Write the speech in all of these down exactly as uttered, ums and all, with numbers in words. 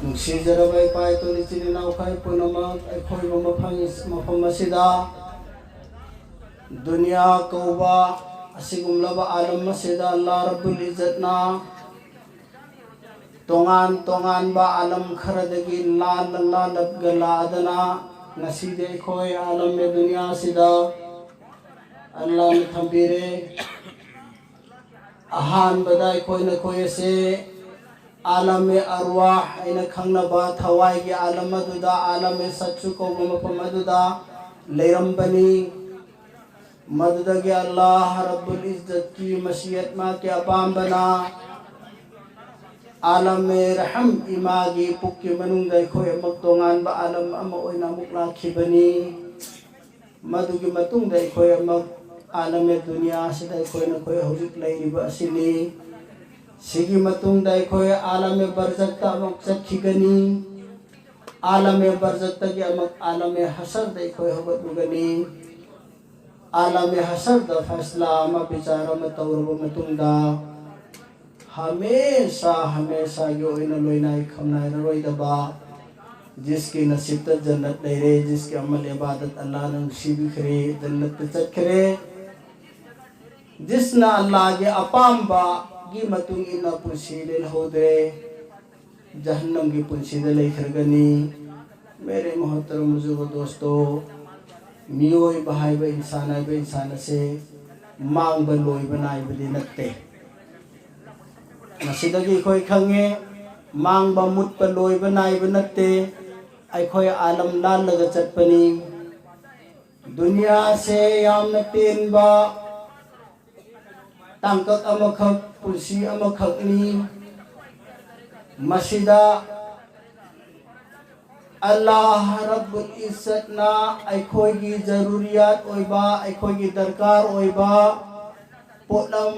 ꯅꯨꯡꯁꯤꯖꯔꯕ ꯏꯄꯥ ꯏꯄꯨ ꯏꯆꯤꯟ ꯏꯅꯥꯎꯈꯩ ꯄꯨꯝꯅꯃꯛ, ꯑꯩꯈꯣꯏꯕꯨ ꯃꯐꯝ, ꯃꯐꯝ ꯑꯁꯤꯗ ꯗꯨꯅꯤꯌꯥ ꯀꯧꯕ ꯑꯁꯤꯒꯨꯝꯂꯕ ꯑꯥꯂꯝ ꯑꯁꯤꯗ ꯑꯜꯂꯥ ꯔꯕꯨꯜ ꯏꯖꯠꯅ ꯇꯣꯉꯥꯟ ꯇꯣꯉꯥꯟꯕ ꯑꯥꯂꯝ ꯈꯔꯗꯒꯤ ꯂꯥꯜꯂ ꯂꯥꯜꯂꯒ ꯂꯥꯛꯑꯗꯅ ꯉꯁꯤꯗꯤ ꯑꯩꯈꯣꯏ ꯑꯥꯂꯝ ꯑꯦ ꯗꯨꯅꯤꯌꯥ ꯑꯁꯤꯗ ꯑꯜꯂꯥꯅ ꯊꯝꯕꯤꯔꯦ꯫ ꯑꯍꯥꯟꯕꯗ ꯑꯩꯈꯣꯏ ꯅꯈꯣꯏ ꯑꯁꯦ ꯑꯥꯂꯝ ꯑꯦ ꯑꯔꯋꯥꯍ ꯍꯥꯏꯅ ꯈꯪꯅꯕ ꯊꯋꯥꯏꯒꯤ ꯑꯥꯂꯝ ꯑꯗꯨꯗ, ꯑꯥꯂꯝ ꯑꯦ ꯁꯠꯁꯨ ꯀꯧꯕ ꯃꯐꯝ ꯑꯗꯨꯗ ꯂꯩꯔꯝꯕꯅꯤ꯫ ꯃꯗꯨꯗꯒꯤ ꯑꯜꯂꯥꯍ ꯔꯕꯨꯜ ꯏꯖꯠꯀꯤ ꯃꯁꯤꯌꯠ, ꯃꯥꯒꯤ ꯑꯄꯥꯝꯕꯅ ꯑꯥꯂꯝ ꯑꯦ ꯔꯍꯝ, ꯏꯃꯥꯒꯤ ꯄꯨꯛꯀꯤ ꯃꯅꯨꯡꯗ ꯑꯩꯈꯣꯏ ꯑꯃꯨꯛ ꯇꯣꯉꯥꯟꯕ ꯑꯥꯂꯝ ꯑꯃ ꯑꯣꯏꯅ ꯑꯃꯨꯛ ꯂꯥꯛꯈꯤꯕꯅꯤ꯫ ꯃꯗꯨꯒꯤ ꯃꯇꯨꯡꯗ ꯑꯩꯈꯣꯏ ꯑꯃꯨꯛ ꯑꯥꯂꯝ ꯑꯦ ꯗꯨꯅꯤꯌꯥ ꯑꯁꯤꯗ ꯑꯩꯈꯣꯏ ꯅꯈꯣꯏ ꯍꯧꯖꯤꯛ ꯂꯩꯔꯤꯕ ꯑꯁꯤꯅꯤ꯫ ꯁꯤꯒꯤ ꯃꯇꯨꯡꯗ ꯑꯩꯈꯣꯏ ꯑꯥꯂꯝ ꯑꯦ ꯕꯔꯖꯛꯇ ꯑꯃꯨꯛ ꯆꯠꯈꯤꯒꯅꯤ꯫ ꯑꯥꯂꯝ ꯑꯦ ꯕꯔꯖꯛꯇꯒꯤ ꯑꯃꯨꯛ ꯑꯥꯂꯝ ꯑꯦ ꯍꯁꯔꯗ ꯑꯩꯈꯣꯏ ꯍꯧꯒꯠꯂꯨꯒꯅꯤ꯫ ꯑꯥꯂꯝ ꯑꯦ ꯍꯁꯔꯗ ꯐꯩꯁꯂꯥ ꯑꯃ, ꯕꯤꯆꯥꯔ ꯑꯃ ꯇꯧꯔꯕ ꯃꯇꯨꯡꯗ ꯍꯃꯦꯁꯥ ꯍꯃꯦꯁꯥꯒꯤ ꯑꯣꯏꯅ ꯂꯣꯏꯅꯥꯏ ꯈꯝꯅꯥꯏꯔꯔꯣꯏꯗꯕ ꯖꯤꯁꯀꯤ ꯅꯁꯤꯕꯇ ꯖꯟꯅꯠ ꯂꯩꯔꯦ, ꯖꯤꯁꯀꯤ ꯑꯃꯜ ꯏꯕꯥꯗꯠ ꯑꯜꯂꯥꯅ ꯅꯨꯡꯁꯤꯕꯤꯈ꯭ꯔꯦ, ꯖꯟꯅꯠꯇ ꯆꯠꯈ꯭ꯔꯦ꯫ ꯖꯤꯁꯅ ꯑꯜꯂꯥꯒꯤ ꯑꯄꯥꯝꯕꯒꯤ ꯃꯇꯨꯡ ꯏꯟꯅ ꯄꯨꯟꯁꯤ ꯂꯦꯜꯍꯧꯗ꯭ꯔꯦ, ꯖꯍꯟꯅꯝꯒꯤ ꯄꯨꯟꯁꯤꯗ ꯂꯩꯈ꯭ꯔꯒꯅꯤ꯫ ꯃꯦꯔꯦ ꯃꯣꯍꯇꯔꯝ ꯕꯨꯖꯨꯔꯒ ꯗꯣꯁꯇꯣ, ꯃꯤꯑꯣꯏꯕ ꯍꯥꯏꯕ, ꯏꯟꯁꯥꯟ ꯍꯥꯏꯕ, ꯏꯟꯁꯥꯟ ꯑꯁꯦ ꯃꯥꯡꯕ ꯂꯣꯏꯕ ꯅꯥꯏꯕꯗꯤ ꯅꯠꯇꯦ꯫ ꯃꯁꯤꯗꯒꯤ ꯑꯩꯈꯣꯏ ꯈꯪꯉꯦ, ꯃꯥꯡꯕ ꯃꯨꯠꯄ ꯂꯣꯏꯕ ꯅꯥꯏꯕ ꯅꯠꯇꯦ꯫ ꯑꯩꯈꯣꯏ ꯑꯥꯂꯝ ꯂꯥꯜꯂꯒ ꯆꯠꯄꯅꯤ꯫ ꯗꯨꯅꯤꯌꯥꯁꯦ ꯌꯥꯝꯅ ꯇꯦꯟꯕ ꯇꯥꯡꯀꯛ ꯑꯃꯈꯛ, ꯄꯨꯟꯁꯤ ꯑꯃꯈꯛꯅꯤ꯫ ꯃꯁꯤꯗ ꯑꯜꯂꯥꯍ ꯔꯕꯨꯜ ꯏꯖꯠꯅ ꯑꯩꯈꯣꯏꯒꯤ ꯖꯔꯨꯔꯤꯌꯥꯠ ꯑꯣꯏꯕ, ꯑꯩꯈꯣꯏꯒꯤ ꯗꯔꯀꯥꯔ ꯑꯣꯏꯕ ꯄꯣꯠꯂꯝ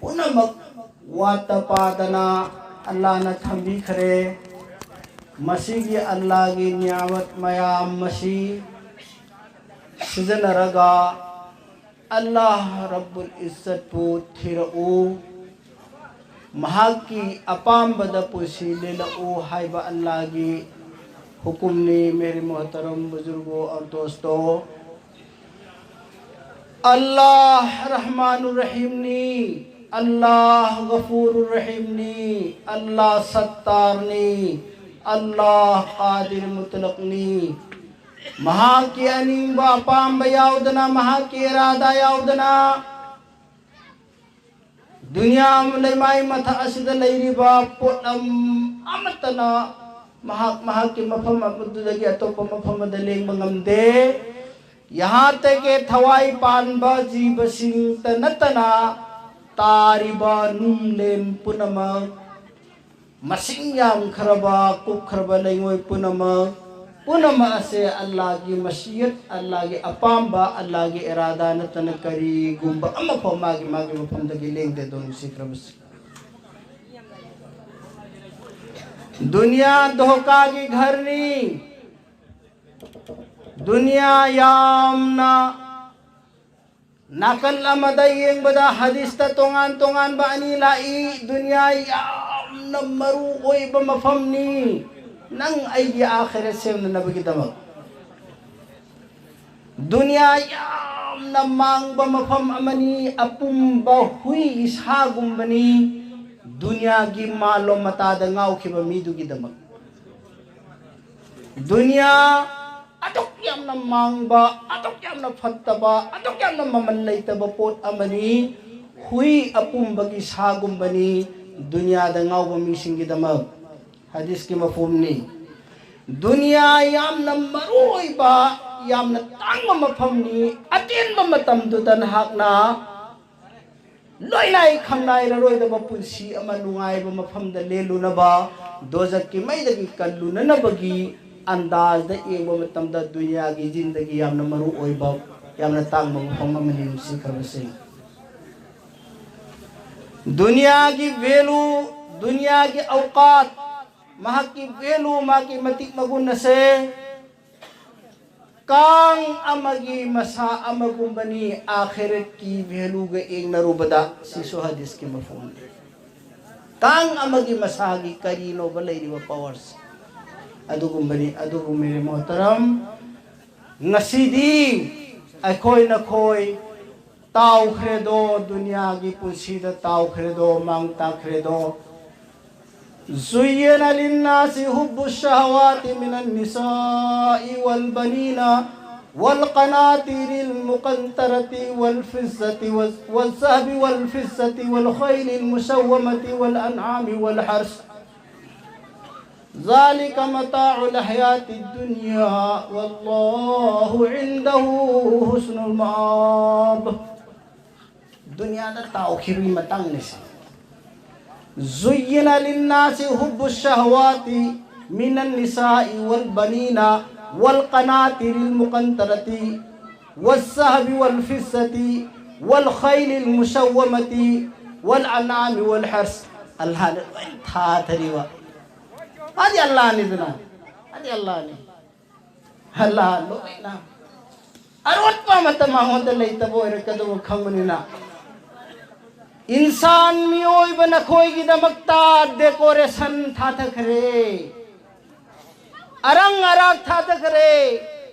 ꯄꯨꯝꯅꯃꯛ ꯋꯥꯠꯇ ꯄꯥꯗꯅ ꯑꯜꯂꯥꯍꯅ ꯊꯝꯕꯤꯈ꯭ꯔꯦ꯫ ꯃꯁꯤꯒꯤ ꯑꯜꯂꯥꯍꯒꯤ ꯅꯤꯌꯥꯃꯠ ꯃꯌꯥꯝ ꯑꯁꯤ ꯁꯤꯖꯤꯟꯅꯔꯒ ꯑꯜꯂꯥꯍ ꯔꯕꯨꯜ ꯏꯖꯠꯄꯨ ꯊꯤꯔꯛꯎ꯫ ꯃꯍꯥꯛꯀꯤ ꯑꯄꯥꯝꯕꯗ ꯄꯨꯟꯁꯤ ꯂꯦꯜꯂꯛꯎ ꯍꯥꯏꯕ ꯑꯜꯂꯥꯍꯒꯤ ꯍꯨꯀꯨꯝꯅꯤ꯫ ꯃꯦꯔꯦ ꯃꯣꯍꯇꯔꯝ ꯕꯨꯖꯨꯔꯒꯣ ꯑꯣꯔ ꯗꯣꯁꯇꯣ, ꯑꯜꯂꯥꯍ ꯔꯍꯃꯥꯅꯨꯔ ꯔꯍꯤꯝꯅꯤ, ꯑꯜꯂꯥꯍ ꯒꯐꯨꯔꯨꯔ ꯔꯍꯤꯝꯅꯤ, ꯑꯜꯂꯥꯍ ꯁꯠꯇꯥꯔꯅꯤ, ꯑꯜꯂꯥꯍ ꯀꯥꯗꯤꯔ ꯃꯨꯇꯂꯛꯅꯤ꯫ ꯃꯍꯥꯛꯀꯤ ꯑꯅꯤꯡꯕ ꯑꯄꯥꯝꯕ ꯌꯥꯎꯗꯅ, ꯃꯍꯥꯛꯀꯤ ꯏꯔꯥꯗꯥ ꯌꯥꯎꯗꯅ, ꯗꯨꯅꯤꯌꯥ ꯂꯩꯃꯥꯏ ꯃꯊꯛ ꯑꯁꯤꯗ ꯂꯩꯔꯤꯕ ꯄꯣꯠꯂꯝ ꯑꯃꯠꯇꯅ ꯃꯍꯥꯛ ꯃꯍꯥꯛꯀꯤ ꯃꯐꯝ ꯑꯗꯨꯗꯒꯤ ꯑꯇꯣꯞꯄ ꯃꯐꯝ ꯑꯃꯗ ꯂꯦꯡꯕ ꯉꯝꯗꯦ꯫ ꯌꯍꯥꯟ ꯇꯛ ꯀꯤ ꯊꯋꯥꯏ ꯄꯥꯟꯕ ꯖꯤꯕꯁꯤꯡꯇ ꯅꯠꯇꯅ ꯇꯥꯔꯤꯕ ꯅꯨꯡꯂꯦꯟ ꯄꯨꯝꯅꯃꯛ, ꯃꯁꯤꯡ ꯌꯥꯝꯈ꯭ꯔꯕ, ꯀꯨꯞꯈ꯭ꯔꯕ ꯂꯩꯉꯣꯏ ꯄꯨꯝꯅꯃꯛ, ꯄꯨꯝꯅꯃꯛ ꯑꯁꯦ ꯑꯜꯂꯥꯍꯒꯤ ꯃꯁꯤꯌꯠ, ꯑꯜꯂꯥꯍꯒꯤ ꯑꯄꯥꯝꯕ, ꯑꯜꯂꯥꯍꯒꯤ ꯏꯔꯥꯗꯥ ꯅꯠꯇꯅ ꯀꯔꯤꯒꯨꯝꯕ ꯑꯃꯐꯥꯎ ꯃꯥꯒꯤ, ꯃꯥꯒꯤ ꯃꯐꯝꯗꯒꯤ ꯂꯦꯡꯗꯦ꯫ ꯑꯗꯣ ꯅꯨꯡꯁꯤꯈ꯭ꯔꯕꯁꯤꯡ, ꯗꯨꯅꯤꯌꯥ ꯙꯣꯀꯥꯒꯤ ꯘꯔꯅꯤ꯫ ꯗꯨꯅꯤꯌꯥ ꯌꯥꯝꯅ ꯅꯥꯀꯜ ꯑꯃꯗ ꯌꯦꯡꯕꯗ ꯍꯗꯤꯁꯇ ꯇꯣꯉꯥꯟ ꯇꯣꯉꯥꯟꯕ ꯑꯅꯤ ꯂꯥꯛꯏ꯫ ꯗꯨꯅꯤꯌꯥ ꯌꯥꯝꯅ ꯃꯔꯨ ꯑꯣꯏꯕ ꯃꯐꯝꯅꯤ ꯅꯪ ꯑꯩꯒꯤ ꯑꯥꯈꯤꯔꯠ ꯁꯦꯝꯅꯅꯕꯒꯤꯗꯃꯛ꯫ ꯗꯨꯅꯤꯌꯥ ꯌꯥꯝꯅ ꯃꯥꯡꯕ ꯃꯐꯝ ꯑꯃꯅꯤ, ꯑꯄꯨꯝꯕ ꯍꯨꯏ ꯏꯁꯥꯒꯨꯝꯕꯅꯤ꯫ ꯗꯨꯅꯤꯌꯥꯒꯤ ꯃꯥꯂꯣꯝ ꯃꯇꯥꯗ ꯉꯥꯎꯈꯤꯕ ꯃꯤꯗꯨꯒꯤꯗꯃꯛ꯫ ꯗꯨꯅꯤꯌꯥ ꯑꯗꯨꯛ ꯌꯥꯝꯅ ꯃꯥꯡꯕ, ꯑꯗꯨꯛ ꯌꯥꯝꯅ ꯐꯠꯇꯕ, ꯑꯗꯨꯛ ꯌꯥꯝꯅ ꯃꯃꯜ ꯂꯩꯇꯕ ꯄꯣꯠ ꯑꯃꯅꯤ꯫ ꯍꯨꯏ ꯑꯄꯨꯝꯕꯒꯤ ꯁꯥꯒꯨꯝꯕꯅꯤ ꯗꯨꯅꯤꯌꯥꯗ ꯉꯥꯎꯕ ꯃꯤꯁꯤꯡꯒꯤꯗꯃꯛ꯫ ꯍꯗꯤꯁꯀꯤ ꯃꯐꯍꯨꯝꯅꯤ꯫ ꯗꯨꯅꯤꯌꯥ ꯌꯥꯝꯅ ꯃꯔꯨ ꯑꯣꯏꯕ, ꯌꯥꯝꯅ ꯇꯥꯡꯕ ꯃꯐꯝꯅꯤ꯫ ꯑꯇꯦꯟꯕ ꯃꯇꯝꯗꯨꯗ ꯅꯍꯥꯛꯅ ꯂꯣꯏꯅꯥꯏ ꯈꯝꯅꯥꯏꯔꯔꯣꯏꯗꯕ ꯄꯨꯟꯁꯤ ꯑꯃ ꯅꯨꯡꯉꯥꯏꯕ ꯃꯐꯝꯗ ꯂꯦꯜꯂꯨꯅꯕ, ꯗꯣꯖꯛꯀꯤ ꯃꯩꯗꯒꯤ ꯀꯜꯂꯨꯅꯅꯕꯒꯤ ꯑꯟꯗꯥꯖꯗ ꯌꯦꯡꯕ ꯃꯇꯝꯗ ꯗꯨꯅꯤꯌꯥꯒꯤ ꯖꯤꯟꯗꯒꯤ ꯌꯥꯝꯅ ꯃꯔꯨ ꯑꯣꯏꯕ, ꯌꯥꯝꯅ ꯇꯥꯡꯕ ꯃꯐꯝ ꯑꯃꯅꯤ꯫ ꯅꯨꯡꯁꯤꯈ꯭ꯔꯕꯁꯤꯡ, ꯗꯨꯅꯤꯌꯥꯒꯤ ꯚꯦꯂꯨ, ꯗꯨꯅꯤꯌꯥꯒꯤ ꯑꯧꯀꯥꯠ, ꯃꯍꯥꯛꯀꯤ ꯚꯦꯂꯨ, ꯃꯥꯒꯤ ꯃꯇꯤꯛ ꯃꯒꯨꯟ ꯑꯁꯦ ꯀꯥꯡ ꯑꯃꯒꯤ ꯃꯁꯥ ꯑꯃꯒꯨꯝꯕꯅꯤ꯫ ꯑꯥꯈꯤꯔꯠꯀꯤ ꯚꯦꯂꯨꯒ ꯌꯦꯡꯅꯔꯨꯕꯗ꯫ ꯁꯤꯁꯨ ꯍꯗꯤꯁꯀꯤ ꯃꯐꯍꯨꯝꯅꯤ꯫ ꯀꯥꯡ ꯑꯃꯒꯤ ꯃꯁꯥꯒꯤ ꯀꯔꯤꯅꯣꯕ ꯂꯩꯔꯤꯕ ꯄꯋꯥꯔꯁꯦ? ꯑꯗꯨꯒꯨꯝꯕꯅꯤ꯫ ꯑꯗꯨꯕꯨ ꯃꯦꯔꯦ ꯃꯣꯍꯇꯔꯝ, ꯉꯁꯤꯗꯤ ꯑꯩꯈꯣꯏ ꯅꯈꯣꯏ ꯇꯥꯎꯈ꯭ꯔꯦꯗꯣ, ꯗꯨꯅꯤꯌꯥꯒꯤ ꯄꯨꯟꯁꯤꯗ ꯇꯥꯎꯈ꯭ꯔꯦꯗꯣ, ꯃꯥꯡ ꯇꯥꯛꯈ꯭ꯔꯦꯗꯣ꯫ زين للناس حب الشهوات من النساء والبنين والقناطير المقنطرة والفضة والذهب والفضة والخيل المسومة والأنعام والحرث ذلك متاع الحياة الدنيا والله عنده حسن المآب. ꯗꯨꯅꯤꯌꯥꯗ ꯇꯥꯎꯈꯤꯕꯒꯤ ꯃꯇꯥꯡꯅꯤꯁꯦ꯫ زين للناس حب الشهوات من النساء والبنين والقناطير المقنطرة والذهب والفضة والخيل المسومة والأنعام والحرث. ꯑꯜꯂꯥꯍꯅ ꯂꯣꯏ ꯊꯥꯊꯔꯤꯕ꯫ ꯑꯗꯤ ꯑꯜꯂꯥꯍꯅꯤꯗꯅ꯫ ꯑꯗꯤ ꯑꯜꯂꯥꯍꯅꯤ꯫ ꯑꯜꯂꯥꯍ ꯂꯣꯏꯅ ꯑꯔꯣꯠꯄ ꯑꯃꯠꯇ ꯃꯉꯣꯟꯗ ꯂꯩꯇꯕ ꯑꯣꯏꯔꯛꯀꯗꯕ ꯈꯪꯕꯅꯤꯅ, ꯏꯟꯁꯥꯟ ꯃꯤꯑꯣꯏꯕ ꯅꯈꯣꯏꯒꯤꯗꯃꯛꯇ ꯗꯦꯀꯣꯔꯦꯁꯟ ꯊꯥꯊꯈ꯭ꯔꯦ, ꯑꯔꯪ ꯑꯔꯥꯛ ꯊꯥꯊꯈ꯭ꯔꯦ꯫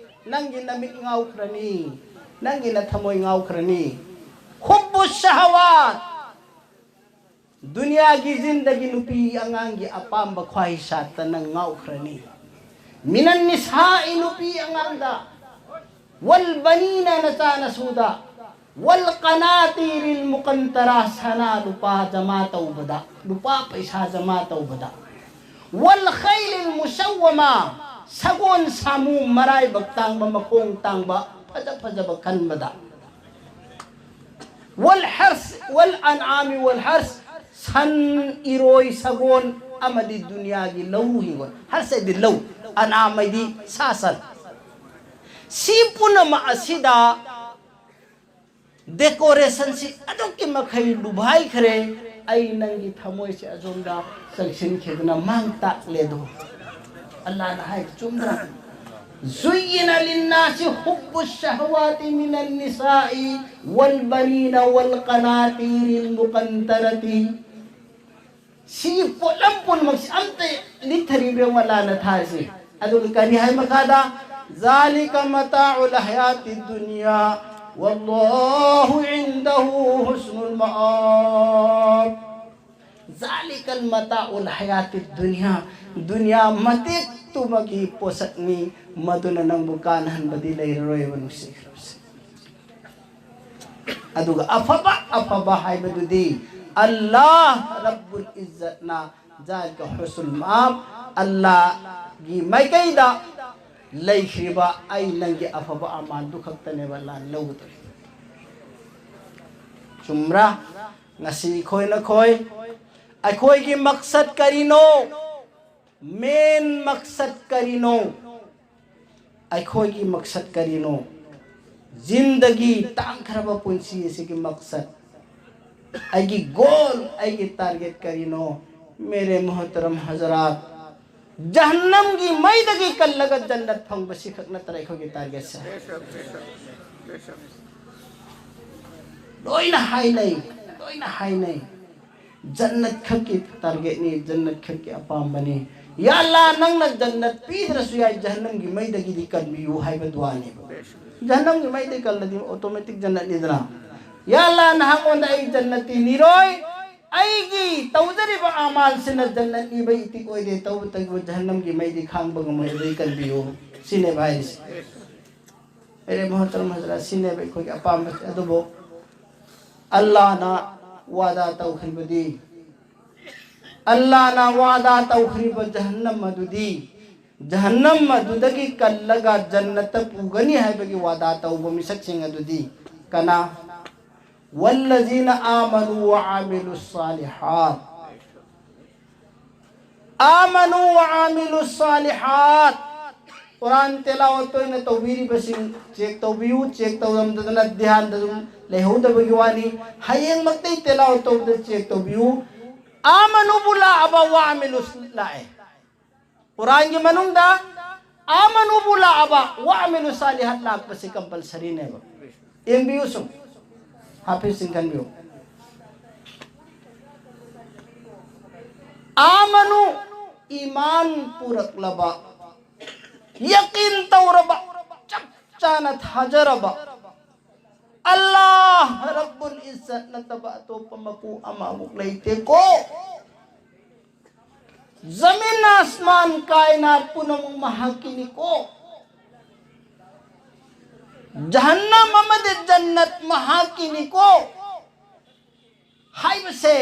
ꯅꯪꯒꯤ ꯅꯃꯤꯠ ꯉꯥꯎꯈ꯭ꯔꯅꯤ, ꯅꯪꯒꯤ ꯅꯊꯃꯣꯏ ꯉꯥꯎꯈ꯭ꯔꯅꯤ꯫ ꯍꯨꯕꯨ ꯁꯍꯋꯥꯠ, ꯗꯨꯅꯤꯌꯥꯒꯤ ꯖꯤꯟꯗꯒꯤ ꯅꯨꯄꯤ ꯑꯉꯥꯡꯒꯤ ꯑꯄꯥꯝꯕ ꯈ꯭ꯋꯥꯍꯤꯁꯥꯠꯇ ꯅꯪ ꯉꯥꯎꯈ꯭ꯔꯅꯤ꯫ ꯃꯤꯅꯟ ꯅꯤꯁꯥꯏ, ꯅꯨꯄꯤ ꯑꯉꯥꯡꯗ, ꯋꯜ ꯕꯅꯤꯅ, ꯅꯆꯥ ꯅꯁꯨꯗ, ꯋꯜ ꯀꯅꯥꯇꯤꯔꯤꯜ ꯃꯨꯀꯟꯇꯔꯥ, ꯁꯅꯥ ꯂꯨꯄꯥ ꯖꯃꯥ ꯇꯧꯕꯗ, ꯂꯨꯄꯥ ꯄꯩꯁꯥ ꯖꯃꯥ ꯇꯧꯕꯗ, ꯋꯜ ꯈꯩꯂꯤꯜ ꯃꯨꯁꯧꯋꯃꯥ, ꯁꯒꯣꯜ ꯁꯥꯃꯨ ꯃꯔꯥꯏꯕꯛ ꯇꯥꯡꯕ, ꯃꯈꯣꯡ ꯇꯥꯡꯕ, ꯐꯖ ꯐꯖꯕ ꯈꯟꯕꯗ, ꯋꯜ ꯍꯔꯁ ꯋꯜ ꯑꯟꯑꯥꯃꯤ ꯋꯜ ꯍꯔꯁ, ꯁꯟ, ꯏꯔꯣꯏ, ꯁꯒꯣꯜ ꯑꯃꯗꯤ ꯗꯨꯅꯤꯌꯥꯒꯤ ꯂꯧ ꯍꯤꯡꯒꯣꯜ꯫ ꯍꯔꯁ ꯍꯥꯏꯗꯤ ꯂꯧ, ꯑꯟꯑꯥꯝ ꯍꯥꯏꯗꯤ ꯁꯥ ꯁꯟ꯫ ꯁꯤ ꯄꯨꯝꯅꯃꯛ ꯑꯁꯤꯗ ꯗꯦꯀꯣꯔꯦꯁꯟꯁꯤ ꯑꯗꯨꯛꯀꯤ ꯃꯈꯩ ꯂꯨꯚꯥꯏꯈ꯭ꯔꯦ꯫ ꯑꯩ ꯅꯪꯒꯤ ꯊꯃꯣꯏꯁꯦ ꯑꯁꯣꯝꯗ ꯆꯪꯁꯤꯟꯈꯤꯗꯅ ꯃꯥꯡ ꯇꯥꯛꯂꯦ ꯑꯗꯣ꯫ ꯑꯜꯂꯥꯍꯅ ꯍꯥꯏ ꯆꯨꯝꯗ꯭ꯔꯥ? زين للناس حب الشهوات من النساء والبنين والقناطير المقنطرة. ꯁꯤꯒꯤ ꯄꯣꯠꯂꯝ ꯄꯨꯝꯅꯃꯛꯁꯤ ꯑꯝꯇ ꯂꯤꯊꯔꯤꯕ꯭ꯔꯥ ꯌꯦꯡꯉꯨ ꯑꯜꯂꯥꯍꯅ ꯊꯥꯔꯤꯁꯦ꯫ ꯑꯗꯨꯒ ꯀꯔꯤ ꯍꯥꯏ ꯃꯈꯥꯗ? ذلك متاع الحياة الدنيا والله عنده حسن المآب. ذلك متاع الحياة الدنيا. ꯗꯨꯅꯤꯌꯥ ꯃꯇꯦꯛꯇꯨꯃꯒꯤ ꯄꯣꯠꯁꯛꯅꯤ, ꯃꯗꯨꯅ ꯅꯪꯕꯨ ꯀꯥꯟꯅꯍꯟꯕꯗꯤ ꯂꯩꯔꯔꯣꯏꯕ ꯅꯨꯡꯁꯤꯈ꯭ꯔꯕꯁꯦ꯫ ꯑꯗꯨꯒ ꯑꯐꯕ, ꯑꯐꯕ ꯍꯥꯏꯕꯗꯨꯗꯤ ꯑꯜꯂꯥꯍ ꯔꯕꯨꯜ ꯏꯖꯠꯅ ذلك حسن المآب, ꯑꯜꯂꯥꯍꯒꯤ ꯃꯥꯏꯀꯩꯗ ꯂꯩꯈ꯭ꯔꯤꯕ ꯑꯩ ꯅꯪꯒꯤ ꯑꯐꯕ ꯑꯃꯥꯟꯗꯨ ꯈꯛꯇꯅꯦꯕ ꯑꯜꯂꯥꯍꯅ ꯂꯧꯒꯗꯧꯔꯤꯕ꯫ ꯆꯨꯝꯕ꯭ꯔꯥ? ꯉꯁꯤ ꯑꯩꯈꯣꯏ ꯅꯈꯣꯏ, ꯑꯩꯈꯣꯏꯒꯤ ꯃꯛꯁꯠ ꯀꯔꯤꯅꯣ? ꯃꯦꯟ ꯃꯛꯁꯠ ꯀꯔꯤꯅꯣ? ꯑꯩꯈꯣꯏꯒꯤ ꯃꯛꯁꯠ ꯀꯔꯤꯅꯣ? ꯖꯤꯟꯗꯒꯤ, ꯇꯥꯡꯈ꯭ꯔꯕ ꯄꯨꯟꯁꯤ ꯑꯁꯤꯒꯤ ꯃꯛꯁꯠ, ꯑꯩꯒꯤ ꯒꯣꯜ, ꯑꯩꯒꯤ ꯇꯥꯔꯒꯦꯠ ꯀꯔꯤꯅꯣ? ꯃꯦꯔꯦ ꯃꯣꯍꯇꯔꯝ ꯍꯖꯔꯥꯠ, ꯖꯍꯟꯅꯝꯒꯤ ꯃꯩꯗꯒꯤ ꯀꯜꯂꯒ ꯖꯟꯅꯠ ꯐꯪꯕꯁꯤ ꯈꯛ ꯅꯠꯇ꯭ꯔ ꯑꯩꯈꯣꯏꯒꯤ ꯇꯥꯔꯒꯦꯠꯁꯦ? ꯂꯣꯏꯅ ꯍꯥꯏꯅꯩ, ꯂꯣꯏꯅ ꯍꯥꯏꯅꯩ꯫ ꯖꯟꯅꯠ ꯈꯛꯀꯤ ꯇꯥꯔꯒꯦꯠꯅꯤ, ꯖꯟꯅꯠ ꯈꯛꯀꯤ ꯑꯄꯥꯝꯕꯅꯤ꯫ ꯌꯥ ꯑꯜꯂꯥ, ꯅꯪꯅ ꯖꯟꯅꯠ ꯄꯤꯗ꯭ꯔꯁꯨ ꯌꯥꯏ, ꯖꯍꯟꯅꯝꯒꯤ ꯃꯩꯗꯒꯤꯗꯤ ꯀꯟꯕꯤꯌꯨ ꯍꯥꯏꯕ ꯗꯨꯋꯥꯅꯦꯕ꯫ ꯖꯍꯟꯅꯝꯒꯤ ꯃꯩꯗꯒꯤ ꯀꯜꯂꯗꯤ ꯑꯣꯇꯣꯃꯦꯇꯤꯛ ꯖꯟꯅꯠꯅꯤꯗꯅ꯫ ꯌꯥ ꯑꯜꯂꯥ, ꯅꯍꯥꯛꯉꯣꯟꯗ ꯑꯩ ꯖꯟꯅꯠꯇꯤ ꯅꯤꯔꯣꯏ, ꯑꯩꯒꯤ ꯇꯧꯖꯔꯤꯕ ꯑꯃꯥꯜꯁꯤꯅ ꯖꯟꯅꯠ ꯅꯤꯕ ꯏꯇꯤꯛ ꯑꯣꯏꯗꯦ, ꯇꯧꯕꯇꯕꯨ ꯖꯍꯟꯅꯝꯒꯤ ꯃꯩꯗꯤ ꯈꯥꯡꯕ ꯉꯝꯃꯣꯏ, ꯑꯗꯨꯗꯩ ꯀꯟꯕꯤꯌꯨ ꯁꯤꯅꯦꯕ ꯍꯥꯏꯔꯤꯁꯦ꯫ ꯑꯦꯔꯦ ꯃꯣꯍꯇꯔꯝ ꯍꯖꯔꯥꯠ, ꯁꯤꯅꯦꯕ ꯑꯩꯈꯣꯏꯒꯤ ꯑꯄꯥꯝꯕꯁꯦ꯫ ꯑꯗꯨꯕꯨ ꯑꯜꯂꯥꯍꯅ ꯋꯥꯗꯥ ꯇꯧꯈ꯭ꯔꯤꯕꯗꯤ, ꯑꯜꯂꯥꯍꯅ ꯋꯥꯗꯥ ꯇꯧꯈ꯭ꯔꯤꯕ ꯖꯍꯟꯅꯝ ꯑꯗꯨꯗꯤ, ꯖꯍꯟꯅꯝ ꯑꯗꯨꯗꯒꯤ ꯀꯜꯂꯒ ꯖꯟꯅꯠꯇ ꯄꯨꯒꯅꯤ ꯍꯥꯏꯕꯒꯤ ꯋꯥꯗꯥ ꯇꯧꯕ ꯃꯤꯁꯛꯁꯤꯡ ꯑꯗꯨꯗꯤ ꯀꯅꯥ? والذين آمنوا وعملوا الصالحات. آمنوا وعملوا الصالحات. ꯀꯨꯔꯥꯟ ꯇꯦꯂꯥꯋꯠ ꯇꯣꯏꯅ ꯇꯧꯕꯤꯔꯤꯕꯁꯤꯡ ꯆꯦꯛ ꯇꯧꯕꯤꯌꯨ, ꯆꯦꯛ ꯇꯧꯔꯝꯗꯗꯅ ꯙ꯭ꯌꯥꯟꯗ ꯑꯗꯨꯝ ꯂꯩꯍꯧꯗꯕꯒꯤ ꯋꯥꯅꯤ꯫ ꯍꯌꯦꯡꯃꯛꯇꯩ ꯇꯦꯂꯥꯋꯠ ꯇꯧꯕꯗ ꯆꯦꯛ ꯇꯧꯕꯤꯌꯨ꯫ ꯑꯥꯃꯅꯨꯕꯨ ꯂꯥꯛꯑꯕ, ꯋꯥ ꯑꯃꯤꯂꯨ ꯂꯥꯛꯑꯦ꯫ ꯀꯨꯔꯥꯟꯒꯤ ꯃꯅꯨꯡꯗ ꯑꯥꯃꯅꯨꯕꯨ ꯂꯥꯛꯑꯕ, ꯋꯥ ꯑꯃꯤꯂꯨ ꯁꯥꯂꯤꯍꯥꯠ ꯂꯥꯛꯄꯁꯤ ꯀꯝꯄꯜꯁꯔꯤꯅꯦꯕ꯫ ꯌꯦꯡꯕꯤꯌꯨ ꯁꯨꯝ, ꯍꯥꯐꯤꯖꯁꯤꯡ ꯈꯟꯕꯤꯌꯨ꯫ ꯑꯥꯃꯅꯨ, ꯏꯃꯥꯟ ꯄꯨꯔꯛꯂꯕ, ꯌꯀꯤꯟ ꯇꯧꯔꯕ, ꯆꯞ ꯆꯥꯅ ꯊꯥꯖꯔꯕ, ꯑꯜꯂꯥꯍ ꯔꯕꯨꯜ ꯏꯖ꯭ꯖꯠ ꯅꯠꯇꯕ ꯑꯇꯣꯞꯄ ꯃꯄꯨ ꯑꯃꯃꯨꯛ ꯂꯩꯇꯦꯀꯣ꯫ ꯖꯃꯤꯟ ꯑꯁꯃꯥꯟ ꯀꯥꯏꯅꯥꯠ ꯄꯨꯝꯅꯃꯛ ꯃꯍꯥꯛꯀꯤꯅꯤꯀꯣ꯫ ꯖꯍꯟꯅꯝ ꯑꯃꯗꯤ ꯖꯟꯅꯠ ꯃꯍꯥꯛꯀꯤꯅꯤꯀꯣ ꯍꯥꯏꯕꯁꯦ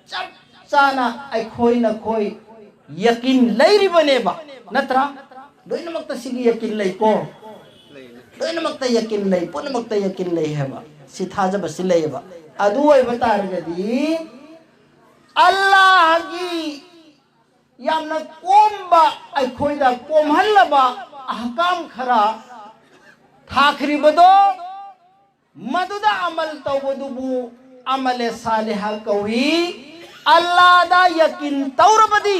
ꯆꯞ ꯆꯥꯅ ꯑꯩꯈꯣꯏ ꯅꯈꯣꯏ ꯌꯀꯤꯟ ꯂꯩꯔꯤꯕꯅꯦꯕ, ꯅꯠꯇ꯭ꯔꯥ? ꯂꯣꯏꯅꯃꯛꯇ ꯁꯤꯒꯤ ꯌꯀꯤꯟ ꯂꯩꯀꯣ꯫ ꯂꯣꯏꯅꯃꯛꯇ ꯌꯀꯤꯟ ꯂꯩ, ꯄꯨꯝꯅꯃꯛꯇ ꯌꯀꯤꯟ ꯂꯩ ꯍꯥꯏꯕ ꯁꯤ ꯊꯥꯖꯕꯁꯤ ꯂꯩꯌꯦꯕ꯫ ꯑꯗꯨ ꯑꯣꯏꯕ ꯇꯥꯔꯒꯗꯤ ꯑꯜꯂꯥꯍꯒꯤ ꯌꯥꯝꯅ ꯀꯣꯝꯕ, ꯑꯩꯈꯣꯏꯗ ꯀꯣꯝꯍꯜꯂꯕ ꯑꯍꯀꯥꯝ ꯈꯔ ꯊꯥꯈ꯭ꯔꯤꯕꯗꯣ, ꯃꯗꯨꯗ ꯑꯃꯜ ꯇꯧꯕꯗꯨꯕꯨ ꯑꯃꯂꯦ ꯁꯥꯂꯤꯍ ꯀꯧꯏ꯫ ꯑꯜꯂꯥꯗ ꯌꯀꯤꯟ ꯇꯧꯔꯕꯗꯤ,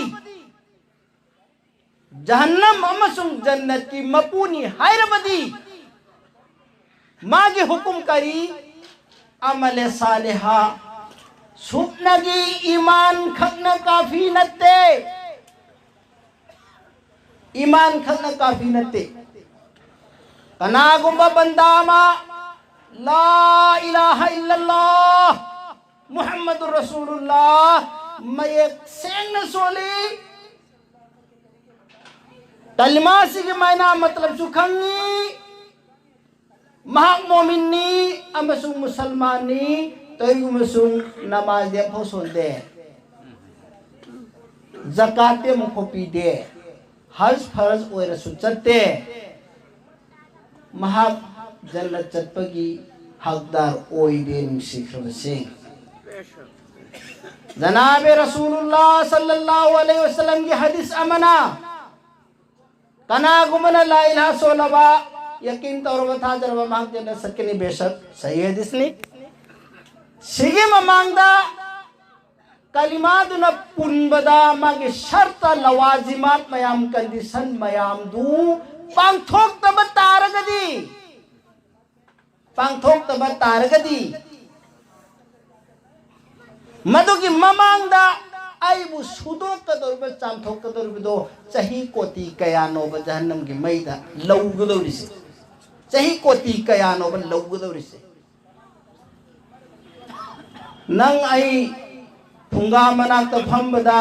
ꯖꯍꯟꯅꯝ ꯑꯃꯁꯨꯡ ꯖꯟꯅꯠꯀꯤ ꯃꯄꯨꯅꯤ ꯍꯥꯏꯔꯕꯗꯤ, ꯃꯥꯒꯤ ꯍꯨꯀꯨꯝ ꯀꯔꯤ? ꯑꯃꯂꯦ ꯁꯥꯂꯤꯍ꯫ ꯁꯨꯞꯅꯒꯤ ꯏꯃꯥꯟ ꯈꯛꯅ ꯀꯥꯐꯤ ꯅꯠꯇꯦ꯫ ꯏꯃꯥꯟ ꯈꯛꯅ ꯀꯥꯐꯤ ꯅꯠꯇꯦ꯫ ꯀꯅꯥꯒꯨꯝꯕ ꯕꯟꯗꯥ ꯑꯃ ꯂꯥ ꯏꯂꯥꯍ ꯏꯜꯂꯜꯂꯥꯍ ꯃꯨꯍꯝꯃꯗꯨꯔ ꯔꯁꯨꯂꯨꯜꯂꯥꯍ ꯃꯌꯦꯛ ꯁꯦꯡꯅ ꯁꯣꯜꯂꯤ, ꯀꯂꯤꯃꯥꯁꯤꯒꯤ ꯃꯥꯏꯅꯥ ꯃꯇꯂꯕꯁꯨ ꯈꯪꯉꯤ, ꯃꯍꯥꯛ ꯃꯣꯃꯤꯟꯅꯤ ꯑꯃꯁꯨꯡ ꯃꯨꯁꯜꯃꯥꯟꯅꯤ, ꯇꯧꯏꯒꯨꯝꯕꯁꯨꯡ ꯅꯃꯥꯖꯗꯤ ꯑꯃꯐꯥꯎ ꯁꯣꯟꯗꯦ, ꯖꯀꯥꯠꯇꯤ ꯑꯃꯨꯛꯐꯥꯎ ꯄꯤꯗꯦ, ꯍꯖ ꯐꯔꯖ ꯑꯣꯏꯔꯁꯨ ꯆꯠꯇꯦ, ꯃꯍꯥꯛ ꯖꯟꯅꯠ ꯆꯠꯄꯒꯤ ꯍꯛꯗꯥꯔ ꯑꯣꯏꯗꯦ꯫ ꯅꯨꯡꯁꯤꯈ꯭ꯔꯕꯁꯤꯡ, ꯖꯅꯥꯕꯦ ꯔꯁꯨꯂꯨꯜꯂꯥꯍ ꯁꯜꯂꯜꯂꯥꯍꯨ ꯑꯂꯩꯍꯤ ꯋꯁꯜꯂꯝꯒꯤ ꯍꯗꯤꯁ ꯑꯃꯅ, ꯀꯅꯥꯒꯨꯝꯕꯅ ꯂꯥ ꯏꯂꯥꯍ ꯁꯣꯜꯂꯕ, ꯌꯀꯤꯟ ꯇꯧꯔꯕ, ꯊꯥꯖꯔꯕ, ꯃꯍꯥꯛ ꯖꯟꯅꯠ ꯆꯠꯀꯅꯤ꯫ ꯕꯦꯁꯛ ꯁꯍꯤ ꯍꯗꯤꯁꯅꯤ꯫ ꯁꯤꯒꯤ ꯃꯃꯥꯡꯗ ꯀꯂꯤꯃꯥꯗꯨꯅ ꯄꯨꯟꯕꯗ ꯃꯥꯒꯤ ꯁꯔꯇ ꯂꯋꯥꯖꯤꯃꯥꯠ ꯃꯌꯥꯝ, ꯀꯟꯗꯤꯁꯟ ꯃꯌꯥꯝꯗꯨ ꯄꯥꯡꯊꯣꯛꯇꯕ ꯇꯥꯔꯒꯗꯤ, ꯄꯥꯡꯊꯣꯛꯇꯕ ꯇꯥꯔꯒꯗꯤ, ꯃꯗꯨꯒꯤ ꯃꯃꯥꯡꯗ ꯑꯩꯕꯨ ꯁꯨꯗꯣꯛꯀꯗꯧꯔꯤꯕ, ꯆꯥꯝꯊꯣꯛꯀꯗꯧꯔꯤꯕꯗꯣ ꯆꯍꯤ ꯀꯣꯇꯤ ꯀꯌꯥꯅꯣꯕ ꯖꯍꯟꯅꯝꯒꯤ ꯃꯩꯗ ꯂꯧꯒꯗꯧꯔꯤꯁꯦ? ꯆꯍꯤ ꯀꯣꯇꯤ ꯀꯌꯥꯅꯣꯕ ꯂꯧꯒꯗꯧꯔꯤꯁꯦ? ꯅꯪ ꯑꯩ ꯐꯨꯡꯒꯥ ꯃꯅꯥꯛꯇ ꯐꯝꯕꯗ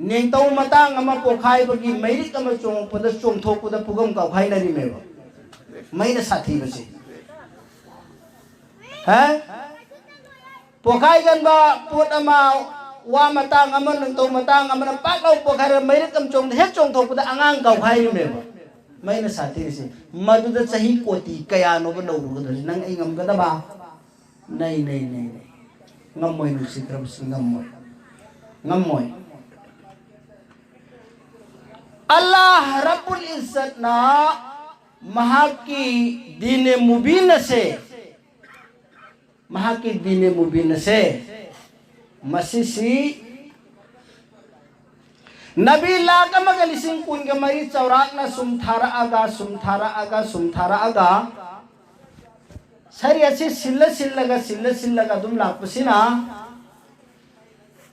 ꯅꯤꯡꯊꯧ ꯃꯇꯥꯡ ꯑꯃ ꯄꯣꯛꯈꯥꯏꯕꯒꯤ ꯃꯩꯔꯤꯛ ꯑꯃ ꯆꯣꯡꯉꯛꯄꯗ, ꯆꯣꯡꯊꯣꯛꯄꯗ ꯄꯨꯈꯝ ꯀꯥꯎꯈꯥꯏꯅꯔꯤꯃꯦꯕ꯫ ꯃꯩꯅ ꯁꯥꯊꯤꯕꯁꯦ꯫ ꯍꯥ? ꯄꯣꯈꯥꯏꯒꯟꯕ ꯄꯣꯠ ꯑꯃ, ꯋꯥ ꯃꯇꯥꯡ ꯑꯃ, ꯅꯤꯡꯊꯧ ꯃꯇꯥꯡ ꯑꯃꯅ ꯄꯥꯛ ꯂꯥꯎ ꯄꯣꯈꯥꯏꯔꯒ ꯃꯩꯔꯛ ꯑꯃ ꯆꯣꯡꯗ ꯍꯦꯛ ꯆꯣꯡꯊꯣꯛꯄꯗ ꯑꯉꯥꯡ ꯀꯥꯎꯈꯥꯏꯔꯤꯃꯦꯕ꯫ ꯃꯩꯅ ꯁꯥꯊꯤꯔꯤꯁꯦ꯫ ꯃꯗꯨꯗ ꯆꯍꯤ ꯀꯣꯇꯤ ꯀꯌꯥꯅꯣꯕ ꯅꯧꯔꯨꯒꯗꯣꯏꯁꯦ? ꯅꯪ ꯑꯩ ꯉꯝꯒꯗꯕ? ꯅꯩ, ꯅꯩ, ꯅꯩ, ꯅꯩ꯫ ꯉꯝꯃꯣꯏ, ꯅꯨꯡꯁꯤꯈ꯭ꯔꯕꯁꯤ ꯉꯝꯃꯣꯏ꯫ ꯉꯝꯃꯣꯏ꯫ ꯑꯜꯂꯥꯍ ꯔꯕꯨꯜ ꯏꯖꯠꯅ ꯃꯍꯥꯛꯀꯤ ꯗꯤꯅꯦ ꯃꯨꯕꯤꯟ ꯑꯁꯦ, ꯃꯍꯥꯛꯀꯤ ꯗꯤꯅꯦ ꯃꯨꯕꯤꯟ ꯑꯁꯦ, ꯃꯁꯤꯁꯤ ꯅꯕꯤ ꯂꯥꯛ ꯑꯃꯒ ꯂꯤꯁꯤꯡ ꯀꯨꯟꯒ ꯃꯔꯤ ꯆꯥꯎꯔꯥꯛꯅ ꯁꯨꯝ ꯊꯥꯔꯛꯑꯒ, ꯁꯨꯝ ꯊꯥꯔꯛꯑꯒ, ꯁꯨꯝ ꯊꯥꯔꯛꯑꯒ, ꯁꯔꯤ ꯑꯁꯤ ꯁꯤꯜꯂ ꯁꯤꯜꯂꯒ, ꯁꯤꯜꯂ ꯁꯤꯜꯂꯒ ꯑꯗꯨꯝ ꯂꯥꯛꯄꯁꯤꯅ,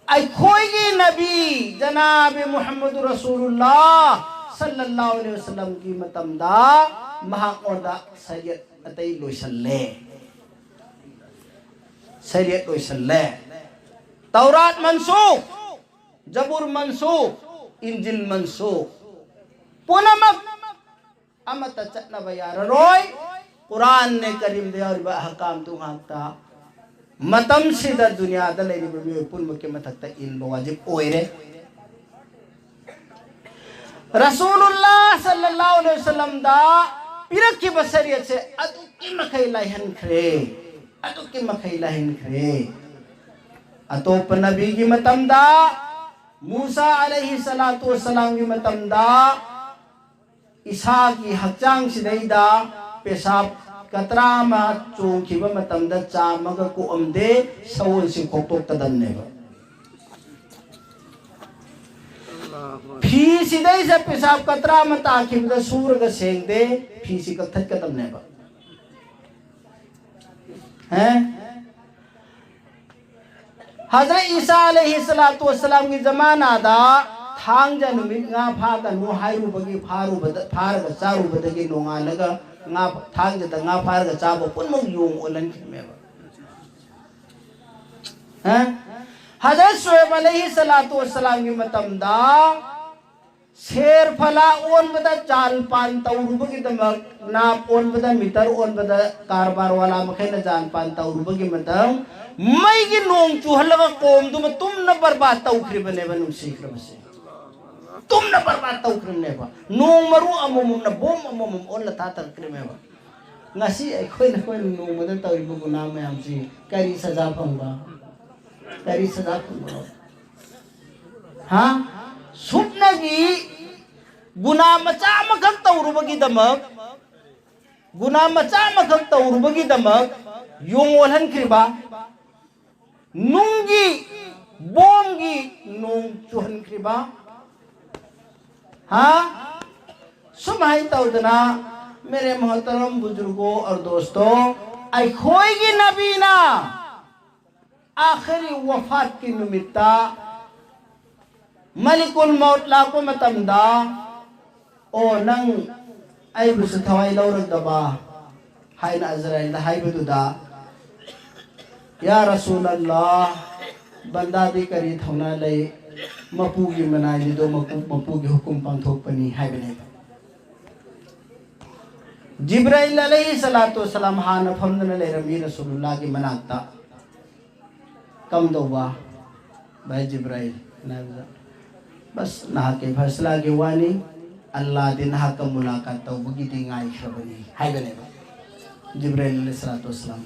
ꯑꯩꯈꯣꯏꯒꯤ ꯅꯕꯤ ꯖꯅꯥꯕꯤ ꯃꯨꯍꯝꯃꯗꯨ ꯔꯁꯨꯂꯨꯜꯂꯥ ꯁꯜꯂꯜꯂꯥꯍꯨ ꯑꯂꯩꯍꯤ ꯋꯁꯜꯂꯝꯒꯤ ꯃꯇꯝꯗ ꯃꯍꯥꯛꯉꯣꯟꯗ ꯁꯔꯤꯌꯠ ꯑꯇꯩ ꯂꯣꯏꯁꯜꯂꯦ꯫ ꯁꯔꯤꯌꯠ ꯂꯣꯏꯁꯜꯂꯦ꯫ ꯇꯧꯔꯥꯠ ꯃꯟꯁꯨꯈ, ꯖꯕꯨꯔ ꯃꯟꯁꯨꯈ, ꯏꯟꯖꯤꯜ ꯃꯟꯁꯨꯈ꯫ ꯄꯨꯝꯅꯃꯛ ꯑꯃꯠꯇ ꯆꯠꯅꯕ ꯌꯥꯔꯔꯣꯏ꯫ ꯀꯨꯔꯥꯟꯅꯦ ꯀꯔꯤꯝꯗ ꯌꯥꯎꯔꯤꯕ ꯑꯍꯀꯥꯝꯗꯨ ꯉꯥꯛꯇ ꯃꯇꯝꯁꯤꯗ ꯗꯨꯅꯤꯌꯥꯗ ꯂꯩꯔꯤꯕ ꯃꯤꯑꯣꯏ ꯄꯨꯝꯅꯃꯛꯀꯤ ꯃꯊꯛꯇ ꯏꯟꯕ ꯋꯥꯖꯤꯕ ꯑꯣꯏꯔꯦ꯫ ꯔꯁꯨꯂꯨꯜꯂꯥ ꯁꯜꯂꯜꯂꯥꯍꯨ ꯑꯂꯩꯍꯤ ꯋꯁꯜꯂꯝꯗ ꯄꯤꯔꯛꯈꯤꯕ ꯁꯔꯤꯌꯠꯁꯦ ꯑꯗꯨꯛꯀꯤ ꯃꯈꯩ ꯂꯥꯏꯍꯟꯈ꯭ꯔꯦ, ꯑꯗꯨꯛꯀꯤ ꯃꯈꯩ ꯂꯥꯏꯍꯟꯈ꯭ꯔꯦ꯫ ꯑꯇꯣꯞꯄ ꯅꯕꯤꯒꯤ ꯃꯇꯝꯗ, ꯃꯨꯁꯥ ꯑꯂꯩꯍꯤ ꯁꯂꯥꯇꯨ ꯋꯁꯁꯂꯥꯝꯒꯤ ꯃꯇꯝꯗ, ꯏꯁꯥꯒꯤ ꯍꯛꯆꯥꯡꯁꯤꯗꯩꯗ ꯄꯦꯁꯥꯕ ꯀꯇ꯭ꯔꯥ ꯑꯃ ꯆꯣꯡꯈꯤꯕ ꯃꯇꯝꯗ ꯆꯥꯝꯃꯒ ꯀꯣꯛꯑꯝꯗꯦ, ꯁꯑꯣꯜꯁꯤ ꯈꯣꯛꯇꯣꯛꯀꯗꯕꯅꯦꯕ꯫ ꯐꯤꯁꯤꯗꯩꯁꯦ ꯄꯦꯁꯥꯕ ꯀꯇ꯭ꯔꯥ ꯑꯃ ꯇꯥꯈꯤꯕꯗ ꯁꯨꯔꯒ ꯁꯦꯡꯗꯦ, ꯐꯤꯁꯤ ꯀꯛꯊꯠꯀꯗꯕꯅꯦꯕ꯫ ꯍꯦ? ꯍꯖꯔꯠ ꯏꯁꯥ ꯑꯂꯩꯍꯤ ꯁꯂꯥꯇꯨ ꯋꯁꯁꯂꯥꯝꯒꯤ ꯖꯃꯥꯅꯥꯗ ꯊꯥꯡꯖ ꯅꯨꯃꯤꯠ ꯉꯥ ꯐꯥꯒꯅꯨ ꯍꯥꯏꯔꯨꯕꯒꯤ ꯐꯥꯔꯨꯕꯗ, ꯐꯥꯔꯒ ꯆꯥꯔꯨꯕꯗꯒꯤ ꯅꯣꯡꯉꯥꯜꯂꯒ ꯉꯥ, ꯊꯥꯡꯖꯗ ꯉꯥ ꯐꯥꯔꯒ ꯆꯥꯕ ꯄꯨꯝꯅꯃꯛ ꯌꯣꯡ ꯑꯣꯜꯍꯟꯈꯤꯕꯅꯦꯕ꯫ ꯍꯥ? ꯍꯖꯔꯠ ꯁꯨꯍꯦꯕ ꯑꯂꯩꯍꯤ ꯁꯂꯥꯇꯨ ꯋꯁꯁꯂꯥꯝꯒꯤ ꯃꯇꯝꯗ ꯁꯦꯔ ꯐꯂꯥ ꯑꯣꯟꯕꯗ ꯖꯥꯟ ꯄꯥꯟ ꯇꯧꯔꯨꯕꯒꯤꯗꯃꯛ, ꯅꯥꯞ ꯑꯣꯟꯕꯗ, ꯃꯤꯇꯔ ꯑꯣꯟꯕꯗ ꯀꯔꯕꯥꯔ ꯋꯥꯂꯥ ꯃꯈꯩꯅ ꯖꯥꯟ ꯄꯥꯟ ꯇꯧꯔꯨꯕꯒꯤ ꯃꯇꯝ, ꯃꯩꯒꯤ ꯅꯣꯡ ꯆꯨꯍꯜꯂꯒ ꯀꯣꯝꯗꯨꯃ ꯇꯨꯝꯅ ꯕꯔꯕꯥꯗ ꯇꯧꯈ꯭ꯔꯤꯕꯅꯦꯕ, ꯅꯨꯡꯁꯤꯈ꯭ꯔꯕꯁꯦ꯫ ꯇꯨꯝꯅ ꯕꯔꯕꯥꯗ ꯇꯧꯈ꯭ꯔꯤꯕꯅꯦꯕ꯫ ꯅꯣꯡ ꯃꯔꯨ ꯑꯃꯃꯝꯅ ꯕꯣꯝ ꯑꯃꯃꯝ ꯑꯣꯜꯂ ꯊꯥꯊꯔꯛꯈ꯭ꯔꯤꯕꯅꯦꯕ꯫ ꯉꯁꯤ ꯑꯩꯈꯣꯏꯅ, ꯑꯩꯈꯣꯏꯅ ꯅꯣꯡꯃꯗ ꯇꯧꯔꯤꯕ ꯒꯨꯅꯥ ꯃꯌꯥꯝꯁꯤ ꯀꯔꯤ ꯁꯖꯥ ꯐꯪꯕ? ꯀꯔꯤ ꯁꯖꯥ ꯐꯪꯕ? ꯍꯥ? ꯁꯨꯞꯅꯒꯤ ꯒꯨꯅꯥ ꯃꯆꯥ ꯑꯃꯈꯛ ꯇꯧꯔꯨꯕꯒꯤꯗꯃꯛ, ꯒꯨꯅꯥ ꯃꯆꯥ ꯑꯃꯈꯛ ꯇꯧꯔꯨꯕꯒꯤꯗꯃꯛ ꯌꯣꯡ ꯑꯣꯜꯍꯟꯈ꯭ꯔꯤꯕ, ꯅꯨꯡꯒꯤ ꯕꯣꯝꯒꯤ ꯅꯣꯡ ꯆꯨꯍꯟꯈ꯭ꯔꯤꯕ, ꯍꯥ? ꯁꯨꯃꯥꯏꯅ ꯇꯧꯗꯅ, ꯃꯦꯔꯦ ꯃꯣꯍꯇꯔꯝ ꯕꯨꯖꯨꯔꯒꯣ ꯑꯣꯔ ꯗꯣꯁꯇꯣ, ꯑꯩꯈꯣꯏꯒꯤ ꯅꯕꯤꯅ ꯑꯥꯈꯤꯔꯤ ꯋꯐꯥꯠꯀꯤ ꯅꯨꯃꯤꯠꯇ ꯃꯂꯤꯀꯨꯜ ꯃꯧꯠ ꯂꯥꯛꯄ ꯃꯇꯝꯗ, "ꯑꯣ, ꯅꯪ ꯑꯩꯕꯨꯁꯨ ꯊꯋꯥꯏ ꯂꯧꯔꯛꯇꯕ?" ꯍꯥꯏꯅ ꯑꯖꯔꯥꯏꯜꯗ ꯍꯥꯏꯕꯗꯨꯗ, "ꯌꯥ ꯔꯁꯨꯂꯜꯂꯥꯍ, ꯕꯟꯗꯥꯗꯤ ꯀꯔꯤ ꯊꯧꯅꯥ ꯂꯩ? ꯃꯄꯨꯒꯤ ꯃꯅꯥꯏꯅꯤꯗꯣ, ꯃꯄꯨ-, ꯃꯄꯨꯒꯤ ꯍꯨꯀꯨꯝ ꯄꯥꯡꯊꯣꯛꯄꯅꯤ" ꯍꯥꯏꯕꯅꯦꯕ꯫ ꯖꯤꯕ꯭ꯔꯥꯏꯜ ꯑꯂꯩꯍꯤ ꯁꯂꯥꯇꯨ ꯋꯁꯁꯂꯥꯝ ꯍꯥꯟꯅ ꯐꯝꯗꯨꯅ ꯂꯩꯔꯝꯃꯤ ꯔꯁꯨꯂꯨꯜꯂꯥꯍꯒꯤ ꯃꯅꯥꯛꯇ꯫ "ꯀꯝꯗꯧꯕ, ꯚꯥꯏ ꯖꯤꯕ꯭ꯔꯥꯏꯜ?" ꯍꯥꯏꯕꯗ, "ꯕꯁ, ꯅꯍꯥꯛꯀꯤ ꯐꯩꯁꯂꯥꯒꯤ ꯋꯥꯅꯤ, ꯑꯜꯂꯥꯗꯤ ꯅꯍꯥꯛꯀ ꯃꯨꯂꯥꯀꯥꯠ ꯇꯧꯕꯒꯤꯗꯤ ꯉꯥꯏꯈ꯭ꯔꯕꯅꯤ" ꯍꯥꯏꯕꯅꯦꯕ ꯖꯤꯕ꯭ꯔꯥꯏꯜ ꯑꯂꯩꯍꯤ ꯁꯂꯥꯇꯨ ꯋꯁꯁꯂꯥꯝ꯫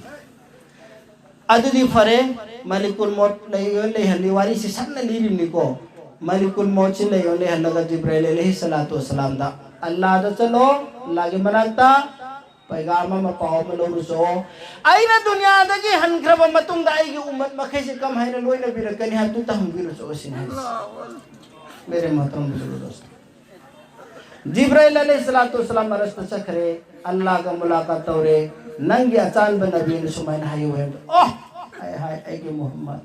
ꯑꯗꯨꯗꯤ ꯐꯔꯦ, ꯃꯂꯤꯀꯨꯜ ꯃꯣꯠ ꯂꯩꯌꯣ ꯂꯩꯍꯜꯂꯤ, ꯋꯥꯔꯤꯁꯤ ꯁꯝꯅ ꯂꯤꯔꯤꯕꯅꯤꯀꯣ꯫ ꯃꯂꯤꯀꯨꯜ ꯃꯣꯠꯁꯤ ꯂꯩꯌꯣ ꯂꯩꯍꯜꯂꯒ ꯖꯤꯕ꯭ꯔꯥꯏꯜ ꯑꯂꯩꯍꯤ ꯁꯂꯥꯇꯨ ꯋꯁꯁꯂꯥꯝꯗ, "ꯑꯜꯂꯥꯗ ꯆꯠꯂꯣ, ꯑꯜꯂꯥꯒꯤ ꯃꯅꯥꯛꯇ ꯄꯩꯒꯥꯝ ꯑꯃ, ꯄꯥꯎ ꯑꯃ ꯂꯧꯔꯨꯆꯣ꯫ ꯑꯩꯅ ꯗꯨꯅꯤꯌꯥꯗꯒꯤ ꯍꯟꯈ꯭ꯔꯕ ꯃꯇꯨꯡꯗ ꯑꯩꯒꯤ ꯎꯝꯃꯠ ꯃꯈꯩꯁꯤ ꯀꯝꯍꯥꯏꯅ ꯂꯣꯏꯅꯕꯤꯔꯛꯀꯅꯤ ꯍꯥꯏꯕꯗꯨ ꯇꯝꯕꯤꯔꯨꯆꯣ" ꯁꯤꯅꯤ ꯍꯥꯏꯁꯦ꯫ ꯃꯦꯔꯦ ꯃꯣꯍꯇꯔꯝ ꯕꯨꯖꯨꯔꯒ ꯗꯣꯁꯇꯣ, ꯖꯤꯕ꯭ꯔꯥꯏꯜ ꯑꯂꯩꯍꯤ ꯁꯂꯥꯇꯨ ꯋꯁꯁꯂꯥꯝ ꯑꯔꯁꯇ ꯆꯠꯈ꯭ꯔꯦ, ꯑꯜꯂꯥꯒ ꯃꯨꯂꯥꯀꯥꯠ ꯇꯧꯔꯦ꯫ "ꯅꯪꯒꯤ ꯑꯆꯥꯟꯕ ꯅꯕꯤꯅ ꯁꯨꯃꯥꯏꯅ ꯍꯥꯏꯌꯨ" ꯍꯥꯏꯕꯗ, "ꯑꯣ!" ꯑꯩ ꯍꯥꯏ, "ꯑꯩꯒꯤ ꯃꯨꯍꯝꯃꯗ,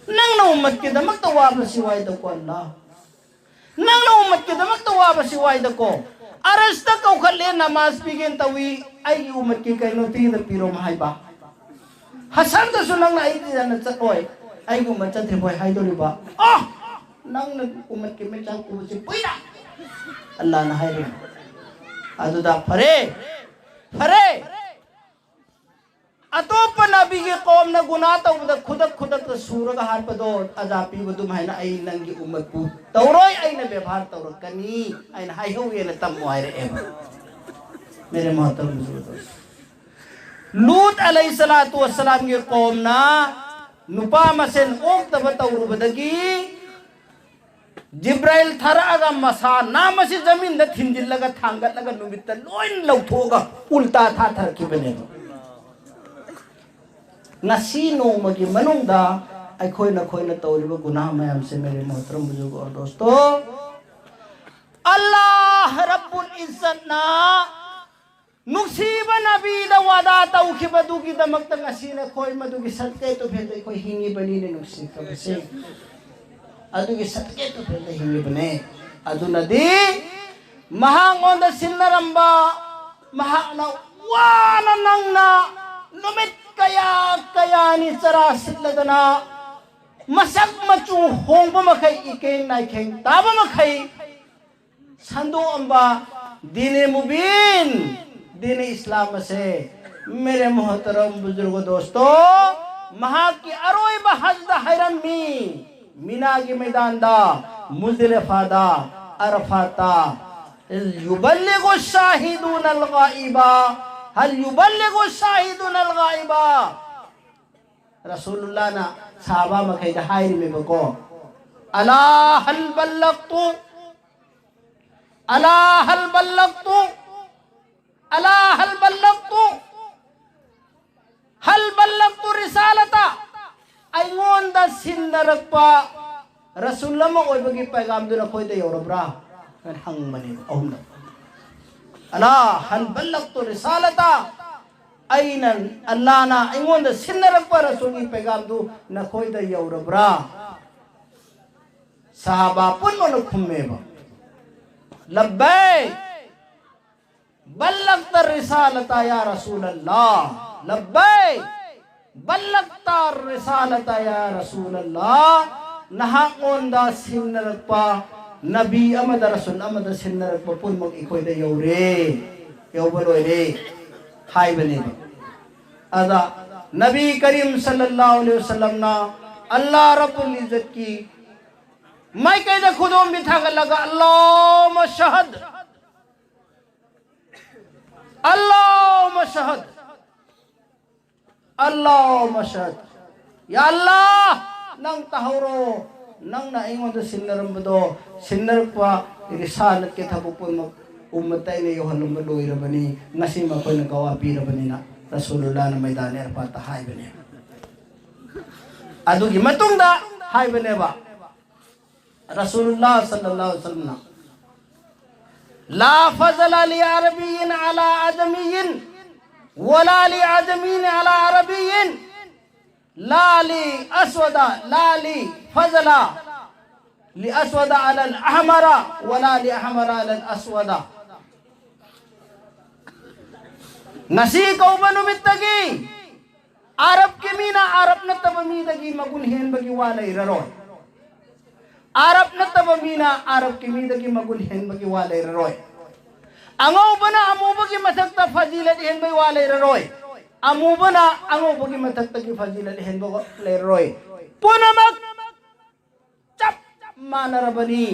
ꯅꯪꯅ ꯎꯝꯃꯠꯀꯤꯗꯃꯛꯇ ꯋꯥꯕꯁꯤ ꯋꯥꯏꯗꯀꯣ ꯑꯜꯂꯥ꯫ ꯅꯪꯅ ꯎꯝꯃꯠꯀꯤꯗꯃꯛꯇ ꯋꯥꯕꯁꯤ ꯋꯥꯏꯗꯀꯣ꯫ ꯑꯔꯁꯇ ꯀꯧꯈꯠꯂꯦ, ꯅꯃꯥꯖ ꯄꯤꯒꯦꯅ ꯇꯧꯏ, ꯑꯩꯒꯤ ꯎꯝꯃꯠꯀꯤ ꯀꯩꯅꯣ ꯄꯤꯒꯗ ꯄꯤꯔꯣ ꯍꯥꯏꯕ꯫ ꯍꯁꯔꯗꯁꯨ ꯅꯪꯅ ꯑꯩ ꯇꯤꯟꯅ ꯆꯠꯂꯣꯏ, ꯑꯩꯒꯤ ꯎꯝꯃꯠ ꯆꯠꯇ꯭ꯔꯤꯕꯣꯏ ꯍꯥꯏꯗꯣꯔꯤꯕ꯫ ꯑꯣ, ꯅꯪꯅ ꯎꯝꯃꯠꯀꯤ ꯃꯩꯆꯥꯛ ꯄꯨꯕꯁꯤ ꯀꯨꯏꯔ꯫ ꯑꯜꯂꯥꯅ ꯍꯥꯏꯔꯤ꯫ ꯑꯗꯨꯗ ꯐꯔꯦ, ꯐꯔꯦ꯫ ꯑꯇꯣꯞꯄ ꯅꯕꯤꯒꯤ ꯀꯣꯝꯅ ꯒꯨꯅꯥ ꯇꯧꯕꯗ ꯈꯨꯗꯛ ꯈꯨꯗꯛꯇ ꯁꯨꯔꯒ ꯍꯥꯠꯄꯗꯣ ꯑꯖꯥ ꯄꯤꯕ ꯑꯗꯨꯝ ꯍꯥꯏꯅ ꯑꯩ ꯅꯪꯒꯤ ꯎꯝꯃꯠꯄꯨ ꯇꯧꯔꯣꯏ, ꯑꯩꯅ ꯕꯦꯕꯥꯔ ꯇꯧꯔꯛꯀꯅꯤ, ꯑꯩꯅ ꯍꯥꯏꯍꯧꯒꯦꯅ ꯇꯝꯃꯣ ꯍꯥꯏꯔꯛꯑꯦꯕ꯫ ꯃꯦꯔꯦ ꯃꯣꯍꯇꯔꯝ ꯕꯨꯖꯨꯔꯒ ꯗꯣꯁꯇꯣ, ꯂꯨꯠ ꯑꯂꯩꯍꯤ ꯁꯂꯥꯇꯨ ꯋꯁꯁꯂꯥꯝꯒꯤ ꯀꯣꯝꯅ ꯅꯨꯄꯥ ꯃꯁꯦꯟ ꯑꯣꯛꯇꯕ ꯇꯧꯔꯨꯕꯗꯒꯤ ꯖꯤꯕ꯭ꯔꯥꯏꯜ ꯊꯥꯔꯛꯑꯒ ꯃꯁꯥ ꯅꯥꯝꯃꯁꯤ ꯖꯃꯤꯟꯗ ꯊꯤꯟꯖꯤꯜꯂꯒ ꯊꯥꯡꯒꯠꯂꯒ ꯅꯨꯃꯤꯠꯇ ꯂꯣꯏ ꯂꯧꯊꯣꯛꯑꯒ ꯎꯜꯇꯥ ꯊꯥꯊꯔꯛꯈꯤꯕꯅꯦꯕ꯫ ꯉꯁꯤ ꯅꯣꯡꯃꯒꯤ ꯃꯅꯨꯡꯗ ꯑꯩꯈꯣꯏꯅ ꯑꯩꯈꯣꯏꯅ ꯇꯧꯔꯤꯕ ꯒꯨꯅꯥꯍ ꯃꯌꯥꯝꯁꯦ, ꯃꯦꯔꯦ ꯃꯣꯍꯇꯔꯝ ꯕꯨꯖꯨꯔꯒ ꯑꯣꯔ ꯗꯣꯁꯇꯣ, ꯑꯜꯂꯥꯍ ꯔꯕꯨꯜ ꯏꯖꯠꯅ ꯅꯨꯡꯁꯤꯕ ꯅꯕꯤꯗ ꯋꯥꯗꯥ ꯇꯧꯈꯤꯕꯗꯨꯒꯤꯗꯃꯛꯇ ꯉꯁꯤ ꯅꯈꯣꯏ ꯃꯗꯨꯒꯤ ꯁꯠꯀꯦ ꯇꯨꯐꯦꯟꯗ ꯑꯩꯈꯣꯏ ꯍꯤꯡꯉꯤꯕꯅꯤꯅꯦ, ꯅꯨꯡꯁꯤꯈ꯭ꯔꯕꯁꯦ꯫ ꯑꯗꯨꯒꯤ ꯁꯠꯀꯦ ꯇꯨꯐꯦꯟꯗ ꯍꯤꯡꯉꯤꯕꯅꯦ꯫ ꯑꯗꯨꯅꯗꯤ ꯃꯍꯥꯛꯉꯣꯟꯗ ꯁꯤꯟꯅꯔꯝꯕ, ꯃꯍꯥꯛꯅ ꯋꯥꯅ ꯅꯪꯅ ꯅꯨꯃꯤꯠ ꯀꯌꯥ ꯀꯌꯥꯅꯤ ꯆꯔꯥ ꯁꯤꯠꯂꯗꯅ ꯃꯁꯛ ꯃꯆꯨ ꯍꯣꯡꯕ ꯃꯈꯩ, ꯏꯀꯦꯡ ꯅꯥꯏꯈꯦꯡ ꯇꯥꯕ ꯃꯈꯩ ꯁꯟꯗꯣꯛꯑꯝꯕ ꯗꯤꯅꯦ ꯃꯨꯕꯤꯟ, ꯗꯤꯅꯦ ꯏꯁꯂꯥꯝ ꯑꯁꯦ, ꯃꯦꯔꯦ ꯃꯣꯍꯇꯔꯝ ꯕꯨꯖꯨꯔꯒ ꯗꯣꯁꯇꯣ, ꯃꯍꯥꯛꯀꯤ ꯑꯔꯣꯏꯕ ꯍꯖꯗ ꯍꯥꯏꯔꯝꯃꯤ, ꯃꯤꯅꯥꯒꯤ ꯃꯩꯗꯥꯟꯗ, ꯃꯨꯖꯗꯦꯂꯤꯐꯥꯗ, ꯑꯔꯐꯥꯠꯇ, ꯍꯜ ꯌꯨꯕꯜꯂꯤꯒꯨ ꯁꯥꯍꯤꯗꯨꯅ ꯒꯥꯏꯕ, ꯍꯜ ꯌꯨꯕꯜꯂꯤꯒꯨ ꯁꯥꯍꯤꯗꯨꯅ ꯒꯥꯏꯕ꯫ ꯔꯁꯨꯂꯨꯜꯂꯥꯅ ꯁꯍꯥꯕꯥ ꯃꯈꯩꯗ ꯍꯥꯏꯔꯤꯃꯦꯕꯀꯣ, "ꯑꯂꯥ ꯍꯜ ꯕꯜꯂꯛꯇꯨ, ꯑꯂꯥ ꯍꯜ ꯕꯜꯂꯛꯇꯨ, ꯑꯂꯥ ꯍꯜ ꯕꯜꯂꯛꯇꯨ, ꯍꯜ ꯕꯜꯂꯛꯇꯨ ꯔꯤꯁꯥꯂꯇ?" ꯑꯩꯉꯣꯟꯗ ꯁꯤꯟꯅꯔꯛꯄ ꯔꯁꯨꯜ ꯑꯃ ꯑꯣꯏꯕꯒꯤ ꯄꯩꯒꯥꯝꯗꯨ ꯅꯈꯣꯏꯗ ꯌꯧꯔꯕ꯭ꯔꯥ ꯍꯥꯏꯅ ꯍꯪꯕꯅꯦꯕ ꯑꯍꯨꯝꯂꯛ꯫ "ꯑꯂꯥ ꯍꯜ ꯕꯜꯂꯛꯇꯨ ꯔꯤꯁꯥꯂꯇ?" ꯑꯩꯅ, ꯑꯜꯂꯥꯅ ꯑꯩꯉꯣꯟꯗ ꯁꯤꯟꯅꯔꯛꯄ ꯔꯁꯨꯜꯒꯤ ꯄꯩꯒꯥꯝꯗꯨ ꯅꯈꯣꯏꯗ ꯌꯧꯔꯕ꯭ꯔꯥ? ꯁꯍꯥꯕꯥ ꯄꯨꯝꯅꯃꯛꯅ ꯈꯨꯝꯃꯦꯕ, "ꯂꯕꯩ, ꯕꯜꯂꯛꯇ ꯔꯤꯁꯥꯂꯇ ꯌꯥ ꯔꯁꯨꯂꯜꯂꯥ, ꯂꯕꯩ, ꯕꯜꯂꯛꯇ ꯔꯤꯁꯥꯂꯇ ꯌꯥ ꯔꯁꯨꯂꯜꯂꯥ, ꯅꯍꯥꯛꯉꯣꯟꯗ ꯁꯤꯟꯅꯔꯛꯄ ꯅꯕꯤ ꯑꯃꯗ, ꯔꯁꯨꯜ ꯑꯃꯗ ꯁꯤꯟꯅꯔꯛꯄ ꯄꯨꯝꯅꯃꯛ ꯑꯩꯈꯣꯏꯗ ꯌꯧꯔꯦ, ꯌꯧꯕ ꯂꯣꯏꯔꯦ" ꯍꯥꯏꯕꯅꯦꯕ꯫ ꯑꯗ ꯅꯕꯤ ꯀꯔꯤꯝ ꯁꯜꯂꯜꯂꯥꯍꯨ ꯑꯂꯩꯍꯤ ꯋꯁꯜꯂꯝꯅ ꯑꯜꯂꯥ ꯔꯕꯨꯜ ꯏꯖꯠꯀꯤ ꯃꯥꯏꯀꯩꯗ ꯈꯨꯗꯣꯝꯕꯤ ꯊꯥꯡꯒꯠꯂꯒ, "ꯑꯜꯂꯥꯍꯨꯝꯃ ꯁꯍꯗ, ꯑꯜꯂꯥꯍꯨꯝꯃ ꯁꯍꯗ, ꯑꯜꯂꯥꯍꯨꯝꯃ ꯁꯍꯗ"꯫ "ꯌꯥ ꯑꯜꯂꯥ, ꯅꯪ ꯇꯥꯍꯧꯔꯣ, ꯅꯪꯅ ꯑꯩꯉꯣꯟꯗ ꯁꯤꯟꯅꯔꯝꯕꯗꯣ, ꯁꯤꯟꯅꯔꯛꯄ ꯔꯤꯁꯥꯂꯠꯀꯤ ꯊꯕꯛ ꯄꯨꯝꯅꯃꯛ ꯎꯝꯃꯠꯇ ꯑꯩꯅ ꯌꯧꯍꯜꯂꯝꯕ ꯂꯣꯏꯔꯕꯅꯤ, ꯉꯁꯤ ꯃꯈꯣꯏꯅ ꯒꯋꯥ ꯄꯤꯔꯕꯅꯤꯅ", ꯔꯁꯨꯂꯨꯜꯂꯥꯍꯅ ꯃꯩꯗꯥꯟ ꯑꯦꯔꯐꯥꯠꯇ ꯍꯥꯏꯕꯅꯦ꯫ ꯑꯗꯨꯒꯤ ꯃꯇꯨꯡꯗ ꯍꯥꯏꯕꯅꯦꯕ ꯔꯁꯨꯂꯨꯜꯂꯥꯍ ꯁꯜꯂꯜꯂꯥꯍꯨ ꯑꯂꯩꯍꯤ ꯋꯁꯜꯂꯝꯅ, "لا فضل لعربي على عجمي، ولا لعجمي على عربي، لا لأسود، لا لفضل لأسود على الأحمر، ولا لأحمر على الأسود"꯫ ꯉꯁꯤ ꯀꯧꯕ ꯅꯨꯃꯤꯠꯇꯒꯤ ꯑꯔꯕꯀꯤ ꯃꯤꯅ ꯑꯔꯕ ꯅꯠꯇꯕ ꯃꯤꯗꯒꯤ ꯃꯒꯨꯟ ꯍꯦꯟꯕꯒꯤ ꯋꯥ ꯂꯩꯔꯔꯣꯏ꯫ ꯑꯔꯕ ꯅꯠꯇꯕ ꯃꯤꯅ ꯑꯔꯕꯀꯤ ꯃꯤꯗꯒꯤ ꯃꯒꯨꯟ ꯍꯦꯟꯕꯒꯤ ꯋꯥ ꯂꯩꯔꯔꯣꯏ꯫ ꯑꯉꯧꯕꯅ ꯑꯃꯨꯕꯒꯤ ꯃꯊꯛꯇ ꯐꯖꯤꯂꯠ ꯍꯦꯟꯕꯒꯤ ꯋꯥ ꯂꯩꯔꯔꯣꯏ꯫ ꯑꯃꯨꯕꯅ ꯑꯉꯧꯕꯒꯤ ꯃꯊꯛꯇꯒꯤ ꯐꯖꯤꯂꯠ ꯍꯦꯟꯕ ꯋꯥ ꯂꯩꯔꯔꯣꯏ꯫ ꯄꯨꯝꯅꯃꯛ ꯆꯞ ꯃꯥꯟꯅꯔꯕꯅꯤ꯫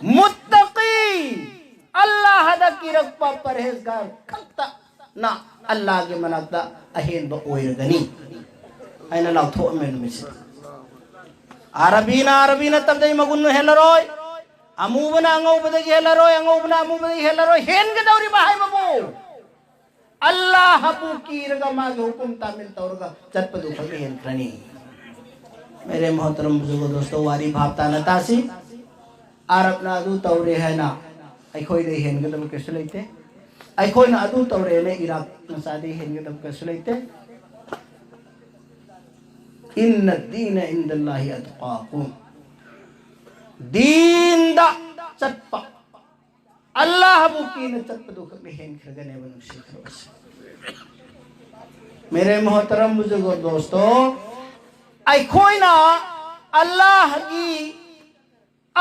ꯃꯨꯠꯇꯀꯤ, ꯑꯜꯂꯥꯍꯗ ꯀꯤꯔꯛꯄ ꯄꯔꯍꯦꯖꯒꯥꯔ ꯈꯛꯇꯅ ꯑꯜꯂꯥꯍꯒꯤ ꯃꯅꯥꯛꯇ ꯑꯍꯦꯟꯕ ꯑꯣꯏꯔꯒꯅꯤ ꯍꯥꯏꯅ ꯂꯥꯎꯊꯣꯛꯑꯝꯃꯦ ꯅꯨꯃꯤꯠꯁꯤꯗ꯫ ꯑꯔꯕꯤꯅ ꯑꯔꯕꯤ ꯅꯠꯇꯕꯗꯩ ꯃꯒꯨꯟ ꯍꯦꯜꯂꯔꯣꯏ, ꯑꯃꯨꯕꯅ ꯑꯉꯧꯕꯗꯒꯤ ꯍꯦꯜꯂꯔꯣꯏ, ꯑꯉꯧꯕꯅ ꯑꯃꯨꯕꯗꯒꯤ ꯍꯦꯜꯂꯔꯣꯏ꯫ ꯍꯦꯟꯒꯗꯧꯔꯤꯕ ꯍꯥꯏꯕꯕꯨ ꯑꯜꯂꯥꯍꯕꯨ ꯀꯤꯔꯒ ꯃꯥꯒꯤ ꯍꯨꯀꯨꯝ ꯇꯥꯃꯤꯜ ꯇꯧꯔꯒ ꯆꯠꯄꯗꯨ ꯈꯛ ꯍꯦꯟꯈ꯭ꯔꯅꯤ꯫ मेरे मोहतरम बुजुर्गों दोस्तों, ꯋꯥꯔꯤ ꯚꯥꯞ ꯇꯥꯅ ꯇꯥꯁꯤ꯫ ꯑꯔꯕꯅ ꯑꯗꯨ ꯇꯧꯔꯦ ꯍꯥꯏꯅ ꯑꯩꯈꯣꯏꯗ ꯍꯦꯟꯒꯗꯕ ꯀꯩꯁꯨ ꯂꯩꯇꯦ꯫ ꯑꯩꯈꯣꯏꯅ ꯑꯗꯨ ꯇꯧꯔꯦꯅ ꯏꯔꯥꯛ ꯃꯆꯥꯗꯤ ꯍꯦꯟꯒꯗꯕ ꯀꯩꯁꯨ ꯂꯩꯇꯦ꯫ ꯏꯟꯅ ꯗꯤꯅ ꯏꯟꯗꯜꯂꯥꯍꯤ ꯑꯠꯀꯥꯀꯨꯝ꯫ ꯗꯤꯟꯗ ꯆꯠꯄ, ꯑꯜꯂꯥꯍꯕꯨ ꯀꯤꯅ ꯆꯠꯄꯗꯨ ꯈꯛꯅ ꯍꯦꯟꯈ꯭ꯔꯒꯅꯦꯕ, ꯅꯨꯡꯁꯤꯈ꯭ꯔꯕꯁꯦ꯫ ꯃꯦꯔꯦ ꯃꯣꯍꯇꯔꯝ ꯕꯨꯖꯨꯔꯒꯣ ꯗꯣꯁꯇꯣ, ꯑꯩꯈꯣꯏꯅ ꯑꯜꯂꯥꯍꯒꯤ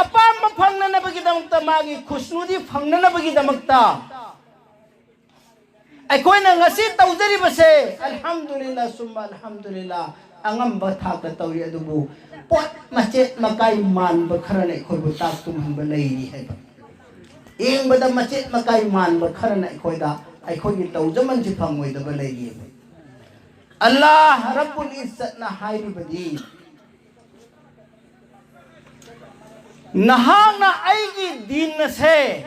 ꯑꯄꯥꯝꯕ ꯐꯪꯅꯅꯕꯒꯤꯗꯃꯛꯇ, ꯃꯥꯒꯤ ꯈꯨꯁꯅꯨꯗꯤ ꯐꯪꯅꯅꯕꯒꯤꯗꯃꯛꯇ ꯑꯩꯈꯣꯏꯅ ꯉꯁꯤ ꯇꯧꯖꯔꯤꯕꯁꯦ, ꯑꯜꯍꯝꯗꯨꯂꯤꯜꯂꯥ ꯁꯨꯝꯃ ꯑꯜꯍꯝꯗꯨꯂꯤꯜꯂꯥ, ꯑꯉꯝꯕ ꯊꯥꯛꯇ ꯇꯧꯔꯤ꯫ ꯑꯗꯨꯕꯨ ꯄꯣꯠ ꯃꯆꯦꯠ ꯃꯀꯥꯏ ꯃꯥꯟꯕ ꯈꯔꯅ ꯑꯩꯈꯣꯏꯕꯨ ꯇꯥꯛ ꯇꯨꯝꯍꯟꯕ ꯂꯩꯔꯤ ꯍꯥꯏꯕ꯫ ꯌꯦꯡꯕꯗ ꯃꯆꯦꯠ ꯃꯀꯥꯏ ꯃꯥꯟꯕ ꯈꯔꯅ ꯑꯩꯈꯣꯏꯗ ꯑꯩꯈꯣꯏꯒꯤ ꯇꯧꯖꯃꯟꯁꯤ ꯐꯪꯉꯣꯏꯗꯕ ꯂꯩꯔꯤ ꯍꯥꯏꯕ꯫ ꯑꯜꯂꯥꯍ ꯔꯕꯨꯜ ꯏꯖꯠꯅ ꯍꯥꯏꯔꯤꯕꯗꯤ, ꯅꯍꯥꯛꯅ ꯑꯩꯒꯤ ꯗꯤꯟ ꯑꯁꯦ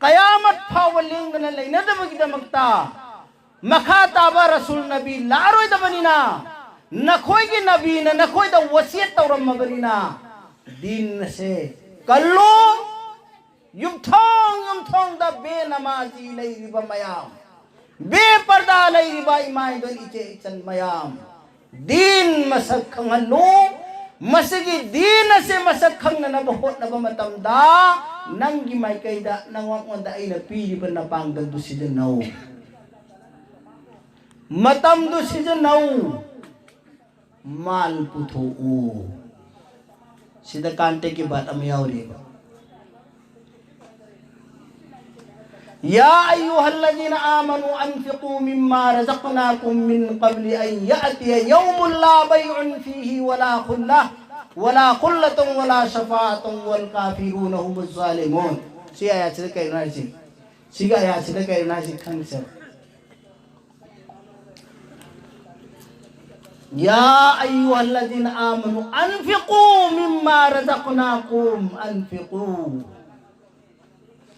ꯀꯌꯥꯃꯠ ꯐꯥꯎꯕ ꯂꯦꯡꯗꯅ ꯂꯩꯅꯗꯕꯒꯤꯗꯃꯛꯇ, ꯃꯈꯥ ꯇꯥꯕ ꯔꯁꯨꯜ ꯅꯕꯤ ꯂꯥꯛꯑꯔꯣꯏꯗꯕꯅꯤꯅ, ꯅꯈꯣꯏꯒꯤ ꯅꯕꯤꯅ ꯅꯈꯣꯏꯗ ꯋꯁꯤꯌꯠ ꯇꯧꯔꯝꯃꯕꯅꯤꯅ, ꯗꯤꯟ ꯑꯁꯦ ꯀꯜꯂꯨ꯫ ꯌꯨꯝꯊꯣꯡ ꯌꯨꯝꯊꯣꯡꯗ ꯕꯦꯅꯃꯥꯖꯤ ꯂꯩꯔꯤꯕ ꯃꯌꯥꯝ, ꯕꯦꯄꯔꯗꯥ ꯂꯩꯔꯤꯕ ꯏꯃꯥ ꯏꯕꯦꯟ ꯏꯆꯦ ꯏꯆꯟ ꯃꯌꯥꯝ, ꯗꯤꯟ ꯃꯁꯛ ꯈꯪꯍꯜꯂꯨ꯫ ꯃꯁꯤꯒꯤ ꯗꯤꯟ ꯑꯁꯦ ꯃꯁꯛ ꯈꯪꯅꯅꯕ ꯍꯣꯠꯅꯕ ꯃꯇꯝꯗ, ꯅꯪꯒꯤ ꯃꯥꯏꯀꯩꯗ, ꯅꯉꯣꯟꯗ ꯑꯩꯅ ꯄꯤꯔꯤꯕ ꯅꯄꯥꯡꯒꯜꯗꯨ ꯁꯤꯖꯤꯟꯅꯧ, ꯃꯇꯝꯗꯨ ꯁꯤꯖꯤꯟꯅꯧ, ꯃꯥꯜ ꯄꯨꯊꯣꯛꯎ꯫ ꯁꯤꯗ ꯀꯥꯟꯇꯦꯛꯀꯤ ꯕꯥꯠ ꯑꯃ ꯌꯥꯎꯔꯤꯕ꯫ يا أيها الذين آمنوا أنفقوا مما رزقناكم من قبل أن يأتي يوم لا بيع فيه ولا خلة ولا خلة ولا شفاعة والكافرون هم الظالمون. ꯁꯤ ꯑꯌꯥꯠꯁꯤꯗ ꯀꯩꯅꯣ ꯍꯥꯏꯁꯦ? ꯁꯤꯒꯤ ꯑꯌꯥꯠꯁꯤꯗ ꯀꯩꯅꯣ ꯍꯥꯏꯁꯦ? ꯈꯪꯁꯦ꯫ يا أيها الذين آمنوا أنفقوا مما رزقناكم أنفقوا.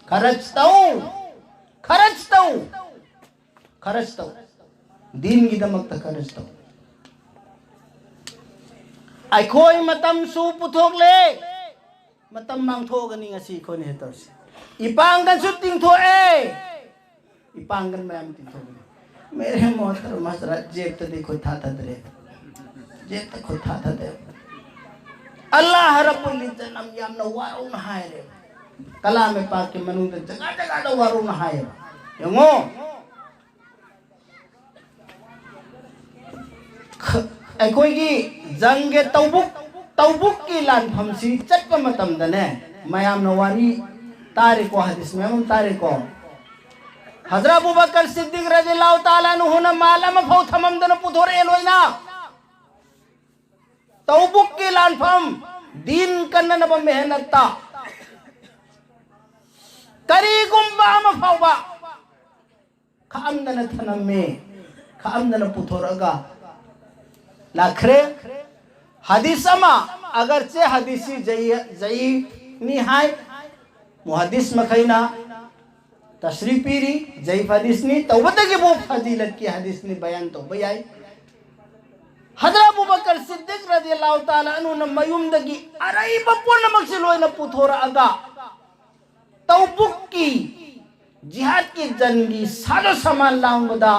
ꯈꯔꯆ ꯇꯧ, ꯈꯔꯆ ꯇꯧ, ꯈꯔꯆ ꯇꯧ꯫ ꯗꯤꯟꯒꯤꯗꯃꯛꯇ ꯈꯔꯆ ꯇꯧ꯫ ꯑꯩꯈꯣꯏ ꯃꯇꯝꯁꯨ ꯄꯨꯊꯣꯛꯂꯦ, ꯃꯇꯝ ꯃꯥꯡꯊꯣꯛꯑꯒꯅꯤ ꯉꯁꯤ ꯑꯩꯈꯣꯏꯅ ꯍꯦꯛ ꯇꯧꯔꯤꯁꯦ꯫ ꯏꯄꯥꯡꯒꯜꯁꯨ ꯇꯤꯡꯊꯣꯛꯑꯦ, ꯏꯄꯥꯡꯒꯜ ꯃꯌꯥꯝ ꯇꯤꯡꯊꯣꯛꯄꯅꯤ꯫ ꯃꯦꯔꯦ ꯃꯣꯍꯇꯔꯝ ꯍꯖꯔꯠ, ꯖꯦꯕꯇꯗꯤ ꯈꯨꯠ ꯊꯥꯊꯗ꯭ꯔꯦ꯫ ꯖꯦꯕꯇ ꯈꯨꯠ ꯊꯥꯊꯗꯦ꯫ ꯑꯜꯂꯥꯍ ꯔꯕꯨꯜ ꯏꯖꯠꯅ ꯌꯥꯝꯅ ꯋꯥꯔꯧꯅ ꯍꯥꯏꯔꯦ꯫ ꯀꯂꯥꯃꯦ ꯄꯥꯛꯀꯤ ꯃꯅꯨꯡꯗ ꯖꯒꯥ ꯖꯒꯥꯗ ꯋꯥꯔꯧꯅ ꯍꯥꯏꯌꯦꯕ꯫ ꯌꯦꯡꯉꯣ꯫ ꯈ-, ꯑꯩꯈꯣꯏꯒꯤ ꯖꯪꯒꯦ ꯇꯧꯕꯨꯛ, ꯇꯧꯕꯨꯛꯀꯤ ꯂꯥꯟꯐꯝꯁꯤ ꯆꯠꯄ ꯃꯇꯝꯗꯅꯦ, ꯃꯌꯥꯝꯅ ꯋꯥꯔꯤ ꯇꯥꯔꯦꯀꯣ, ꯍꯗꯤꯁ ꯃꯌꯥꯝ ꯑꯃ ꯇꯥꯔꯦꯀꯣ꯫ ꯍꯖꯔꯠ ꯑꯕꯨ ꯕꯀꯔ ꯁꯤꯗꯤꯛ ꯔꯖꯤꯌꯜꯂꯥꯍꯨ ꯇꯥꯂꯥ ꯑꯟꯍꯨꯅ ꯃꯥꯜ ꯑꯃ ꯐꯥꯎ ꯊꯝꯃꯝꯗꯅ ꯄꯨꯊꯣꯔꯛꯑꯦ ꯂꯣꯏꯅ꯫ ꯇꯧꯕꯨꯛꯀꯤ ꯂꯥꯟꯐꯝ, ꯗꯤꯟ ꯀꯟꯅꯅꯕ ꯃꯦꯍꯅꯠꯇ ꯀꯔꯤꯒꯨꯝꯕ ꯑꯃ ꯐꯥꯎꯕ ꯈꯥꯛꯑꯝꯗꯅ ꯊꯅꯝꯃꯦ, ꯈꯥꯛꯑꯝꯗꯅ ꯄꯨꯊꯣꯔꯛꯑꯒ ꯂꯥꯛꯈ꯭ꯔꯦ꯫ ꯍꯗꯤꯁ ꯑꯃ, ꯑꯒꯔꯆꯦ ꯍꯗꯤꯁꯁꯤ ꯖꯌꯤ-, ꯖꯌꯤꯐꯅꯤ ꯍꯥꯏ, ꯃꯨꯍꯗꯤꯁ ꯃꯈꯩꯅ ꯇꯁꯔꯤ ꯄꯤꯔꯤ, ꯖꯌꯤꯐ ꯍꯗꯤꯁꯅꯤ, ꯇꯧꯕꯇꯒꯤꯕꯨ ꯐꯖꯤꯂꯠꯀꯤ ꯍꯗꯤꯁꯅꯤ, ꯕꯌꯥꯟ ꯇꯧꯕ ꯌꯥꯏ꯫ ꯍꯖꯔꯠ ꯑꯕꯨ ꯕꯀꯔ ꯁꯤꯗꯤꯛ ꯔꯖꯤꯌꯜꯂꯥꯍꯨ ꯇꯥꯂꯥ ꯑꯟꯍꯨꯅ ꯃꯌꯨꯝꯗꯒꯤ ꯑꯔꯩꯕ ꯄꯨꯝꯅꯃꯛꯁꯤ ꯂꯣꯏꯅ ꯄꯨꯊꯣꯔꯛꯑꯒ ꯇꯧꯕꯨꯛꯀꯤ ꯖꯤꯍꯥꯗꯀꯤ ꯖꯟꯒꯤ ꯁꯥꯖ ꯁꯃꯥꯟ ꯂꯥꯡꯕꯗ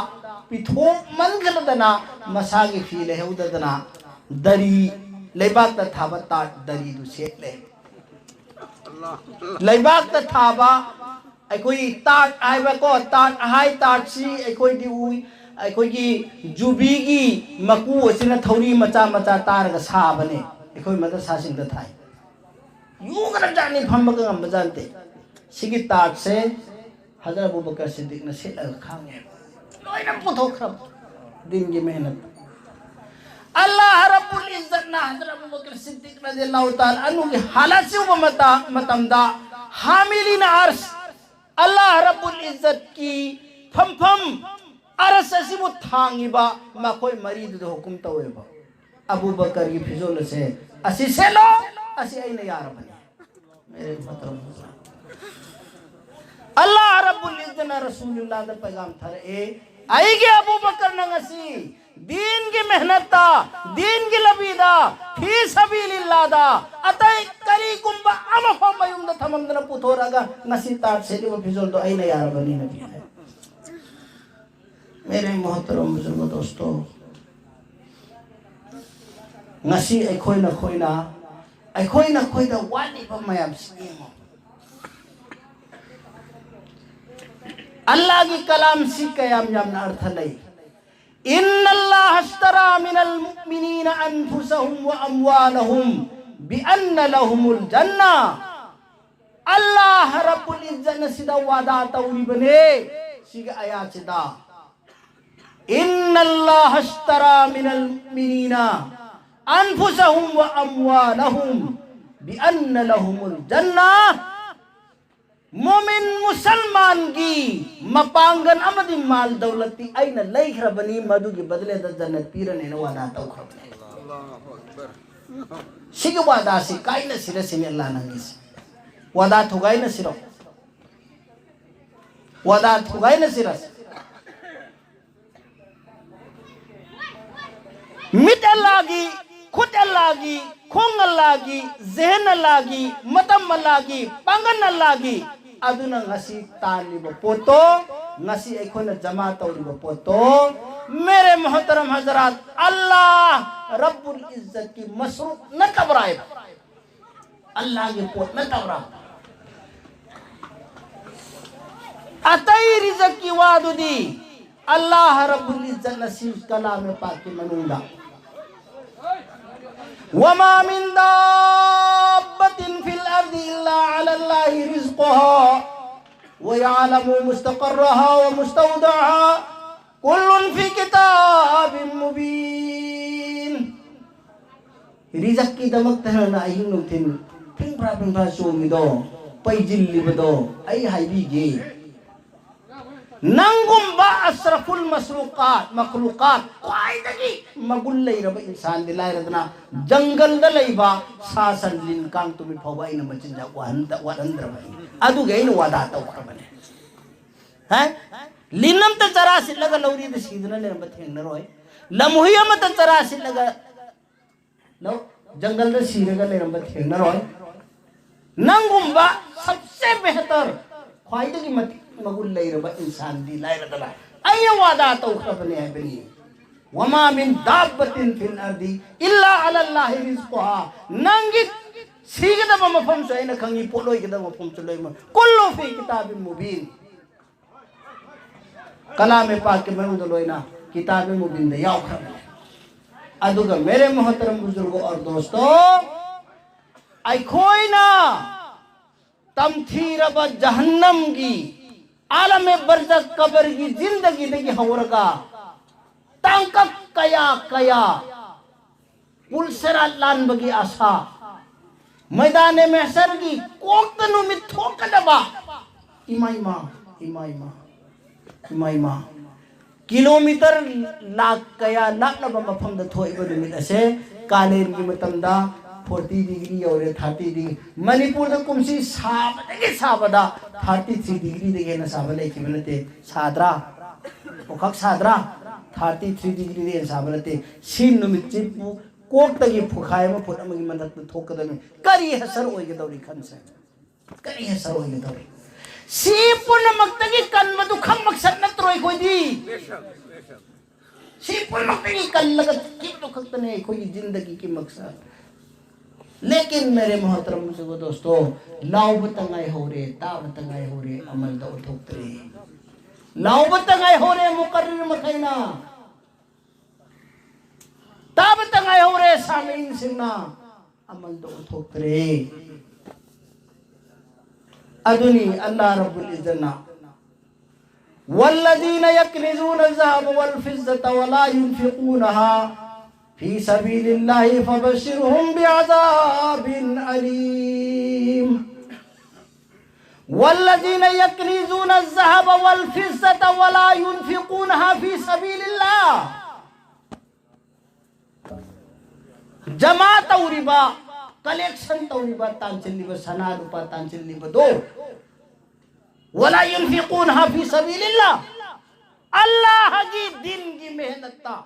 ꯄꯤꯊꯣꯛꯃꯟꯈ꯭ꯔꯗꯅ ꯃꯁꯥꯒꯤ ꯐꯤ ꯂꯩꯍꯧꯗꯗꯅ ꯗꯔꯤ, ꯂꯩꯕꯥꯛꯇ ꯊꯥꯕ ꯇꯥꯠ ꯗꯔꯤꯗꯨ ꯁꯦꯠꯂꯦ꯫ ꯂꯩꯕꯥꯛꯇ ꯊꯥꯕ ꯑꯩꯈꯣꯏ ꯇꯥꯠ ꯍꯥꯏꯕꯀꯣ, ꯇꯥꯠ ꯑꯍꯥꯏ ꯇꯥꯠꯁꯤ ꯑꯩꯈꯣꯏꯗꯤ ꯎꯏ, ꯑꯩꯈꯣꯏꯒꯤ ꯖꯨꯕꯤꯒꯤ ꯃꯀꯨ ꯑꯁꯤꯅ ꯊꯧꯔꯤ ꯃꯆꯥ ꯃꯆꯥ ꯇꯥꯔꯒ ꯁꯥꯕꯅꯦ, ꯑꯩꯈꯣꯏ ꯃꯗꯔꯁꯥꯁꯤꯡꯗ ꯊꯥꯏ꯫ ꯌꯨꯒ꯭ꯔꯖꯥꯠꯅꯤ, ꯐꯝꯕꯒ ꯉꯝꯕꯖꯥꯠ ꯅꯠꯇꯦ꯫ ꯁꯤꯒꯤ ꯇꯥꯠꯁꯦ ꯍꯖꯔꯠ ꯑꯕꯨ ꯕꯀꯔ ꯁꯤꯗꯤꯛꯅ ꯁꯤꯠꯂꯒ ꯈꯥꯡꯉꯦ꯫ ꯂꯣꯏꯅ ꯄꯨꯊꯣꯛꯈ꯭ꯔꯕ ꯗꯤꯟꯒꯤ ꯃꯦꯍꯅꯠ꯫ ꯑꯜꯂꯥꯍ ꯔꯕꯨꯜ ꯏꯖꯠꯅ ꯍꯖꯔꯠ ꯑꯕꯨ ꯕꯀꯔ ꯁꯤꯗꯤꯛ ꯔꯖꯤꯌꯜꯂꯥꯍꯨ ꯇꯥꯂꯥ ꯑꯟꯍꯨꯒꯤ ꯍꯥꯂꯠꯁꯤ ꯎꯕ ꯃꯇ-, ꯃꯇꯝꯗ ꯍꯥꯃꯤꯂꯤꯅ ꯑꯔꯁ, ꯑꯜꯂꯥꯍ ꯔꯕꯨꯜ ꯏꯖꯠꯀꯤ ꯐꯝꯐꯝ ꯑꯔꯁ ꯑꯁꯤꯕꯨ ꯊꯥꯡꯉꯤꯕ ꯃꯈꯣꯏ ꯃꯔꯤꯗꯨꯗ ꯍꯨꯀꯨꯝ ꯇꯧꯋꯦꯕ꯫ ꯑꯕꯨ ꯕꯀꯔꯒꯤ ꯐꯤꯖꯣꯜ ꯑꯁꯦ, ꯑꯁꯤ ꯁꯦꯠꯂꯣ, ꯑꯁꯤ ꯑꯩꯅ ꯌꯥꯔꯕꯅꯤ꯫ ꯃꯦꯔꯦ ꯃꯣꯍꯇꯔꯝ ꯍꯖꯔꯠ, ꯑꯜꯂꯥꯍ ꯔꯕꯨꯜ ꯏꯖꯠꯅ ꯔꯁꯨꯂꯨꯜꯂꯥꯍꯗ ꯄꯩꯒꯥꯝ ꯊꯥꯔꯛꯑꯦ, ꯑꯩꯒꯤ ꯑꯕꯨ ꯕꯀꯔꯅ ꯉꯁꯤ ꯗꯤꯟꯒꯤ ꯃꯦꯍꯅꯠꯇ, ꯗꯤꯟꯒꯤ ꯂꯝꯕꯤꯗ, ꯐꯤ ꯁꯕꯤꯂꯤꯜꯂꯥꯍꯗ ꯑꯇꯩ ꯀꯔꯤꯒꯨꯝꯕ ꯑꯃꯐꯥꯎ ꯃꯌꯨꯝꯗ ꯊꯝꯃꯝꯗꯅ ꯄꯨꯊꯣꯔꯛꯑꯒ ꯉꯁꯤ ꯇꯥꯠ ꯁꯦꯠꯂꯤꯕ ꯐꯤꯖꯣꯜꯗꯣ ꯑꯩꯅ ꯌꯥꯔꯕꯅꯤ, ꯅꯕꯤ ꯍꯥꯏ꯫ मेरे मोहतरम बुजुर्ग दोस्तों, ꯉꯁꯤ ꯑꯩꯈꯣꯏꯅ ꯑꯩꯈꯣꯏꯅ ꯑꯩꯈꯣꯏꯅ ꯑꯩꯈꯣꯏꯗ ꯋꯥꯠꯂꯤꯕ ꯃꯌꯥꯝꯁꯤ ꯌꯦꯡꯉꯣ꯫ ꯑꯜꯂꯥꯍꯒꯤ ꯀꯂꯥꯝꯁꯤ ꯀꯌꯥꯝ ꯌꯥꯝꯅ ꯑꯔꯊ ꯂꯩ꯫ إن الله اشترى من المؤمنين أنفسهم وأموالهم بأن لهم الجنة. ꯑꯜꯂꯥꯍ ꯔꯕꯨꯜ ꯏꯖꯠꯅ ꯁꯤꯗ ꯋꯥꯗꯥ ꯇꯧꯔꯤꯕꯅꯦ꯫ ꯁꯤꯒꯤ ꯑꯌꯥꯠꯁꯤꯗ, إن الله اشترى من المؤمنين أنفسهم وأموالهم بأن لهم الجنة. ꯃꯣꯃꯤꯟ ꯃꯨꯁꯜꯃꯥꯟꯒꯤ ꯃꯄꯥꯡꯒꯜ ꯑꯃꯗꯤ ꯃꯥꯜ ꯗꯧꯂꯠꯇꯤ ꯑꯩꯅ ꯂꯩꯈ꯭ꯔꯕꯅꯤ, ꯃꯗꯨꯒꯤ ꯕꯗꯂꯦꯗ ꯖꯟꯅꯠ ꯄꯤꯔꯅꯦꯅ ꯋꯥꯗꯥ ꯇꯧꯈ꯭ꯔꯕꯅꯤ꯫ ꯁꯤꯒꯤ ꯋꯥꯗꯥꯁꯤ ꯀꯥꯏꯅꯁꯤꯔ ꯁꯤꯅꯤ ꯑꯜꯂꯥꯍ ꯅꯪꯒꯤꯁꯤ꯫ ꯋꯥꯗꯥ ꯊꯨꯒꯥꯏꯅꯁꯤꯔꯣ? ꯋꯥꯗꯥ ꯊꯨꯒꯥꯏꯅꯁꯤꯔ? ꯃꯤꯠ ꯑꯜꯂꯥꯍꯒꯤ, ꯈꯨꯠ ꯑꯜꯂꯥꯍꯒꯤ, ꯈꯣꯡ ꯑꯜꯂꯥꯍꯒꯤ, ꯖꯦꯍꯟ ꯑꯜꯂꯥꯍꯒꯤ, ꯃꯇꯝ ꯑꯜꯂꯥꯍꯒꯤ, ꯄꯥꯡꯒꯜ ꯑꯜꯂꯥꯍꯒꯤ꯫ ꯑꯗꯨꯅ ꯉꯁꯤ ꯇꯥꯜꯂꯤꯕ ꯄꯣꯠꯇꯣ, ꯉꯁꯤ ꯑꯩꯈꯣꯏꯅ ꯖꯃꯥ ꯇꯧꯔꯤꯕ ꯄꯣꯠꯇꯣ, ꯃꯦꯔꯦ ꯃꯣꯍꯇꯔꯝ ꯍꯖꯔꯥꯠ, ꯑꯜꯂꯥꯍ ꯔꯕꯨꯜ ꯏꯖꯠꯀꯤ ꯃꯁꯔꯨꯐ ꯅꯠꯇꯕ꯭ꯔꯥ ꯍꯥꯏꯕ? ꯑꯜꯂꯥꯍꯒꯤ ꯄꯣꯠ ꯅꯠꯇꯕ꯭ꯔꯥ? ꯑꯇꯩ ꯔꯤꯖꯛꯀꯤ ꯋꯥꯗꯨꯗꯤ ꯑꯜꯂꯥꯍ ꯔꯕꯨꯜ ꯏꯖꯠꯅ ꯁꯤ ꯀꯂꯥꯃꯦ ꯄꯥꯛꯀꯤ ꯃꯅꯨꯡꯗ, وما من دابة في الأرض إلا على الله رزقها ويعلم مستقرها ومستودعها كل في كتاب مبين. ꯔꯤꯖꯛꯀꯤꯗꯃꯛꯇ ꯅꯪꯅ ꯑꯍꯤꯡ ꯅꯨꯡꯊꯤꯜ ꯐꯤꯡꯐ꯭ꯔꯥ ꯐꯤꯡꯐ꯭ꯔꯥ ꯆꯣꯡꯉꯤꯗꯣ, ꯄꯩꯖꯤꯜꯂꯤꯕꯗꯣ ꯑꯩ ꯍꯥꯏꯕꯤꯒꯦ꯫ ꯅꯪꯒꯨꯝꯕ ꯑꯁ꯭ꯔꯐꯨꯜ ꯃꯁ꯭ꯔꯨꯀꯥꯠ, ꯃꯈ꯭ꯂꯨꯀꯥꯠ, ꯈ꯭ꯋꯥꯏꯗꯒꯤ ꯃꯒꯨꯟ ꯂꯩꯔꯕ ꯏꯟꯁꯥꯟꯗꯤ ꯂꯥꯏꯔꯗꯅ, ꯖꯪꯒꯜꯗ ꯂꯩꯕ ꯁꯥ ꯁꯟ, ꯂꯤꯟ ꯀꯥꯡ ꯇꯨꯃꯤꯠ ꯐꯥꯎꯕ ꯑꯩꯅ ꯃꯆꯤꯟꯖꯥꯛ ꯋꯥꯍꯟꯗ-, ꯋꯥꯠꯍꯟꯗ꯭ꯔꯕꯅꯤ꯫ ꯑꯗꯨꯒꯤ ꯑꯩꯅ ꯋꯥꯗꯥ ꯇꯧꯈ꯭ꯔꯕꯅꯦ꯫ ꯍꯥ? ꯂꯤꯟ ꯑꯃꯇ ꯆꯔꯥ ꯁꯤꯠꯂꯒ ꯂꯧꯔꯤꯗ ꯁꯤꯗꯨꯅ ꯂꯩꯔꯝꯕ ꯊꯦꯡꯅꯔꯣꯏ꯫ ꯂꯝꯍꯨꯏ ꯑꯃꯇ ꯆꯔꯥ ꯁꯤꯠꯂꯒ ꯂꯧ, ꯖꯪꯒꯜꯗ ꯁꯤꯔꯒ ꯂꯩꯔꯝꯕ ꯊꯦꯡꯅꯔꯣꯏ꯫ ꯅꯪꯒꯨꯝꯕ ꯁꯕꯁꯦ ꯕꯦꯍꯇꯔ, ꯈ꯭ꯋꯥꯏꯗꯒꯤ ꯃꯇꯤꯛ ꯃꯒꯨꯟ ꯂꯩꯔꯕ ꯏꯟꯁꯥꯟꯗꯤ ꯂꯥꯏꯔꯗꯅ, ꯑꯩꯅ ꯋꯥꯗꯥ ꯇꯧꯈ꯭ꯔꯕꯅꯦ ꯍꯥꯏꯕꯅꯤ꯫ "ꯋꯃꯥ ꯃꯤꯟ ꯗꯥꯕꯇꯤꯟ ꯐꯤꯜ ꯑꯔꯗꯤ ꯏꯜꯂꯥ ꯑꯂꯜꯂꯥꯍꯤ ꯔꯤꯖ꯭ꯀꯨꯍꯥ"꯫ ꯅꯪꯒꯤ ꯁꯤꯒꯗꯕ ꯃꯐꯝꯁꯨ ꯑꯩꯅ ꯈꯪꯉꯤ, ꯄꯣꯠꯂꯣꯏꯒꯗꯕ ꯃꯐꯝꯁꯨ ꯂꯣꯏꯅꯃꯛ "ꯀꯨꯜꯂꯨ ꯐꯤ ꯀꯤꯇꯥꯕꯤꯟ ꯃꯨꯕꯤꯟ"꯫ ꯀꯂꯥꯃꯦ ꯄꯥꯛꯀꯤ ꯃꯅꯨꯡꯗ ꯂꯣꯏꯅ ꯀꯤꯇꯥꯕꯦ ꯃꯨꯕꯤꯟꯗ ꯌꯥꯎꯈ꯭ꯔꯕꯅꯤ꯫ ꯑꯗꯨꯒ ꯃꯦꯔꯦ ꯃꯣꯍꯇꯔꯝ ꯕꯨꯖꯨꯔꯒ ꯑꯣꯔ ꯗꯣꯁꯇꯣ, ꯑꯩꯈꯣꯏꯅ ꯇꯝꯊꯤꯔꯕ ꯖꯍꯟꯅꯝꯒꯤ, ꯑꯥꯂꯃꯦ ꯕꯔꯖꯈ ꯀꯕꯔꯒꯤ ꯖꯤꯟꯗꯒꯤꯗꯒꯤ ꯍꯧꯔꯒ ꯇꯥꯡꯀꯛ ꯀꯌꯥ ꯀꯌꯥ ꯄꯨꯜꯁꯦꯔꯥꯠ ꯂꯥꯟꯕꯒꯤ ꯑꯁꯥ, ꯃꯩꯗꯥꯅꯦ ꯃꯦꯁꯔꯒꯤ ꯀꯣꯛꯇ ꯅꯨꯃꯤꯠ ꯊꯣꯛꯀꯗꯕ, ꯏꯃꯥ ꯏꯃꯥ, ꯏꯃꯥ ꯏꯃꯥ, ꯏꯃꯥ ꯏꯃꯥ, ꯀꯤꯂꯣꯃꯤꯇꯔ ꯂꯥꯛ ꯀꯌꯥ ꯂꯥꯞꯂꯕ ꯃꯐꯝꯗ ꯊꯣꯛꯏꯕ ꯅꯨꯃꯤꯠ ꯑꯁꯦ ꯀꯥꯂꯦꯟꯒꯤ ꯃꯇꯝꯗ ꯐꯣꯔꯇꯤ ꯗꯤꯒ꯭ꯔꯤ ꯌꯧꯔꯦ, ꯊꯥꯔꯇꯤ ꯗꯤꯒ꯭ꯔꯤ꯫ ꯃꯅꯤꯄꯨꯔꯗ ꯀꯨꯝꯁꯤ ꯁꯥꯕꯗꯒꯤ ꯁꯥꯕꯗ ꯊꯥꯔꯇꯤ ꯊ꯭ꯔꯤ ꯗꯤꯒ꯭ꯔꯤꯗꯒꯤ ꯍꯦꯟꯅ ꯁꯥꯕ ꯂꯩꯈꯤꯕ ꯅꯠꯇꯦ꯫ ꯁꯥꯗ꯭ꯔꯥ? ꯑꯣꯈꯛ ꯁꯥꯗ꯭ꯔꯥ? ꯊꯥꯔꯇꯤ ꯊ꯭ꯔꯤ ꯗꯤꯒ꯭ꯔꯤꯗꯒꯤ ꯍꯦꯟꯅ ꯁꯥꯕ ꯅꯠꯇꯦ꯫ ꯁꯤ ꯅꯨꯃꯤꯠꯁꯤ ꯀꯣꯛꯇꯒꯤ ꯐꯨꯈꯥꯏ ꯑꯃ ꯐꯨꯠ ꯑꯃꯒꯤ ꯃꯊꯛꯇ ꯊꯣꯛꯀꯗꯕꯅꯤ꯫ ꯀꯔꯤ ꯍꯁꯔ ꯑꯣꯏꯒꯗꯧꯔꯤ ꯈꯟꯁꯦ? ꯀꯔꯤ ꯍꯁꯔ ꯑꯣꯏꯒꯗꯧꯔꯤ? ꯁꯤ ꯄꯨꯝꯅꯃꯛꯇꯒꯤ ꯀꯟꯕꯗꯨ ꯈꯛ ꯃꯛꯁꯠ ꯅꯠꯇ꯭ꯔꯣ ꯑꯩꯈꯣꯏꯗꯤ? ꯁꯤ ꯄꯨꯝꯅꯃꯛꯇꯒꯤ ꯀꯜꯂꯒ ꯆꯠꯈꯤꯕꯗꯨ ꯈꯛꯇꯅꯦ ꯑꯩꯈꯣꯏꯒꯤ ꯖꯤꯟꯗꯒꯤꯒꯤ ꯃꯛꯁꯠ꯫ ꯂꯦꯀꯤꯟ ꯃꯦꯔꯦ ꯃꯣꯍꯇꯔꯝ ꯕꯨꯖꯨꯔꯒ ꯗꯣꯁꯇꯣ, ꯂꯥꯎꯕꯇ ꯉꯥꯏꯍꯧꯔꯦ, ꯇꯥꯕꯇ ꯉꯥꯏꯍꯧꯔꯦ, ꯑꯃꯜꯗ ꯑꯣꯟꯊꯣꯛꯇ꯭ꯔꯦ꯫ ꯂꯥꯎꯕꯇ ꯉꯥꯏꯍꯧꯔꯦ ꯃꯨꯀꯔꯔꯤꯔ ꯃꯈꯩꯅ, ꯇꯥꯕꯇ ꯉꯥꯏꯍꯧꯔꯦ ꯁꯥꯃꯤꯟꯁꯤꯡꯅ, ꯑꯃꯜꯗ ꯑꯣꯟꯊꯣꯛꯇ꯭ꯔꯦ꯫ ꯑꯗꯨꯅꯤ ꯑꯜꯂꯥꯍ ꯔꯕꯨꯜ ꯏꯖ꯭ꯖꯠꯅ, "والذين يكنزون الذهب والفضة ولا ينفقونها في سبيل الله فبشرهم بعذاب أليم". "والذين يكنزون الذهب والفضة ولا ينفقونها في سبيل الله". ꯖꯃꯥ ꯇꯧꯔꯤꯕ, ꯀꯂꯦꯛꯁꯟ ꯇꯧꯔꯤꯕ, ꯇꯥꯟꯁꯤꯜꯂꯤꯕ, ꯁꯅꯥ ꯂꯨꯄꯥ ꯇꯥꯟꯁꯤꯜꯂꯤꯕꯗꯣ, "ولا ينفقونها في سبيل الله", ꯑꯜꯂꯥꯍꯒꯤ ꯗꯤꯟꯒꯤ ꯃꯦꯍꯅꯠꯇ,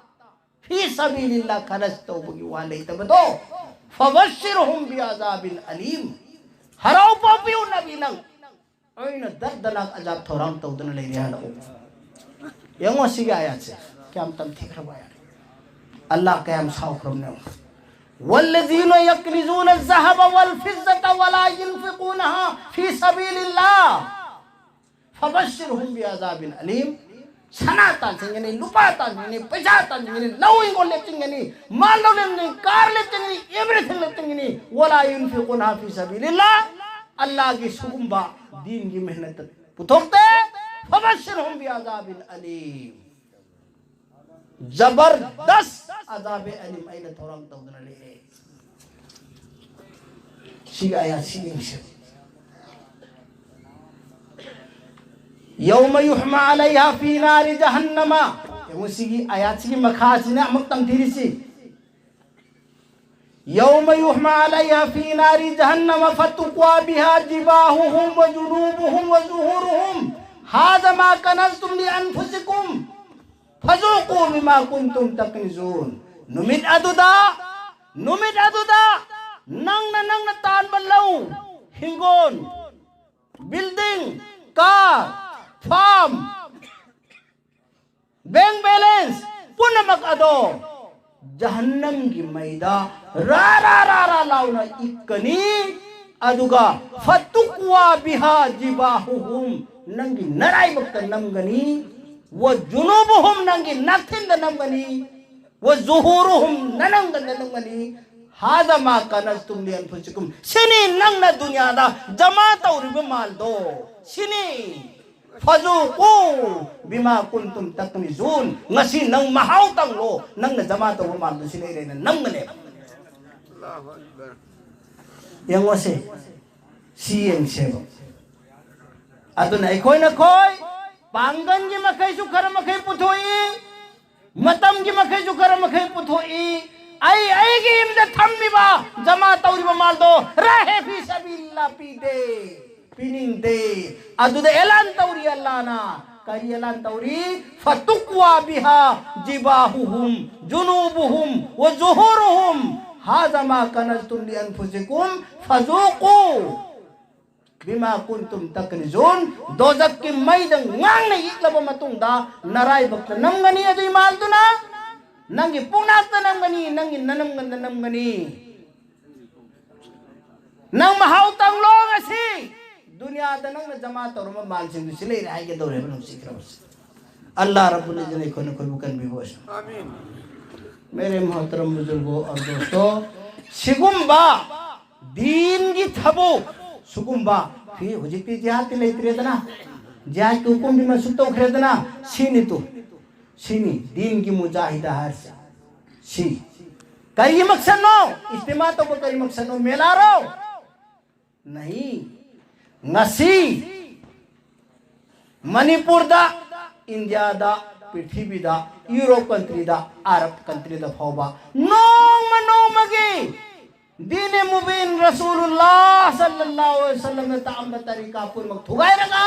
ꯐꯤ ꯁꯕꯤꯂꯤꯜꯂꯥꯍ ꯈꯔꯖ ꯇꯧꯕꯒꯤ ꯋꯥ ꯂꯩꯇꯕꯗꯣ, "فبشرهم بعذاب أليم". ꯍꯔꯥꯎ ꯄꯥꯎ ꯄꯤꯌꯨ ꯅꯕꯤ ꯅꯪ, ꯑꯩꯅ ꯗꯔꯗꯅꯥꯛ ꯑꯖꯥꯕ ꯊꯧꯔꯥꯡ ꯇꯧꯗꯨꯅ ꯂꯩꯔꯦ ꯍꯥꯏꯔꯛꯑꯣ꯫ ꯌꯦꯡꯉꯣ ꯁꯤꯒꯤ ꯑꯥꯌꯥꯠꯁꯦ꯫ ꯀꯌꯥꯝ ꯇꯝꯊꯤꯈ꯭ꯔꯕ ꯑꯥꯌꯥꯠ꯫ ꯑꯜꯂꯥꯍ ꯀꯌꯥꯝ ꯁꯥꯎꯈ꯭ꯔꯕꯅꯣ ꯌꯦꯡꯉꯣ꯫ والذين يكنزون الذهب والفضة ولا ينفقونها في سبيل الله فبشرهم بعذاب أليم. ꯁꯅꯥ ꯇꯥꯟꯁꯤꯟꯒꯅꯤ, ꯂꯨꯄꯥ ꯇꯥꯟꯁꯤꯟꯒꯅꯤ, ꯄꯩꯁꯥ ꯇꯥꯟꯁꯤꯟꯒꯅꯤ, ꯂꯧ ꯍꯤꯡꯒꯣꯜ ꯂꯦꯞꯆꯤꯟꯒꯅꯤ, ꯃꯥꯜ ꯂꯧ ꯂꯦꯞꯆꯤꯟꯒꯅꯤ, ꯀꯥꯔ ꯂꯦꯞꯆꯤꯟꯒꯅꯤ, everything ꯂꯦꯞꯆꯤꯟꯒꯅꯤ꯫ ولا ينفقونها في سبيل الله. ꯑꯜꯂꯥꯍꯒꯤ ꯁꯤꯒꯨꯝꯕ ꯗꯤꯟꯒꯤ ꯃꯦꯍꯅꯠꯇ ꯄꯨꯊꯣꯛꯇꯦ꯫ فبشرهم بعذاب أليم. ꯖꯕꯔꯗꯁ ꯑꯖꯥꯕꯦ ꯑꯂꯤꯝ ꯑꯩꯅ ꯊꯧꯔꯥꯡ ꯇꯧꯗꯨꯅ ꯂꯩꯔꯦ꯫ ꯁꯤꯒꯤ ꯑꯥꯌꯥꯠꯁꯤ ꯌꯦꯡꯁꯤ꯫ يوم يحمى عليها في نار جهنم. ꯌꯦꯡꯉꯨ ꯁꯤꯒꯤ ꯑꯥꯌꯥꯠꯁꯤꯒꯤ ꯃꯈꯥꯁꯤꯅ ꯑꯃꯨꯛ ꯇꯝꯊꯤꯔꯤꯁꯤ꯫ يوم يحمى عليها في نار جهنم فتكوى بها جباههم وجنوبهم وظهورهم هذا ما كنزتم لأنفسكم فذوقوا بما كنتم تكنزون. ꯅꯨꯃꯤꯠ ꯑꯗꯨꯗ, ꯅꯨꯃꯤꯠ ꯑꯗꯨꯗ ꯅꯪꯅ, ꯅꯪꯅ ꯇꯥꯟꯕ ꯂꯧ, ꯍꯤꯡꯒꯣꯜ, building, car, farm, bank balance ꯄꯨꯝꯅꯃꯛ ꯑꯗꯣ ꯖꯍꯟꯅꯝꯒꯤ ꯃꯩꯗ ꯔꯥ ꯔꯥ ꯔꯥ ꯔꯥ ꯂꯥꯎꯅ ꯏꯛꯀꯅꯤ꯫ ꯑꯗꯨꯒ فتكوى بها جباههم, ꯅꯪꯒꯤ ꯅꯔꯥꯏꯕꯛꯇ ꯅꯝꯒꯅꯤ꯫ وجنوبهم, ꯅꯪꯒꯤ ꯅꯥꯛꯊꯤꯟꯗ ꯅꯝꯒꯅꯤ꯫ وظهورهم, ꯅꯅꯪꯗ ꯅꯅꯪꯒꯅꯤ꯫ هذا ما كنزتم لأنفسكم. ꯁꯤꯅꯤ ꯅꯪꯅ ꯗꯨꯅꯤꯌꯥꯗ ꯖꯃꯥ ꯇꯧꯔꯤꯕ ꯃꯥꯜꯗꯣ꯫ ꯁꯤꯅꯤ. فذوقوا بما كنتم تكنزون. ꯉꯁꯤ ꯅꯪ ꯃꯍꯥꯎ ꯇꯪꯂꯣ. ꯅꯪꯅ ꯖꯃꯥ ꯇꯧꯕ ꯃꯥꯜꯗꯣ ꯁꯤ ꯂꯩꯔꯦꯅ ꯅꯪꯒꯅꯦꯕ꯫ ꯌꯦꯡꯉꯣꯁꯦ꯫ ꯁꯤ ꯌꯦꯡꯁꯦꯕ꯫ ꯑꯗꯨꯅ ꯑꯩꯈꯣꯏꯅ ꯈꯣꯏ ꯄꯥꯡꯒꯟꯒꯤ ꯃꯈꯩꯁꯨ ꯈꯔ ꯃꯈꯩ ꯄꯨꯊꯣꯛꯏ, ꯃꯇꯝꯒꯤ ꯃꯈꯩꯁꯨ ꯈꯔ ꯃꯈꯩ ꯄꯨꯊꯣꯛꯏ꯫ ꯑꯩ ꯑꯩꯒꯤ ꯌꯨꯝꯗ ꯊꯝꯃꯤꯕ ꯖꯃꯥ ꯇꯧꯔꯤꯕ ꯃꯥꯜꯗꯣ ꯔꯥꯍꯦ ꯐꯤ ꯁꯕꯤꯜꯂꯥ ꯄꯤꯗꯦ, ꯄꯤꯅꯤꯡꯗꯦ꯫ ꯑꯗꯨꯗ ꯑꯦꯂꯥꯟ ꯇꯧꯔꯤ ꯑꯜꯂꯥꯅ꯫ ꯀꯔꯤ ꯑꯦꯂꯥꯟ ꯇꯧꯔꯤ? فتكوى بها جباههم جنوبهم وظهورهم هذا ما كنزتم لأنفسكم فذوقوا. ꯕꯤꯃꯥ ꯀꯨꯟꯇꯨꯝ ꯇꯛꯅꯤꯖꯨꯟ, ꯗꯣꯖꯛꯀꯤ ꯃꯩꯗ ꯉꯥꯡꯅ ꯏꯛꯂꯕ ꯃꯇꯨꯡꯗ ꯅꯔꯥꯏꯕꯛꯇ ꯅꯝꯒꯅꯤ꯫ ꯑꯗꯨꯏ ꯃꯥꯜꯗꯨꯅ ꯅꯪꯒꯤ ꯄꯨꯛꯅꯥꯛꯇ ꯅꯝꯒꯅꯤ, ꯅꯪꯒꯤ ꯅꯅꯝꯒꯟꯗ ꯅꯝꯒꯅꯤ꯫ ꯅꯪ ꯃꯍꯥꯎ ꯇꯪꯂꯣ ꯉꯁꯤ꯫ ꯗꯨꯅꯤꯌꯥꯗ ꯅꯪꯅ ꯖꯃꯥ ꯇꯧꯔꯝꯕ ꯃꯥꯜꯁꯤꯡꯗꯨ ꯁꯤ ꯂꯩꯔꯦ ꯍꯥꯏꯒꯗꯧꯔꯦꯕ ꯅꯨꯡꯁꯤꯈ꯭ꯔꯕꯁꯦ꯫ ꯑꯜꯂꯥꯍ ꯔꯕꯨꯜ ꯏꯖ꯭ꯖꯠꯅ ꯑꯩꯈꯣꯏꯅ ꯑꯩꯈꯣꯏꯕꯨ ꯀꯟꯕꯤꯕ ꯑꯣꯏꯁꯅꯨ꯫ ꯃꯦꯔꯦ ꯃꯣꯍꯇꯔꯝ ꯕꯨꯖꯨꯔꯒꯣ ꯑꯣꯔ ꯗꯣꯁꯇꯣ, ꯁꯤꯒꯨꯝꯕ ꯗꯤꯟꯒꯤ ꯊꯕꯛ, ꯁꯤꯒꯨꯝꯕ, ꯐꯤ-, ꯍꯧꯖꯤꯛꯇꯤ ꯖꯤꯍꯥꯗꯇꯤ ꯂꯩꯇ꯭ꯔꯦꯗꯅ, ꯖꯤꯍꯥꯗꯀꯤ ꯍꯨꯀꯨꯝꯗꯤ ꯃꯟꯁꯨꯈ ꯇꯧꯈ꯭ꯔꯦꯗꯅ, ꯁꯤꯅꯤ ꯇꯨ, ꯁꯤꯅꯤ ꯗꯤꯟꯒꯤ ꯃꯨꯖꯥꯍꯤꯗ ꯍꯥꯏꯔꯤꯁꯦ꯫ ꯁꯤ ꯀꯔꯤꯒꯤ ꯃꯛꯁꯠꯅꯣ? ꯏꯖꯇꯤꯃꯥ ꯇꯧꯕ ꯀꯔꯤ ꯃꯛꯁꯠꯅꯣ? ꯃꯦꯂꯥꯔꯣ? ꯅꯍꯤ꯫ ꯉꯁꯤ ꯃꯅꯤꯄꯨꯔꯗ, ꯏꯟꯗꯤꯌꯥꯗ, ꯄ꯭ꯔꯤꯊꯤꯕꯤꯗ, ꯌꯨꯔꯣꯞ ꯀꯟꯇ꯭ꯔꯤꯗ, ꯑꯔꯕ ꯀꯟꯇ꯭ꯔꯤꯗ ꯐꯥꯎꯕ ꯅꯣꯡꯃ ꯅꯣꯡꯃꯒꯤ ꯗꯤꯅꯦ ꯃꯨꯕꯤꯟ ꯔꯁꯨꯂꯨꯜꯂꯥꯍ ꯁꯜꯂꯜꯂꯥꯍꯨ ꯑꯂꯩꯍꯤ ꯋꯁꯜꯂꯝꯅ ꯇꯥꯛꯑꯝꯕ ꯇꯔꯤꯀꯥ ꯄꯨꯝꯅꯃꯛ ꯊꯨꯒꯥꯏꯔꯒ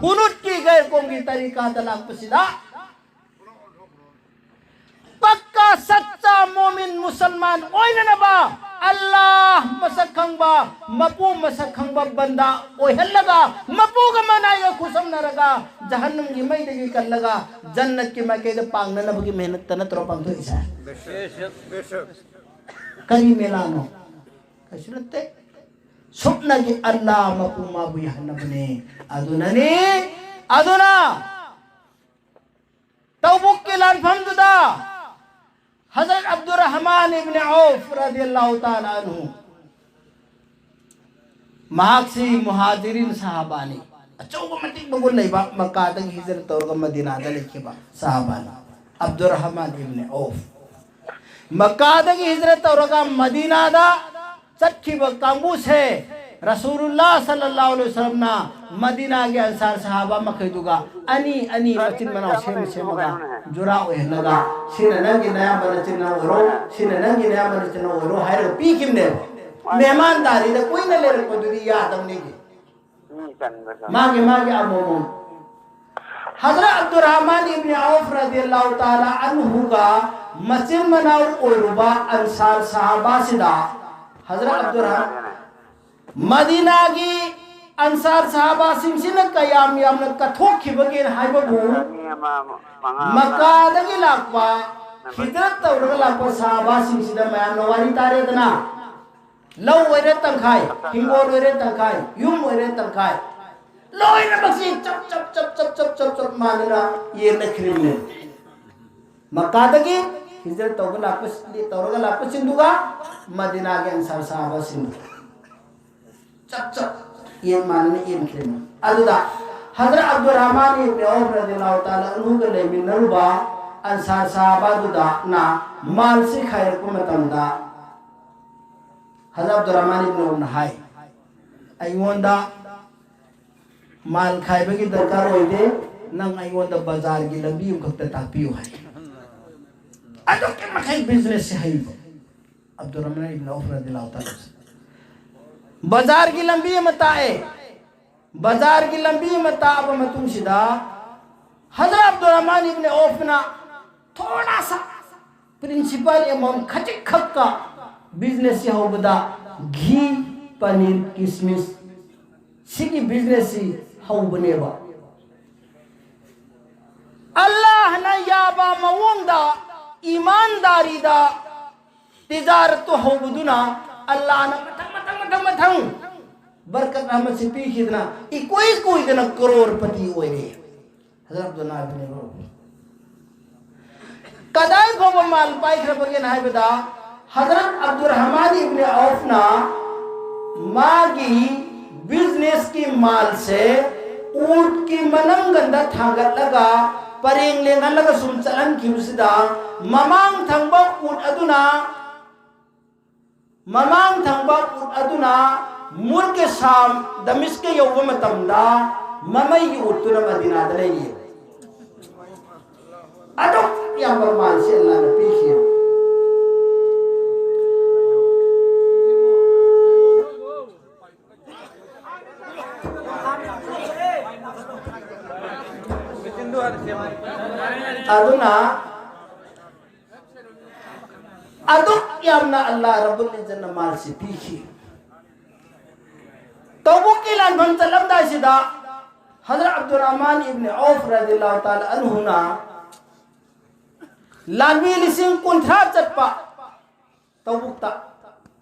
ꯍꯨꯅꯨꯠꯀꯤ ꯒꯩꯔ ꯀꯣꯝꯒꯤ ꯇꯔꯤꯀꯥꯗ ꯂꯥꯛꯄꯁꯤꯗ ꯄꯛꯀꯥ ꯁꯠꯆꯥ ꯃꯣꯃꯤꯟ ꯃꯨꯁꯜꯃꯥꯟ ꯑꯣꯏꯅꯅꯕ ꯑꯜꯂꯥꯍ ꯃꯁꯛ ꯈꯪꯕ, ꯃꯄꯨ ꯃꯁꯛ ꯈꯪꯕ ꯕꯟꯗꯥ ꯑꯣꯏꯍꯜꯂꯒ, ꯃꯄꯨꯒ ꯃꯅꯥꯏꯒ ꯈꯨꯠꯁꯝꯅꯔꯒ, ꯖꯍꯟꯅꯝꯒꯤ ꯃꯩꯗꯒꯤ ꯀꯜꯂꯒ ꯖꯟꯅꯠꯀꯤ ꯃꯥꯏꯀꯩꯗ ꯄꯥꯡꯅꯅꯕꯒꯤ ꯃꯦꯍꯅꯠꯇ ꯅꯠꯇ꯭ꯔꯣ ꯄꯥꯡꯊꯣꯛꯏꯁꯦ? ꯀꯔꯤ ꯃꯦꯂꯥꯅꯣ? ꯀꯩꯁꯨ ꯅꯠꯇꯦ꯫ ꯁꯨꯞꯅꯒꯤ ꯑꯜꯂꯥꯍ ꯃꯄꯨ ꯃꯥꯕꯨ ꯌꯥꯍꯟꯅꯕꯅꯦ꯫ ꯑꯗꯨꯅꯅꯤ, ꯑꯗꯨꯅ ꯇꯧꯕꯨꯛꯀꯤ ꯂꯥꯟꯐꯝꯗꯨꯗ ꯍꯖꯔꯠ ꯑꯕꯗꯨꯔꯔꯍꯃꯥꯟ ꯏꯕꯅꯤ ꯑꯧꯐ ꯔꯗꯤꯌꯜꯂꯥꯍꯨ ꯇꯥꯂꯥ ꯑꯟꯍꯨ, ꯃꯍꯥꯛꯁꯤ ꯃꯨꯍꯥꯖꯤꯔꯤꯟ ꯁꯍꯥꯕꯥꯅꯤ, ꯑꯆꯧꯕ ꯃꯇꯤꯛ ꯃꯒꯨꯟ ꯂꯩꯕ, ꯃꯛꯀꯥꯗꯒꯤ ꯍꯤꯖꯔ ꯇꯧꯔꯒ ꯃꯗꯤꯅꯥꯗ ꯂꯩꯈꯤꯕ ꯁꯍꯥꯕꯥꯅꯤ, ꯑꯕꯗꯨꯔꯔꯍꯃꯥꯟ ꯏꯕꯅꯤ ꯑꯧꯐ꯫ ꯃꯛꯀꯥꯗꯒꯤ ꯍꯤꯖꯔ ꯇꯧꯔꯒ ꯃꯗꯤꯅꯥꯗ ꯆꯠꯈꯤꯕ ꯀꯥꯡꯕꯨꯁꯦ, ꯔꯁꯨꯂꯨꯜꯂꯥꯍ ꯁꯜꯂꯜꯂꯥꯍꯨ ꯑꯂꯩꯍꯤ ꯋꯁꯜꯂꯝꯅ ꯃꯗꯤꯅꯥꯒꯤ ꯑꯟꯁꯥꯔ ꯁꯍꯥꯕꯥ ꯃꯈꯩꯗꯨꯒ ꯑꯅꯤ ꯑꯅꯤ ꯃꯆꯤꯟ ꯃꯅꯥꯎ ꯁꯦꯝ ꯁꯦꯝꯃꯒ ꯖꯨꯔꯥ ꯑꯣꯏꯍꯜꯂꯒ, ꯁꯤꯅ ꯅꯪꯒꯤ ꯅꯌꯥꯝꯕ ꯅꯆꯤꯟ ꯅꯅꯥꯎ ꯑꯣꯏꯔꯣ, ꯁꯤꯅ ꯅꯪꯒꯤ ꯅꯌꯥꯝꯕ ꯅꯆꯤꯟ ꯅꯅꯥꯎ ꯑꯣꯏꯔꯣ ꯍꯥꯏꯔꯒ ꯄꯤꯈꯤꯕꯅꯦꯕ꯫ ꯃꯦꯍꯃꯥꯟꯗꯥꯔꯤꯗ ꯀꯨꯏꯅ ꯂꯩꯔꯛꯄꯗꯨꯗꯤ ꯌꯥꯗꯕꯅꯤꯒꯤ꯫ ꯃꯥꯒꯤ ꯃꯥꯒꯤ ꯑꯃꯃꯝ꯫ ꯍꯖꯔꯠ ꯑꯕꯗꯨꯔꯔꯍꯃꯥꯟ ꯏꯕꯅꯤ ꯑꯧꯐ ꯔꯗꯤꯌꯜꯂꯥꯍꯨ ꯇꯥꯂꯥ ꯑꯟꯍꯨꯒ ꯃꯆꯤꯟ ꯃꯅꯥꯎ ꯑꯣꯏꯔꯨꯕ ꯑꯟꯁꯥꯔ ꯁꯍꯥꯕꯥꯁꯤꯗ ꯍꯖꯔꯠ ꯑꯕꯗꯨꯔꯔꯍꯃꯥꯟ ꯃꯗꯤꯅꯥꯒꯤ ꯑꯟꯁꯥꯔ ꯁꯍꯥꯕꯥꯁꯤꯡꯁꯤꯅ ꯀꯌꯥꯝ ꯌꯥꯝꯅ ꯀꯠꯊꯣꯛꯈꯤꯕꯒꯦ ꯍꯥꯏꯕꯕꯨ, ꯑꯅꯤ ꯑꯃ, ꯃꯉꯥ ꯑꯃ, ꯃꯀꯥꯗꯒꯤ ꯂꯥꯛꯄ, ꯅꯝꯕꯔ ꯍꯤꯖꯔꯠ ꯇꯧꯔꯒ ꯂꯥꯛꯄ ꯁꯍꯥꯕꯥꯁꯤꯡꯁꯤꯗ ꯃꯌꯥꯝꯅ ꯋꯥꯔꯤ ꯇꯥꯔꯦꯗꯅ꯫ ꯂꯧ ꯑꯣꯏꯔꯦ ꯇꯪꯈꯥꯏ, ꯍꯤꯡꯒꯣꯜ ꯑꯣꯏꯔꯦ ꯇꯪꯈꯥꯏ, ꯌꯨꯝ ꯑꯣꯏꯔꯦ ꯇꯪꯈꯥꯏ, ꯂꯣꯏꯅꯃꯛꯁꯤ ꯆꯞ ꯆꯞ ꯆꯞ ꯆꯞ ꯆꯞ ꯆꯞ ꯃꯥꯟꯅꯅ ꯌꯦꯟꯅꯈ꯭ꯔꯤꯕꯅꯤ꯫ ꯃꯀꯥꯗꯒꯤ ꯍꯤꯖꯔꯠ ꯇꯧꯕ ꯂꯥꯛꯄ, ꯇꯧꯔꯒ ꯂꯥꯛꯄꯁꯤꯡꯗꯨꯒ ꯃꯗꯤꯅꯥꯒꯤ ꯑꯟꯁꯥꯔ ꯁꯍꯥꯕꯥꯁꯤꯡꯗꯨ ꯆꯞ ꯆꯞ ꯌꯦꯟ ꯃꯥꯟꯅꯅ ꯌꯦꯟꯈ꯭ꯔꯦ꯫ ꯑꯗꯨꯗ ꯍꯖꯔꯠ ꯑꯕꯗꯨꯔ ꯔꯍꯃꯥꯟ ꯏꯕꯅ ꯑꯧꯐ ꯔꯗꯤꯌꯜꯂꯥꯍꯨ ꯇꯥꯂꯥ ꯑꯟꯍꯨꯒ ꯂꯩꯃꯤꯟꯅꯔꯨꯕ ꯑꯟꯁꯥꯔ ꯁꯍꯥꯕꯥꯗꯨꯗꯅ ꯃꯥꯜꯁꯤ ꯈꯥꯏꯔꯛꯄ ꯃꯇꯝꯗ ꯍꯖꯔꯠ ꯑꯕꯗꯨꯔ ꯔꯍꯃꯥꯟ ꯏꯕꯅ ꯑꯧꯐꯅ ꯍꯥꯏ, "ꯑꯩꯉꯣꯟꯗ ꯃꯥꯜ ꯈꯥꯏꯕꯒꯤ ꯗꯔꯀꯥꯔ ꯑꯣꯏꯗꯦ, ꯅꯪ ꯑꯩꯉꯣꯟꯗ ꯕꯖꯥꯔꯒꯤ ꯂꯝꯕꯤ ꯑꯃꯈꯛꯇ ꯇꯥꯛꯄꯤꯌꯨ" ꯍꯥꯏ꯫ ꯑꯗꯨꯛꯀꯤ ꯃꯈꯩ ꯕꯤꯖꯤꯅꯦꯁꯁꯦ ꯍꯩꯕ ꯑꯕꯗꯨꯔ ꯔꯍꯃꯥꯟ ꯏꯕꯅ ꯑꯧꯐ ꯔꯗꯤꯌꯜꯂꯥꯍꯨ ꯇꯥꯂꯥ ꯑꯟꯍꯨ꯫ ꯕꯖꯥꯔꯒꯤ ꯂꯝꯕꯤ ꯑꯃ ꯇꯥꯛꯑꯦ꯫ ꯕꯖꯥꯔꯒꯤ ꯂꯝꯕꯤ ꯑꯃ ꯇꯥꯛꯑꯕ ꯃꯇꯨꯡꯁꯤꯗ ꯍꯖꯔꯠ ꯑꯕꯗꯨꯔ ꯔꯍꯃꯥꯟ ꯏꯕꯅ ꯑꯧꯐꯅ ꯊꯣꯔꯥ ꯁꯥ ꯄ꯭ꯔꯤꯟꯁꯤꯄꯥꯜ ꯑꯦꯃꯥꯎꯟ ꯈꯖꯤꯛꯈꯛꯀ ꯕꯤꯖꯤꯅꯦꯁꯁꯤ ꯍꯧꯕꯗ ꯘꯤ, ꯄꯅꯤꯔ, ꯀꯤꯁꯃꯤꯁ ꯁꯤꯒꯤ ꯕꯤꯖꯤꯅꯦꯁꯁꯤ ꯍꯧꯕꯅꯦꯕ꯫ ꯑꯜꯂꯥꯍꯅ ꯌꯥꯕ ꯃꯑꯣꯡꯗ ꯏꯃꯥꯟꯗꯥꯔꯤꯗ ꯇꯤꯖꯥꯔꯠꯇꯨ ꯍꯧꯕꯗꯨꯅ ꯑꯜꯂꯥꯍꯅ ꯃꯊꯪ ꯃꯊꯪ ꯃꯊꯪ ꯃꯊꯪ ꯕꯔꯀꯠ ꯔꯍꯃꯠꯁꯤ ꯄꯤꯈꯤꯗꯅ ꯏꯀꯣꯏ ꯀꯣꯏꯗꯅ ꯀꯔꯣꯔꯄꯇꯤ ꯑꯣꯏꯔꯦ꯫ ꯍꯖꯔꯠ ꯑꯕꯗꯨꯜꯂꯥꯍ ꯏꯕꯅ ꯑꯧꯐ ꯀꯗꯥꯏ ꯐꯥꯎꯕ ꯃꯥꯜ ꯄꯥꯏꯈ꯭ꯔꯕꯒꯦꯅ ꯍꯥꯏꯕꯗ, ꯍꯖꯔꯠ ꯑꯕꯗꯨꯔ ꯔꯍꯃꯥꯟ ꯏꯕꯅ ꯑꯧꯐꯅ ꯃꯥꯒꯤ ꯕꯤꯖꯤꯅꯦꯁꯀꯤ ꯃꯥꯜꯁꯦ ꯎꯠꯀꯤ ꯃꯅꯪꯒꯟꯗ ꯊꯥꯡꯒꯠꯂꯒ ꯄꯔꯦꯡ ꯂꯦꯡꯍꯜꯂꯒ ꯁꯨꯝ ꯆꯠꯍꯟꯈꯤꯕꯁꯤꯗ, ꯃꯃꯥꯡ ꯊꯪꯕ ꯎꯠ ꯑꯗꯨꯅ ꯃꯃꯥꯡ ꯊꯪꯕ ꯎꯠ ꯑꯗꯨꯅ ꯃꯨꯜꯀꯦ ꯁꯥꯝ ꯗꯃꯤꯁꯀ ꯌꯧꯕ ꯃꯇꯝꯗ, ꯃꯃꯩꯒꯤ ꯎꯠꯇꯨꯅ ꯃꯗꯤꯅꯥꯗ ꯂꯩꯔꯤ꯫ ꯑꯗꯨꯛ ꯌꯥꯝꯕ ꯃꯥꯜꯁꯦ ꯑꯜꯂꯥꯍꯅ ꯄꯤꯈꯤ꯫ ꯑꯗꯨꯅ ꯑꯗꯨꯛ ꯌꯥꯝꯅ ꯑꯜꯂꯥꯍ ꯔꯕꯨꯜ ꯏꯖꯠꯅ ꯃꯥꯜꯁꯤ ꯄꯤꯈꯤ꯫ ꯇꯧꯕꯨꯛꯀꯤ ꯂꯥꯟꯐꯝ ꯆꯠꯂꯝꯗꯥꯏꯁꯤꯗ ꯍꯖꯔꯠ ꯑꯕꯗꯨꯔ ꯔꯍꯃꯥꯟ ꯏꯕꯅꯤ ꯑꯧꯐ ꯔꯗꯤꯌꯜꯂꯥꯍꯨ ꯇꯥꯂꯥ ꯑꯟꯍꯨꯅ ꯂꯥꯟꯃꯤ ꯂꯤꯁꯤꯡ ꯀꯨꯟꯊ꯭ꯔꯥ ꯆꯠꯄ ꯇꯧꯕꯨꯛꯇ,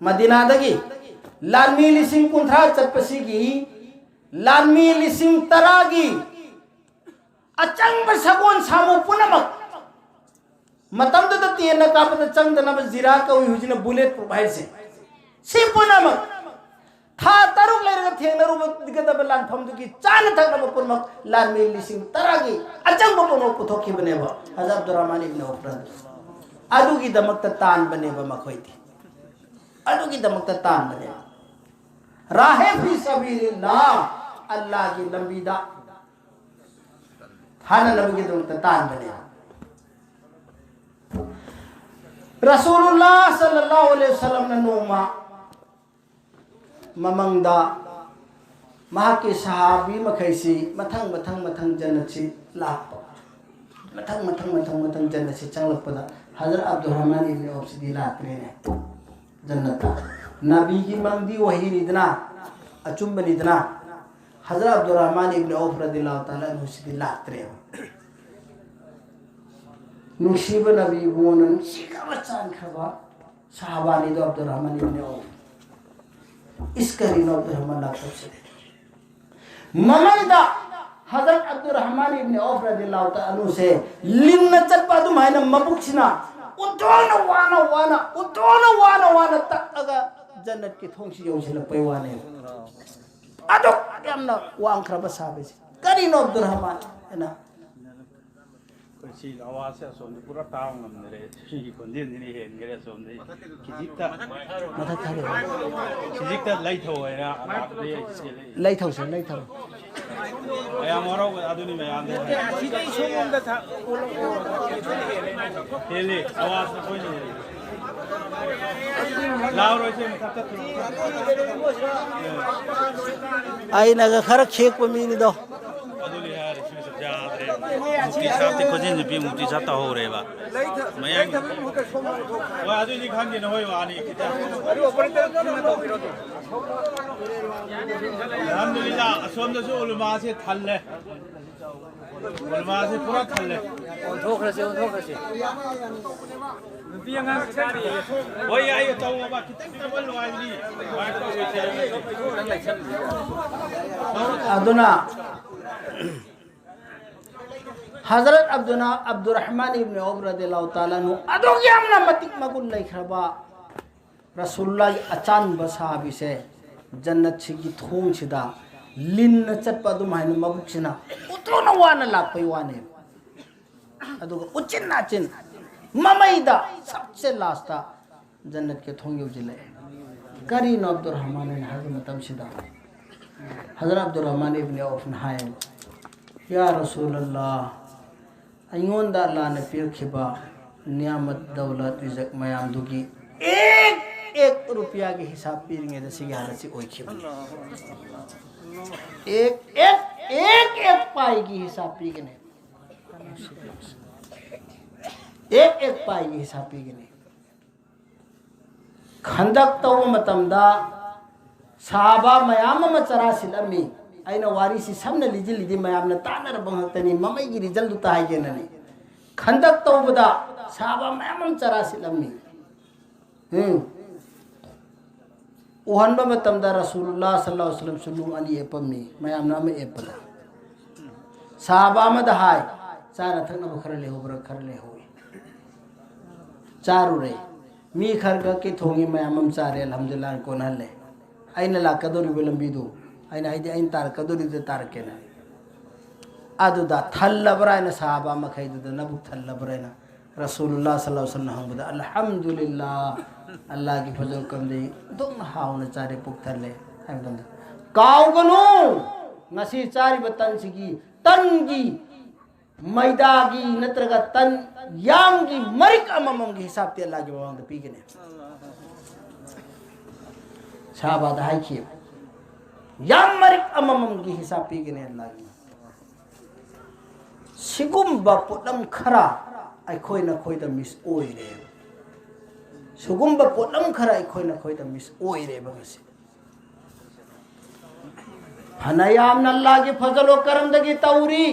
ꯃꯗꯤꯅꯥꯗꯒꯤ ꯂꯥꯟꯃꯤ ꯂꯤꯁꯤꯡ ꯀꯨꯟꯊ꯭ꯔꯥ ꯆꯠꯄꯁꯤꯒꯤ ꯂꯥꯟꯃꯤ ꯂꯤꯁꯤꯡ ꯇꯔꯥꯒꯤ ꯑꯆꯪꯕ ꯁꯒꯣꯜ ꯁꯥꯃꯨ ꯄꯨꯝꯅꯃꯛ, ꯃꯇꯝꯗꯨꯗ ꯇꯦꯟꯅ ꯀꯥꯞꯄꯗ ꯆꯪꯗꯅꯕ ꯖꯤꯔꯥ ꯀꯧꯏ, ꯍꯧꯖꯤꯛꯅ ꯕꯨꯂꯦꯠ ꯄ꯭ꯔꯨꯐ ꯍꯥꯏꯔꯤꯁꯦ, ꯁꯤ ꯄꯨꯝꯅꯃꯛ ꯊꯥ ꯇꯔꯨꯛ ꯂꯩꯔꯒ ꯊꯦꯡꯅꯔꯨꯒꯗꯕ ꯂꯥꯟꯐꯝꯗꯨꯒꯤ ꯆꯥꯅ ꯊꯛꯅꯕ ꯄꯨꯝꯅꯃꯛ ꯂꯥꯟꯃꯤ ꯂꯤꯁꯤꯡ ꯇꯔꯥꯒꯤ ꯑꯆꯪꯕ ꯄꯨꯝꯅꯃꯛ ꯄꯨꯊꯣꯛꯈꯤꯕꯅꯦꯕ ꯍꯖꯔꯠ ꯑꯕꯗꯨꯔ ꯔꯍꯃꯥꯟ ꯏꯕꯅꯤ ꯑꯧꯐ ꯔꯗꯤ꯫ ꯑꯗꯨꯒꯤꯗꯃꯛꯇ ꯇꯥꯟꯕꯅꯦꯕ ꯃꯈꯣꯏꯗꯤ꯫ ꯑꯗꯨꯒꯤꯗꯃꯛꯇ ꯇꯥꯟꯕꯅꯦꯕ꯫ ꯔꯥꯍꯦ ꯐꯤ ꯁꯕꯤꯂꯤꯜꯂꯥꯍ, ꯑꯜꯂꯥꯍꯒꯤ ꯂꯝꯕꯤꯗ ꯊꯥꯅꯅꯕꯒꯤꯗꯃꯛꯇ ꯇꯥꯟꯕꯅꯦꯕ꯫ ꯔꯁꯨꯂꯨꯜꯂꯥꯍ ꯁꯜꯂꯜꯂꯥꯍꯨ ꯑꯂꯩꯍꯤ ꯋꯁꯜꯂꯝꯅ ꯅꯣꯡꯃ ꯃꯃꯪꯗ ꯃꯍꯥꯛꯀꯤ ꯁꯍꯥꯕꯤ ꯃꯈꯩꯁꯤ ꯃꯊꯪ ꯃꯊꯪ ꯃꯊꯪ ꯖꯟꯅꯠꯁꯤ ꯂꯥꯛꯄ, ꯃꯊꯪ ꯃꯊꯪ ꯃꯊꯪ ꯃꯊꯪ ꯖꯟꯅꯠꯁꯤ ꯆꯪꯂꯛꯄꯗ ꯍꯖꯔꯠ ꯑꯕꯗꯨꯔ ꯔꯍꯃꯥꯟ ꯏꯕꯅꯤ ꯑꯧꯐꯁꯤꯗꯤ ꯂꯥꯛꯇ꯭ꯔꯦꯅꯦ꯫ ꯖꯟꯅꯠꯇ ꯅꯕꯤꯒꯤ ꯃꯪꯗꯤ ꯋꯥꯍꯤꯅꯤꯗꯅ, ꯑꯆꯨꯝꯕꯅꯤꯗꯅ, ꯍꯖꯔꯠ ꯑꯕꯗꯨꯔ ꯔꯍꯃꯥꯟ ꯏꯕꯅꯤ ꯑꯧꯐ ꯔꯗꯤꯌꯜꯂꯥꯍꯨ ꯇꯥꯂꯥ ꯑꯟꯍꯨꯁꯤꯗꯤ ꯂꯥꯛꯇ꯭ꯔꯦꯕ꯫ ꯅꯨꯡꯁꯤꯕ ꯅꯕꯤ ꯏꯕꯨꯡꯉꯣꯅ ꯅꯨꯡꯁꯤꯈ꯭ꯔꯕ ꯆꯥꯟꯈ꯭ꯔꯕ ꯁꯍꯥꯕꯥꯅꯤꯗꯣ ꯑꯕꯗꯨꯔ ꯔꯍꯃꯥꯟ ꯏꯕꯅꯤ ꯑꯧꯐ꯫ ꯏꯁ, ꯀꯔꯤꯅꯣ ꯑꯕꯗꯨꯔ ꯔꯍꯃꯥꯟ ꯂꯥꯛꯇꯕꯁꯤꯗꯤ? ꯃꯃꯪꯗ ꯍꯖꯔꯠ ꯑꯕꯗꯨꯔ ꯔꯍꯃꯥꯟ ꯏꯕꯅꯤ ꯑꯧꯐ ꯔꯗꯤꯌꯜꯂꯥꯍꯨ ꯇꯥꯂꯥ ꯑꯟꯍꯨꯁꯦ ꯂꯤꯟꯅ ꯆꯠꯄ ꯑꯗꯨꯃꯥꯏꯅ ꯃꯕꯨꯛꯁꯤꯅ ꯎꯟꯊꯣꯛꯅ ꯋꯥꯅ ꯋꯥꯅ, ꯎꯟꯊꯣꯛꯅ ꯋꯥꯅ ꯋꯥꯅ ꯇꯛꯑꯒ ꯖꯟꯅꯠꯀꯤ ꯊꯣꯡꯁꯤ ꯌꯧꯁꯤꯜꯂꯛꯄꯩ ꯋꯥꯅꯦꯕ꯫ ꯑꯗꯨꯛ ꯌꯥꯝꯅ ꯋꯥꯡꯈ꯭ꯔꯕ ꯁꯍꯥꯕꯤꯁꯦ꯫ ꯀꯔꯤꯅꯣ ꯑꯕꯗꯨꯔ ꯔꯍꯃꯥꯟ ꯍꯥꯏꯅ? ꯑꯩꯈꯣꯏ ꯁꯤ ꯑꯋꯥꯖꯁꯦ ꯑꯁꯣꯝꯗ ꯄꯨꯔꯥ ꯇꯥꯕ ꯉꯝꯗꯔꯦ꯫ ꯁꯤꯒꯤ ꯈꯣꯟꯖꯦꯜꯁꯤꯅ ꯍꯦꯟꯈꯔꯦ ꯑꯁꯣꯝꯗ꯫ ꯈꯤꯖꯤꯛꯇ, ꯃꯊꯛ ꯊꯥꯔꯛꯑꯣ꯫ ꯈꯤꯖꯤꯛꯇ ꯂꯩꯊꯧ ꯍꯥꯏꯅ ꯂꯥꯛꯄꯗꯒꯤ ꯑꯩ ꯆꯦꯜꯂꯛꯏ꯫ ꯂꯩꯊꯧꯁꯦ, ꯂꯩꯊꯧ꯫ ꯃꯌꯥꯝ ꯋꯥꯔꯧꯕ ꯑꯗꯨꯅꯤ ꯃꯌꯥꯝꯗ꯫ ꯁꯤꯗꯩ ꯁꯣꯝꯗ ꯊꯥ-, ꯍꯦꯜꯂꯤ, ꯑꯋꯥꯖ ꯑꯩꯈꯣꯏꯅ ꯍꯦꯜꯂꯤ꯫ ꯂꯥꯎꯔꯣꯏꯁꯦ, ꯃꯊꯛꯇ ꯊꯨ-, ꯑꯩꯅꯒ ꯈꯔ ꯈꯦꯛꯄ ꯃꯤꯅꯤꯗꯣ꯫ ꯑꯗꯨꯅꯤ ꯍꯥꯏꯔꯤꯁꯤ, ꯌꯥꯗ꯭ꯔꯦ꯫ ꯃꯨꯐꯇꯤ ꯁꯥꯍꯕꯇꯤ ꯈꯣꯟꯖꯦꯜ ꯅꯨꯄꯤ ꯃꯨꯐꯇꯤ ꯁꯥꯍꯕ ꯇꯧꯍꯧꯔꯦꯕ꯫ ꯃꯌꯥꯡ ꯍꯣꯏ, ꯑꯗꯨꯏꯗꯤ ꯈꯪꯗꯦ, ꯅꯈꯣꯏ ꯋꯥꯅꯤ ꯈꯤꯇꯪ꯫ ꯑꯜꯍꯝꯗꯨꯂꯤꯜꯂꯥ, ꯑꯁꯣꯝꯗꯁꯨ ꯎꯂꯃꯥꯁꯦ ꯊꯜꯂꯦ꯫ ꯎꯂꯃꯥꯁꯦ ꯄꯨꯔꯥ ꯊꯜꯂꯦ꯫ ꯑꯣꯟꯊꯣꯛꯈ꯭ꯔꯁꯤ, ꯑꯣꯟꯊꯣꯛꯈ꯭ꯔꯁꯤ꯫ ꯅꯨꯄꯤ ꯑꯉꯥꯡ ꯆꯥꯔꯤꯌꯦ꯫ ꯍꯣꯏ, ꯌꯥꯏꯌꯦ, ꯇꯧꯑꯣꯕ, ꯈꯤꯇꯪ ꯇꯞꯍꯜꯂꯣ ꯍꯥꯏꯕꯅꯤ꯫ ꯑꯗꯨꯅ ꯍꯖꯔꯠ ꯑꯕꯗꯨꯅ ꯑꯕꯗꯨꯔꯔꯍꯃꯥꯟ ꯏꯕꯅ ꯑꯧꯐ ꯔꯗꯤꯌꯜꯂꯥꯍꯨ ꯇꯥꯂꯥ ꯑꯟꯍꯨ ꯑꯗꯨꯛ ꯌꯥꯝꯅ ꯃꯇꯤꯛ ꯃꯒꯨꯟ ꯂꯩꯈ꯭ꯔꯕ ꯔꯁꯨꯜꯂꯥꯒꯤ ꯑꯆꯥꯟꯕ ꯁꯥꯍꯥꯕꯤꯁꯦ ꯖꯟꯅꯠꯁꯤꯒꯤ ꯊꯣꯡꯁꯤꯗ ꯂꯤꯟꯅ ꯆꯠꯄ ꯑꯗꯨꯝ ꯍꯥꯏꯅ ꯃꯕꯨꯛꯁꯤꯅ ꯎꯠꯇ꯭ꯔꯣꯅ ꯋꯥꯅ ꯂꯥꯛꯄꯩ ꯋꯥꯅꯦꯕ꯫ ꯑꯗꯨꯒ ꯎꯆꯤꯟ ꯅꯥꯆꯤꯟ ꯃꯃꯩꯗ ꯁꯞꯁꯦ ꯂꯥꯁꯇ ꯖꯟꯅꯠꯀꯤ ꯊꯣꯡ ꯌꯧꯁꯤꯜꯂꯛꯑꯦ꯫ ꯀꯔꯤꯅꯣ ꯑꯕꯗꯨꯔ ꯔꯍꯃꯥꯟ ꯍꯥꯏꯅ ꯍꯥꯏꯕ ꯃꯇꯝꯁꯤꯗ ꯍꯖꯔꯠ ꯑꯕꯗꯨꯔ ꯔꯍꯃꯥꯟ ꯏꯕꯅ ꯑꯧꯐꯅ ꯍꯥꯏꯌꯦꯕ, "ꯌꯥ ꯔꯁꯨꯂꯜꯂꯥ, ꯑꯩꯉꯣꯟꯗ ꯑꯜꯂꯥꯍꯅ ꯄꯤꯔꯛꯈꯤꯕ ꯅꯤꯌꯥꯃꯠ, ꯗꯧꯂꯠ, ꯔꯤꯖꯛ ꯃꯌꯥꯝꯗꯨꯒꯤ ꯑꯦꯛ ꯑꯦꯛ ꯔꯨꯄꯤꯌꯥꯒꯤ ꯍꯤꯁꯥꯕ ꯄꯤꯔꯤꯉꯩꯗ ꯁꯤꯒꯤ ꯍꯥꯂꯠꯁꯤ ꯑꯣꯏꯈꯤꯕꯅꯤ꯫ ꯑꯦꯛ ꯑꯦꯛ ꯑꯦꯛ ꯑꯦꯛ ꯄꯥꯏꯒꯤ ꯍꯤꯁꯥꯕ ꯄꯤꯒꯅꯤ꯫ ꯑꯦꯛ ꯑꯦꯛ ꯄꯥꯏꯒꯤ ꯍꯤꯁꯥꯕ ꯄꯤꯒꯅꯤ"꯫ ꯈꯟꯗꯛ ꯇꯧꯕ ꯃꯇꯝꯗ ꯁꯥꯍꯥꯕꯥ ꯃꯌꯥꯝ ꯑꯃ ꯆꯔꯥ ꯁꯤꯠꯂꯝꯃꯤ꯫ ꯑꯩꯅ ꯋꯥꯔꯤꯁꯤ ꯁꯝꯅ ꯂꯤꯁꯤꯜꯂꯤꯗꯤ ꯃꯌꯥꯝꯅ ꯇꯥꯟꯅꯔꯕ ꯉꯥꯛꯇꯅꯤ, ꯃꯃꯩꯒꯤ ꯔꯤꯖꯜꯗꯨꯇ ꯍꯥꯏꯒꯦꯅꯅꯤ꯫ ꯈꯟꯗꯛ ꯇꯧꯕꯗ ꯁꯥꯍꯥꯕꯥ ꯃꯌꯥꯝ ꯑꯃ ꯆꯔꯥ ꯁꯤꯠꯂꯝꯃꯤ꯫ ꯎꯝ꯫ ꯎꯍꯟꯕ ꯃꯇꯝꯗ ꯔꯁꯨꯂꯨꯜꯂꯥ ꯁꯜꯂꯜꯂꯥꯍꯨ ꯑꯂꯩꯍꯤ ꯋꯁꯜꯂꯝ ꯁꯨꯂꯨꯡ ꯑꯅꯤ ꯑꯦꯞꯄꯝꯃꯤ, ꯃꯌꯥꯝꯅ ꯑꯃ ꯑꯦꯞꯄꯗ꯫ ꯁꯥꯍꯥꯕꯥ ꯑꯃꯗ ꯍꯥꯏ, "ꯆꯥꯅ ꯊꯛꯅꯕ ꯈꯔ ꯂꯩꯍꯧꯕ꯭ꯔꯥ?" "ꯈꯔ ꯂꯩꯍꯧꯏ"꯫ ꯆꯥꯔꯨꯔꯦ꯫ ꯃꯤ ꯈꯔ ꯈꯛꯀꯤ ꯊꯣꯡꯉꯤ, ꯃꯌꯥꯝ ꯑꯃ ꯆꯥꯔꯦ, ꯑꯜꯍꯝꯗꯨꯂꯤꯜꯂꯥꯍ ꯀꯣꯟꯅꯍꯜꯂꯦ꯫ ꯑꯩꯅ ꯂꯥꯛꯀꯗꯧꯔꯤꯕ ꯂꯝꯕꯤꯗꯨ, ꯑꯩꯅ ꯍꯥꯏꯗꯤ ꯑꯩꯅ ꯇꯥꯔꯛꯀꯗꯧꯔꯤꯕꯗꯨ ꯇꯥꯔꯛꯀꯦꯅ꯫ ꯑꯗꯨꯗ ꯊꯜꯂꯕ꯭ꯔꯥ ꯍꯥꯏꯅ ꯁꯥꯍꯥꯕꯥ ꯃꯈꯩꯗꯨꯗ, "ꯅꯕꯨꯛ ꯊꯜꯂꯕ꯭ꯔꯥ?" ꯍꯥꯏꯅ ꯔꯁꯨꯂꯨꯜꯂꯥ ꯁꯜꯂꯜꯂꯥꯍꯨ ꯑꯂꯩꯍꯤ ꯋꯁꯜꯂꯝꯅ ꯍꯪꯕꯗ, "ꯑꯜꯍꯝꯗꯨꯂꯤꯜꯂꯥꯍ, ꯑꯜꯂꯥꯍꯒꯤ ꯐꯖꯕ ꯀꯝꯗꯩ ꯑꯗꯨꯝ ꯍꯥꯎꯅ ꯆꯥꯔꯦ, ꯄꯨꯛ ꯊꯜꯂꯦ" ꯍꯥꯏꯕ ꯃꯇꯝꯗ, ꯀꯥꯎꯒꯅꯨ, ꯉꯁꯤ ꯆꯥꯔꯤꯕ ꯇꯟꯁꯤꯒꯤ, ꯇꯟꯒꯤ ꯃꯩꯗꯥꯒꯤ ꯅꯠꯇ꯭ꯔꯒ ꯇꯟ ꯌꯥꯝꯒꯤ ꯃꯔꯤꯛ ꯑꯃꯃꯝꯒꯤ ꯍꯤꯁꯥꯕꯇꯤ ꯑꯜꯂꯥꯍꯒꯤ ꯃꯃꯥꯡꯗ ꯄꯤꯒꯅꯤ꯫ ꯁꯥꯍꯥꯕꯥꯗ ꯍꯥꯏꯈꯤ, "ꯌꯥꯝ ꯃꯔꯤꯛ ꯑꯃꯃꯝꯒꯤ ꯍꯤꯁꯥꯕ ꯄꯤꯒꯅꯤ ꯑꯜꯂꯥꯍꯒꯤ"꯫ ꯁꯤꯒꯨꯝꯕ ꯄꯣꯠꯂꯝ ꯈꯔ ꯑꯩꯈꯣꯏ ꯅꯈꯣꯏꯗ ꯃꯤꯁ ꯑꯣꯏꯔꯦꯕ꯫ ꯁꯤꯒꯨꯝꯕ ꯄꯣꯠꯂꯝ ꯈꯔ ꯑꯩꯈꯣꯏ ꯅꯈꯣꯏꯗ ꯃꯤꯁ ꯑꯣꯏꯔꯦꯕ ꯉꯁꯤ꯫ ꯐꯅꯌꯥꯝꯅ ꯑꯜꯂꯥꯍꯒꯤ ꯐꯖꯜ ꯀꯔꯝꯗꯒꯤ ꯇꯧꯔꯤ,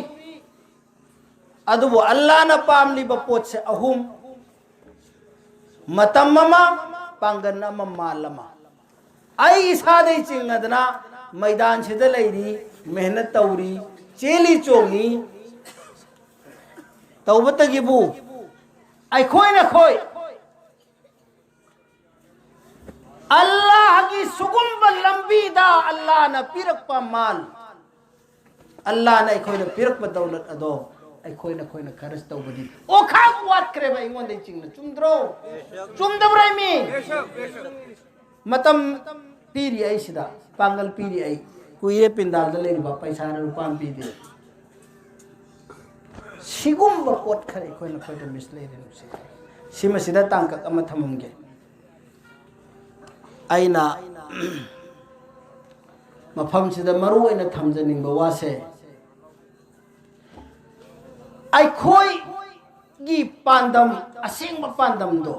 ꯑꯗꯨꯕꯨ ꯑꯜꯂꯥꯍꯅ ꯄꯥꯝꯂꯤꯕ ꯄꯣꯠꯁꯦ ꯑꯍꯨꯝ: ꯃꯇꯝ ꯑꯃ, ꯄꯥꯡꯒꯜ ꯑꯃ, ꯃꯥꯜ ꯑꯃ꯫ ꯑꯩ ꯏꯁꯥꯗꯩ ꯆꯤꯡꯅꯗꯅ ꯃꯩꯗꯥꯟꯁꯤꯗ ꯂꯩꯔꯤ, ꯃꯦꯍꯅꯠ ꯇꯧꯔꯤ, ꯆꯦꯜꯂꯤ ꯆꯣꯡꯉꯤ꯫ ꯇꯧꯕꯇꯒꯤꯕꯨ ꯑꯩꯈꯣꯏ ꯅꯈꯣꯏ ꯑꯜꯂꯥꯍꯒꯤ ꯁꯤꯒꯨꯝꯕ ꯂꯝꯕꯤꯗ ꯑꯜꯂꯥꯍꯅ ꯄꯤꯔꯛꯄ ꯃꯥꯜ, ꯑꯜꯂꯥꯍꯅ ꯑꯩꯈꯣꯏꯗ ꯄꯤꯔꯛꯄ ꯗꯧꯂꯠ ꯑꯗꯣ ꯑꯩꯈꯣꯏ ꯅꯈꯣꯏꯅ ꯈꯔꯁ ꯇꯧꯕꯗꯤ ꯑꯣꯈꯥꯛ ꯋꯥꯠꯈ꯭ꯔꯦꯕ, ꯑꯩꯉꯣꯟꯗꯩ ꯆꯤꯡꯅ꯫ ꯆꯨꯝꯗ꯭ꯔꯣ? ꯆꯨꯝꯗꯕ꯭ꯔꯥ, ꯃꯤ? ꯃꯇꯝ ꯄꯤꯔꯤ ꯑꯩ ꯁꯤꯗ, ꯄꯥꯡꯒꯜ ꯄꯤꯔꯤ ꯑꯩ꯫ ꯀꯨꯏꯔꯦ ꯄꯤꯟꯗꯥꯜꯗ ꯂꯩꯔꯤꯕ, ꯄꯩꯁꯥꯅ ꯂꯨꯄꯥ ꯑꯃ ꯄꯤꯗꯦ꯫ ꯁꯤꯒꯨꯝꯕ ꯄꯣꯠ ꯈꯔ ꯑꯩꯈꯣꯏꯅ ꯈꯣꯏꯗ ꯃꯤꯁ ꯂꯩꯔꯦ꯫ ꯁꯤꯃꯁꯤꯗ ꯇꯥꯡꯀꯛ ꯑꯃ ꯊꯝꯃꯝꯒꯦ꯫ ꯑꯩꯅ ꯃꯐꯝꯁꯤꯗ ꯃꯔꯨ ꯑꯣꯏꯅ ꯊꯝꯖꯅꯤꯡꯕ ꯋꯥꯁꯦ, ꯑꯩꯈꯣꯏꯒꯤ ꯄꯥꯟꯗꯝ, ꯑꯁꯦꯡꯕ ꯄꯥꯟꯗꯝꯗꯣ,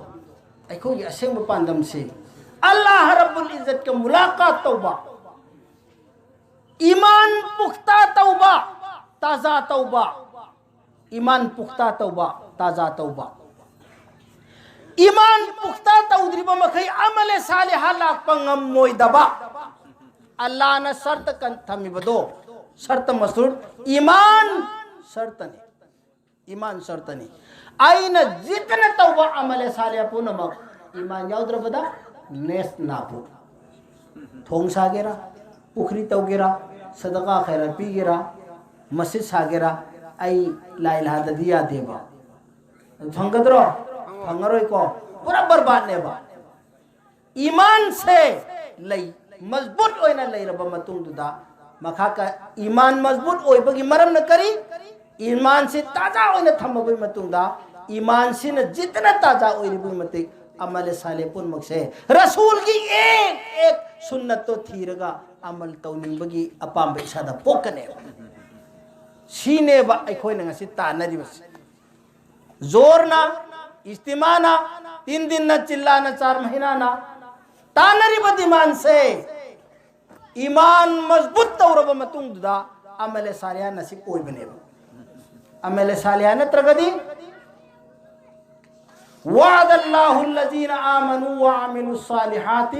ꯑꯩꯈꯣꯏꯒꯤ ꯑꯁꯦꯡꯕ ꯄꯥꯟꯗꯝꯁꯤ ꯑꯜꯂꯥꯍ ꯔꯕꯨꯜ ꯏꯖꯠꯀ ꯃꯨꯂꯥꯀꯥꯠ ꯇꯧꯕ, ꯏꯃꯥꯟ ꯄꯨꯈꯇꯥ ꯇꯧꯕ, ꯇꯥꯖꯥ ꯇꯧꯕ, ꯏꯃꯥꯟ ꯄꯨꯈꯇꯥ ꯇꯧꯕ, ꯇꯥꯖꯥ ꯇꯧꯕ꯫ ꯏꯃꯥꯟ ꯄꯨꯈꯇꯥ ꯇꯧꯗ꯭ꯔꯤꯕ ꯃꯈꯩ ꯑꯃꯂꯦ ꯁꯥꯂꯤꯍꯥ ꯂꯥꯛꯄ ꯉꯝꯃꯣꯏꯗꯕ꯫ ꯑꯜꯂꯥꯍꯅ ꯁꯔꯇ ꯀꯟ-, ꯊꯝꯃꯤꯕꯗꯣ, ꯁꯔꯇ ꯃꯁꯔꯨꯠ, ꯏꯃꯥꯟ ꯁꯔꯇꯅꯤ꯫ ꯏꯃꯥꯟ ꯁꯔꯇꯅꯤ꯫ ꯑꯩꯅ ꯖꯤꯠꯇꯅ ꯇꯧꯕ ꯑꯃꯂꯦ ꯁꯥꯂꯤꯍꯥ ꯄꯨꯝꯅꯃꯛ ꯏꯃꯥꯟ ꯌꯥꯎꯗ꯭ꯔꯕꯗ ꯅꯦꯁ ꯅꯥꯕꯨ꯫ ꯊꯣꯡ ꯁꯥꯒꯦꯔꯥ, ꯄꯨꯈ꯭ꯔꯤ ꯇꯧꯒꯦꯔꯥ, ꯁꯗꯀꯥ ꯈꯩꯔꯥꯠ ꯄꯤꯒꯦꯔꯥ, ꯃꯁꯖꯤꯗ ꯁꯥꯒꯦꯔꯥ, ꯑꯩ ꯂꯥꯏ ꯂꯥꯗꯗꯤ ꯌꯥꯗꯦꯕ꯫ ꯐꯪꯒꯗ꯭ꯔꯣ? ꯐꯪꯉꯔꯣꯏꯀꯣ꯫ ꯄꯨꯔꯥ ꯕꯔꯕꯥꯠꯅꯦꯕ꯫ ꯏꯃꯥꯟꯁꯦ ꯂꯩ, ꯃꯖꯕꯨꯠ ꯑꯣꯏꯅ ꯂꯩꯔꯕ ꯃꯇꯨꯡꯗꯨꯗ, ꯃꯈꯥ ꯀ-, ꯏꯃꯥꯟ ꯃꯖꯕꯨꯠ ꯑꯣꯏꯕꯒꯤ ꯃꯔꯝꯅ ꯀꯔꯤ? ꯏꯃꯥꯟꯁꯤ ꯇꯥꯖꯥ ꯑꯣꯏꯅ ꯊꯝꯃꯕꯒꯤ ꯃꯇꯨꯡꯗ, ꯏꯃꯥꯟꯁꯤꯅ ꯖꯤꯠꯇꯅ ꯇꯥꯖꯥ ꯑꯣꯏꯔꯤꯕꯒꯤ ꯃꯇꯤꯛ, ꯑꯃꯜ ꯁꯥꯂꯦ ꯄꯨꯝꯅꯃꯛꯁꯦ ꯔꯁꯨꯜꯒꯤ ꯑꯦꯛ ꯑꯦꯛ ꯁꯨꯟꯅꯠꯇꯣ ꯊꯤꯔꯒ ꯑꯃꯜ ꯇꯧꯅꯤꯡꯕꯒꯤ ꯑꯄꯥꯝꯕ ꯏꯁꯥꯗ ꯄꯣꯛꯀꯅꯦꯕ꯫ ꯁꯤꯅꯦꯕ ꯑꯩꯈꯣꯏꯅ ꯉꯁꯤ ꯇꯥꯟꯅꯔꯤꯕꯁꯦ꯫ ꯖꯣꯔꯅ, ꯏꯁꯇꯤꯃꯥꯅ, ꯇꯤꯟ ꯗꯤꯟꯅ, ꯆꯤꯜꯂꯥꯅ, ꯆꯥꯔ ꯃꯍꯤꯅꯥꯅ ꯇꯥꯟꯅꯔꯤꯕ ꯗꯤꯃꯥꯟꯁꯦ ꯏꯃꯥꯟ ꯃꯖꯕꯨꯠ ꯇꯧꯔꯕ ꯃꯇꯨꯡꯗꯨꯗ ꯑꯃꯂꯦ ꯁꯥꯂꯤꯍꯥ ꯅꯁꯤꯕ ꯑꯣꯏꯕꯅꯦꯕ꯫ ꯑꯃꯂꯦ ꯁꯥꯂꯤꯍꯥ ꯅꯠꯇ꯭ꯔꯒꯗꯤ وعد الله الذين آمنوا وعملوا الصالحات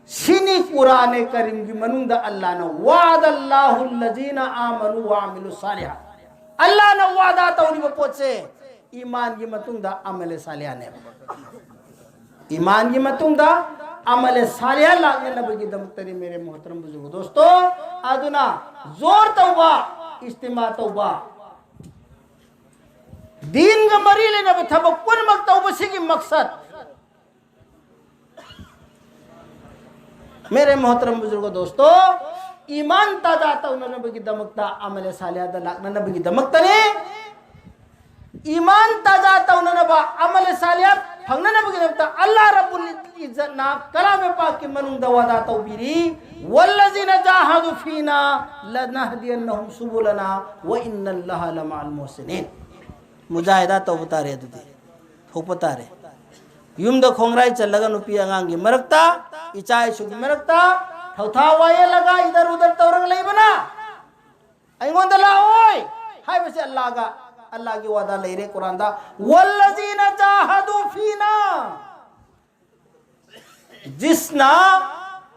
ꯁꯤꯅꯤ ꯀꯨꯔꯥꯅꯦ ꯀꯔꯤꯝꯒꯤ ꯃꯅꯨꯡꯗ ꯑꯜꯂꯥꯅ وعد الله الذين آمنوا وعملوا الصالحات ꯑꯜꯂꯥꯅ ꯋꯥꯗꯥ ꯇꯧꯔꯤꯕ ꯄꯣꯠꯁꯦ ꯏꯃꯥꯟꯒꯤ ꯃꯇꯨꯡꯗ ꯑꯃꯂꯦ ꯁꯥꯂꯤꯍꯥꯅꯦꯕ꯫ ꯏꯃꯥꯟꯒꯤ ꯃꯇꯨꯡꯗ ꯑꯃꯂꯦ ꯁꯥꯂꯤꯍꯥ ꯂꯥꯛꯅꯅꯕꯒꯤꯗꯃꯛꯇꯅꯤ ꯃꯦꯔꯦ ꯃꯣꯍꯇꯔꯝ ꯕꯨꯖꯨꯔꯒ ꯗꯣꯁꯇꯣ꯫ ꯑꯗꯨꯅ ꯖꯣꯔ ꯇꯧꯕ, ꯏꯁꯇꯤꯃꯥ ꯇꯧꯕ, ꯗꯤꯟꯒ ꯃꯔꯤ ꯂꯩꯅꯕ ꯊꯕꯛ ꯄꯨꯝꯅꯃꯛ ꯇꯧꯕꯁꯤꯒꯤ ꯃꯛꯁꯠ ꯃꯦꯔꯦ ꯃꯣꯍꯇꯔꯝ ꯕꯨꯖꯨꯔꯒ ꯗꯣꯁꯇꯣ, ꯏꯃꯥꯟ ꯇꯥꯖꯥ ꯇꯧꯅꯅꯕꯒꯤꯗꯃꯛꯇ ꯑꯃꯂꯦ ꯁꯥꯂꯤꯍꯥꯗ ꯂꯥꯛꯅꯅꯕꯒꯤꯗꯃꯛꯇꯅꯤ꯫ ꯏꯃꯥꯟ ꯇꯥꯖꯥ ꯇꯧꯅꯅꯕ ꯑꯃꯂꯦ ꯁꯥꯂꯤꯍꯥ ꯐꯪꯅꯅꯕꯒꯤꯗꯃꯛꯇ ꯑꯜꯂꯥ ꯔꯕꯨꯜ ꯏꯖꯠꯅ ꯀꯂꯥꯃꯦ ꯄꯥꯛꯀꯤ ꯃꯅꯨꯡꯗ ꯋꯥꯗꯥ ꯇꯧꯕꯤꯔꯤ, والذين جاهدوا فينا لنهدينهم سبلنا وإن الله لمع المحسنين꯫ ꯃꯨꯖꯥꯍꯤꯗꯥ ꯇꯧꯕ ꯇꯥꯔꯦ ꯑꯗꯨꯗꯤ꯫ ꯊꯣꯛꯄ ꯇꯥꯔꯦ꯫ ꯌꯨꯝꯗ ꯈꯣꯡꯒ꯭ꯔꯥꯏ ꯆꯜꯂꯒ ꯅꯨꯄꯤ ꯑꯉꯥꯡꯒꯤ ꯃꯔꯛꯇ, ꯏꯆꯥ ꯏꯁꯨꯒꯤ ꯃꯔꯛꯇ ꯊꯧꯊꯥ ꯋꯥꯌꯦꯜꯂꯒ ꯏꯗꯔ ꯎꯗꯔ ꯇꯧꯔꯒ ꯂꯩꯕꯅ ꯑꯩꯉꯣꯟꯗ ꯂꯥꯛꯑꯣꯏ ꯍꯥꯏꯕꯁꯦ ꯑꯜꯂꯥꯒ, ꯑꯜꯂꯥꯒꯤ ꯋꯥꯗꯥ ꯂꯩꯔꯦ ꯀꯨꯔꯥꯟꯗ, والذين جاهدوا فينا꯫ ꯖꯤꯁꯅ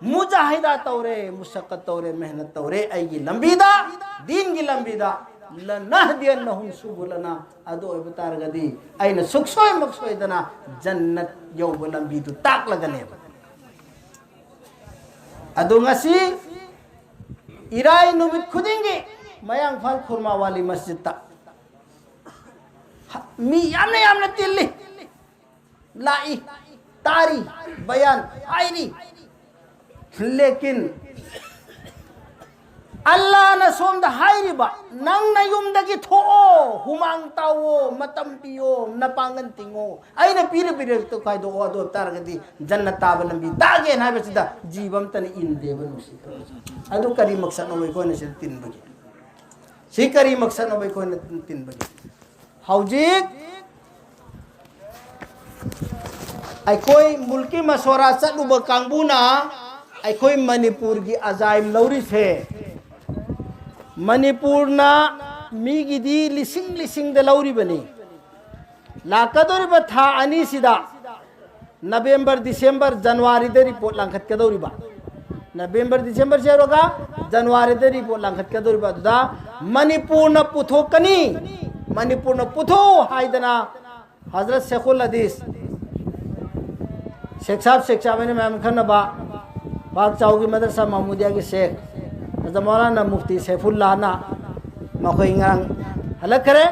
ꯃꯨꯖꯥꯍꯤꯗꯥ ꯇꯧꯔꯦ, ꯃꯨꯁꯛꯀꯠ ꯇꯧꯔꯦ, ꯃꯦꯍꯅꯠ ꯇꯧꯔꯦ ꯑꯩꯒꯤ ꯂꯝꯕꯤꯗ, ꯗꯤꯟꯒꯤ ꯂꯝꯕꯤꯗ, لنهدينهم سبلنا꯫ ꯑꯗꯨ ꯑꯣꯏꯕ ꯇꯥꯔꯒꯗꯤ ꯑꯩꯅ ꯁꯨꯛꯁꯣꯏ ꯃꯛꯁꯣꯏꯗꯅ ꯖꯟꯅꯠ ꯌꯧꯕ ꯂꯝꯕꯤꯗꯨ ꯇꯥꯛꯂꯒꯅꯦꯕ꯫ ꯑꯗꯨ ꯉꯁꯤ ꯏꯔꯥꯏ ꯅꯨꯃꯤꯠ ꯈꯨꯗꯤꯡꯒꯤ ꯃꯌꯥꯡꯐꯥꯜ ꯈꯨꯔꯃꯥꯋꯥꯂꯤ ꯃꯁꯖꯤꯠꯇ ꯃꯤ ꯌꯥꯝꯅ ꯌꯥꯝꯅ ꯇꯤꯜꯂꯤ, ꯂꯥꯛꯏ, ꯇꯥꯔꯤ, ꯕꯌꯥꯟ ꯍꯥꯏꯔꯤ꯫ ꯂꯦꯀꯤꯟ ꯑꯜꯂꯥꯅ ꯁꯣꯝꯗ ꯍꯥꯏꯔꯤꯕ, "ꯅꯪ ꯅꯌꯨꯝꯗꯒꯤ ꯊꯣꯛꯑꯣ, ꯍꯨꯃꯥꯡ ꯇꯥꯎꯑꯣ, ꯃꯇꯝ ꯄꯤꯌꯣ, ꯅꯄꯥꯡꯒꯜ ꯇꯤꯡꯉꯣ, ꯑꯩꯅ ꯄꯤꯔꯤꯕ ꯔꯤꯖꯤꯛꯇꯣ ꯈꯥꯏꯗꯣꯛꯑꯣ, ꯑꯗꯨ ꯑꯣꯏꯇꯥꯔꯒꯗꯤ ꯖꯟꯅꯠ ꯇꯥꯕ ꯂꯝꯕꯤ ꯇꯥꯛꯑꯒꯦꯅ" ꯍꯥꯏꯕꯁꯤꯗ ꯖꯤꯕ ꯑꯝꯇꯅ ꯏꯟꯗꯦꯕ, ꯅꯨꯡꯁꯤꯈ꯭ꯔꯕ꯫ ꯑꯗꯨ ꯀꯔꯤ ꯃꯛꯁꯠꯅꯣꯕ ꯑꯩꯈꯣꯏꯅ ꯁꯤꯗ ꯇꯤꯟꯕꯒꯤ? ꯁꯤ ꯀꯔꯤ ꯃꯛꯁꯠꯅꯣꯕ ꯑꯩꯈꯣꯏꯅ ꯇꯤꯟꯕꯒꯤ? ꯍꯧꯖꯤꯛ ꯑꯩꯈꯣꯏ ꯃꯨꯜꯀꯤ ꯃꯁꯣꯔꯥ ꯆꯠꯂꯨꯕ ꯀꯥꯡꯕꯨꯅ ꯑꯩꯈꯣꯏ ꯃꯅꯤꯄꯨꯔꯒꯤ ꯑꯖꯥꯏꯝ ꯂꯧꯔꯤꯁꯦ, ꯃꯅꯤꯄꯨꯔꯅ ꯃꯤꯒꯤꯗꯤ ꯂꯤꯁꯤꯡ ꯂꯤꯁꯤꯡꯗ ꯂꯧꯔꯤꯕꯅꯤ꯫ ꯂꯥꯛꯀꯗꯧꯔꯤꯕ ꯊꯥ ꯑꯅꯤꯁꯤꯗ, ꯅꯕꯦꯝꯕꯔ, ꯗꯤꯁꯦꯝꯕꯔ, ꯖꯅꯋꯥꯔꯤꯗ ꯔꯤꯄꯣꯔꯠ ꯂꯥꯡꯈꯠꯀꯗꯧꯔꯤꯕ, ꯅꯕꯦꯝꯕꯔ, ꯗꯤꯁꯦꯝꯕꯔꯁꯦ ꯌꯧꯔꯒ ꯖꯅꯋꯥꯔꯤꯗ ꯔꯤꯄꯣꯔꯠ ꯂꯥꯡꯈꯠꯀꯗꯧꯔꯤꯕ ꯑꯗꯨꯗ ꯃꯅꯤꯄꯨꯔꯅ ꯄꯨꯊꯣꯛꯀꯅꯤ, ꯃꯅꯤꯄꯨꯔꯅ ꯄꯨꯊꯣꯛꯎ ꯍꯥꯏꯗꯅ ꯍꯖꯔꯠ ꯁꯦꯈꯨꯜ ꯍꯗꯤꯁ ꯁꯦꯈ ꯁꯥꯍꯕ, ꯁꯦꯈ ꯁꯥꯍꯕ ꯍꯥꯏꯅ ꯃꯌꯥꯝ ꯈꯪꯅꯕ ꯄꯥꯛ ꯆꯥꯎꯒꯤ ꯃꯗꯔꯁꯥ ꯃꯍꯃꯨꯗꯤꯌꯥꯒꯤ ꯁꯦꯈ ꯍꯖꯔꯠ ꯃꯧꯂꯥꯅꯥ ꯃꯨꯐꯇꯤ ꯁꯦꯐꯨꯜꯂꯥꯅ ꯃꯈꯣꯏ ꯉꯔꯥꯡ ꯍꯜꯂꯛꯈ꯭ꯔꯦ꯫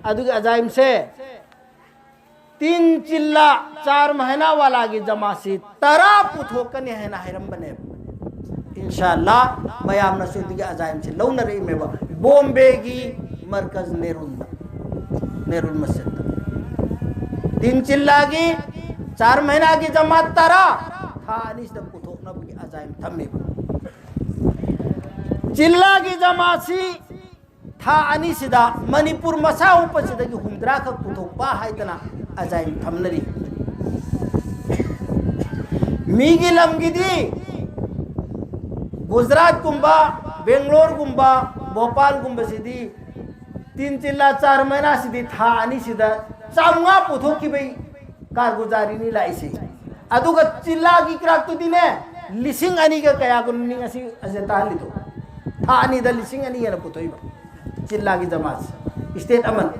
ꯑꯗꯨꯒꯤ ꯑꯖꯥꯏꯝꯁꯦ ꯇꯤꯟ ꯆꯤꯜꯂꯥ ꯆꯥꯔ ꯃꯍꯤꯅꯥ ꯋꯥꯂꯥꯒꯤ ꯖꯃꯥꯠꯁꯤ ꯇꯔꯥ ꯄꯨꯊꯣꯛꯀꯅꯤ ꯍꯥꯏꯅ ꯍꯥꯏꯔꯝꯕꯅꯦꯕ꯫ ꯏꯟꯁꯥ ꯑꯜꯂꯥ ꯃꯌꯥꯝꯅꯁꯨ ꯑꯗꯨꯒꯤ ꯑꯖꯥꯏꯝꯁꯤ ꯂꯧꯅꯔꯛꯏꯃꯦꯕ ꯕꯣꯝꯕꯦꯒꯤ ꯃꯔꯀꯖ ꯅꯦꯔꯨꯜꯗ, ꯅꯦꯔꯨꯜ ꯃꯁꯖꯤꯗꯇ꯫ ꯇꯤꯟ ꯆꯤꯜꯂꯥꯒꯤ ꯆꯥꯔ ꯃꯍꯤꯅꯥꯒꯤ ꯖꯃꯥꯠ ꯇꯔꯥ ꯊꯥ ꯑꯅꯤꯁꯤꯗ ꯄꯨꯊꯣꯛꯅꯕꯒꯤ ꯑꯖꯥꯏꯝ ꯊꯝꯃꯦꯕ꯫ ꯆꯤꯜꯂꯥꯒꯤ ꯖꯃꯥꯠꯁꯤ ꯊꯥ ꯑꯅꯤꯁꯤꯗ ꯃꯅꯤꯄꯨꯔ ꯃꯁꯥ ꯍꯨꯞꯄꯁꯤꯗꯒꯤ ꯍꯨꯝꯗ꯭ꯔꯥꯈꯛ ꯄꯨꯊꯣꯛꯄ ꯍꯥꯏꯗꯅ ꯑꯖꯥꯏꯝ ꯊꯝꯅꯔꯤ꯫ ꯃꯤꯒꯤ ꯂꯝꯒꯤꯗꯤ ꯒꯨꯖꯔꯥꯠꯀꯨꯝꯕ, ꯕꯦꯡꯒ꯭ꯂꯣꯔꯒꯨꯝꯕ, ꯚꯣꯄꯥꯜꯒꯨꯝꯕꯁꯤꯗꯤ ꯇꯤꯟ ꯆꯤꯜꯂꯥ ꯆꯥꯔ ꯃꯍꯤꯅꯥꯁꯤꯗꯤ ꯊꯥ ꯑꯅꯤꯁꯤꯗ ꯆꯥꯝꯃꯉꯥ ꯄꯨꯊꯣꯛꯈꯤꯕꯩ ꯀꯥꯔꯒꯨꯖꯥꯔꯤꯅꯤ ꯂꯥꯛꯏꯁꯦ꯫ ꯑꯗꯨꯒ ꯆꯤꯜꯂꯥꯒꯤ ꯀ꯭ꯔꯥꯛꯇꯨꯗꯤꯅꯦ, ꯂꯤꯁꯤꯡ ꯑꯅꯤꯒ ꯀꯌꯥꯒꯨꯝꯅꯤ ꯉꯁꯤ ꯑꯁꯤꯗ ꯇꯥꯍꯜꯂꯤꯗꯣ꯫ ꯊꯥ ꯑꯅꯤꯗ ꯂꯤꯁꯤꯡ ꯑꯅꯤ ꯍꯦꯟꯅ ꯄꯨꯊꯣꯛꯏꯕ ꯆꯤꯜꯂꯥꯒꯤ ꯖꯃꯥꯠꯁꯦ, ꯁ꯭ꯇꯦꯠ ꯑꯃꯅ꯫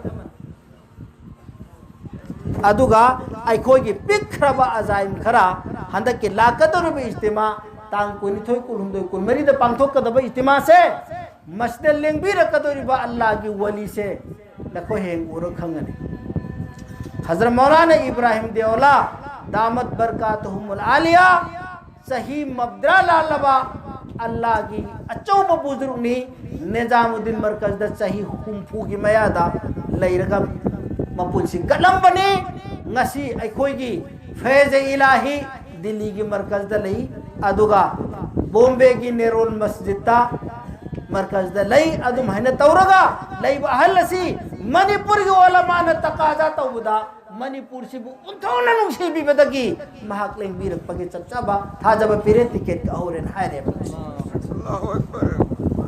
ꯑꯗꯨꯒ ꯑꯩꯈꯣꯏꯒꯤ ꯄꯤꯛꯈ꯭ꯔꯕ ꯑꯖꯥꯏꯝ ꯈꯔ ꯍꯟꯗꯛꯀꯤ ꯂꯥꯛꯀꯗꯧꯔꯤꯕ ꯏꯖꯇꯤꯃꯥ ꯇꯥꯡ ꯀꯨꯟꯅꯤꯊꯣꯏ, ꯀꯨꯟꯍꯨꯝꯗꯣꯏ, ꯀꯨꯟꯃꯔꯤꯗ ꯄꯥꯡꯊꯣꯛꯀꯗꯕ ꯏꯖꯇꯤꯃꯥꯁꯦ, ꯃꯁꯤꯗ ꯂꯦꯡꯕꯤꯔꯛꯀꯗꯧꯔꯤꯕ ꯑꯜꯂꯥꯒꯤ ꯋꯥꯂꯤꯁꯦ ꯅꯈꯣꯏ ꯍꯌꯦꯡ ꯎꯔ ꯈꯪꯒꯅꯤ꯫ ꯍꯖꯔꯠ ꯃꯧꯂꯥꯅꯥ ꯏꯕ꯭ꯔꯥꯍꯤꯝ ꯗꯦꯑꯣꯂꯥ ꯗꯥꯃꯠ ꯕꯔꯀꯥꯇꯨꯍꯨꯃꯨꯜ ꯑꯥꯂꯤꯌꯥ ꯆꯍꯤ ꯃꯧꯗ꯭ꯔꯥ ꯂꯥꯜꯂꯕ ꯑꯜꯂꯥꯒꯤ ꯑꯆꯧꯕ ꯕꯨꯖꯨꯔꯨꯛꯅꯤ꯫ ꯅꯤꯖꯥꯃꯨꯗꯤꯟ ꯃꯔꯀꯖꯗ ꯆꯍꯤ ꯍꯨꯝꯐꯨꯒꯤ ꯃꯌꯥꯗ ꯂꯩꯔꯒ ꯃꯄꯨꯟꯁꯤ ꯀꯠꯂꯝꯕꯅꯤ꯫ ꯉꯁꯤ ꯑꯩꯈꯣꯏꯒꯤ ꯐꯦꯖ ꯏꯂꯥꯍꯤ ꯗꯤꯜꯂꯤꯒꯤ ꯃꯔꯀꯖꯗ ꯂꯩ, ꯑꯗꯨꯒ ꯕꯣꯝꯕꯦꯒꯤ ꯅꯦꯔꯣꯜ ꯃꯁꯖꯤꯗꯇ ꯃꯔꯀꯖꯗ ꯂꯩ꯫ ꯑꯗꯨꯝ ꯍꯥꯏꯅ ꯇꯧꯔꯒ ꯂꯩꯕ ꯑꯍꯜ ꯑꯁꯤ ꯃꯅꯤꯄꯨꯔꯒꯤ ꯑꯣꯂꯃꯥꯅ ꯇꯀꯥꯖꯥ ꯇꯧꯕꯗ ꯃꯅꯤꯄꯨꯔꯁꯤꯕꯨ ꯑꯣꯟꯊꯣꯛꯅ ꯅꯨꯡꯁꯤꯕꯤꯕꯗꯒꯤ ꯃꯍꯥꯛ ꯂꯦꯡꯕꯤꯔꯛꯄꯒꯤ ꯆꯞ ꯆꯥꯕ ꯊꯥꯖꯕ ꯄꯤꯔꯦ, ꯇꯤꯀꯦꯠ ꯀꯛꯍꯧꯔꯦꯅ ꯍꯥꯏꯔꯦꯕ꯫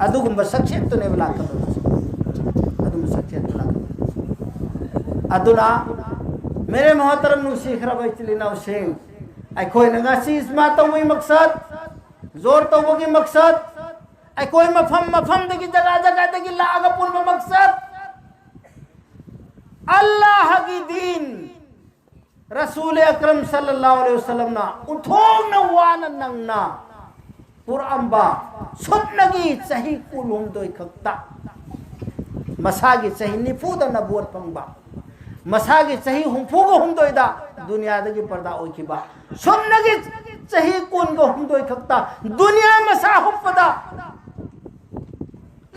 ꯑꯗꯨꯒꯨꯝꯕ ꯁꯛꯁꯦꯠꯇꯨꯅꯦꯕ ꯂꯥꯛꯀꯗꯧꯔꯤꯁꯦ꯫ ꯑꯗꯨꯒꯨꯝꯕ ꯁꯛꯁꯦꯠꯇꯨ ꯂꯥꯛꯀꯗꯧꯔꯤꯁꯦ꯫ ꯑꯗꯨꯅ ꯃꯦꯔꯦ ꯃꯣꯍꯇꯔꯝ ꯅꯨꯡꯁꯤꯈ꯭ꯔꯕ ꯏꯆꯤꯜ ꯏꯅꯥꯎꯁꯤꯡ, ꯑꯩꯈꯣꯏꯅ ꯉꯁꯤ ꯏꯖꯃꯥ ꯇꯧꯕꯒꯤ ꯃꯛꯁꯠ, ꯖꯣꯔ ꯇꯧꯕꯒꯤ ꯃꯛꯁꯠ, ꯑꯩꯈꯣꯏ ꯃꯐꯝ ꯃꯐꯝꯗꯒꯤ, ꯖꯒꯥ ꯖꯒꯥꯗꯒꯤ ꯂꯥꯛꯑꯒ ꯄꯨꯟꯕ ꯃꯛꯁꯠ, ꯑꯜꯂꯥꯍꯒꯤ ꯗꯤꯟ, ꯔꯁꯨꯜ ꯑꯀꯔꯝ ꯁꯜꯂꯜꯂꯥꯍꯨ ꯑꯂꯩꯍꯤ ꯋꯁꯜꯂꯝꯅ ꯎꯟꯊꯣꯛꯅ ꯋꯥꯅ ꯅꯪꯅ ꯄꯨꯔꯛꯑꯝꯕ ꯁꯨꯞꯅꯒꯤ ꯆꯍꯤ ꯀꯨꯟꯍꯨꯝꯗꯣꯏ ꯈꯛꯇ, ꯃꯁꯥꯒꯤ ꯆꯍꯤ ꯅꯤꯐꯨꯗ ꯅꯕꯨꯋꯠ ꯐꯪꯕ, ꯃꯁꯥꯒꯤ ꯆꯍꯤ ꯍꯨꯝꯐꯨꯒ ꯍꯨꯝꯗꯣꯏꯗ ꯗꯨꯅꯤꯌꯥꯗꯒꯤ ꯄꯔꯗꯥ ꯑꯣꯏꯈꯤꯕ, ꯁꯨꯞꯅꯒꯤ ꯆꯍꯤ ꯀꯨꯟꯒ ꯍꯨꯝꯗꯣꯏ ꯈꯛꯇ ꯗꯨꯅꯤꯌꯥ ꯃꯁꯥ ꯍꯨꯞꯄꯗ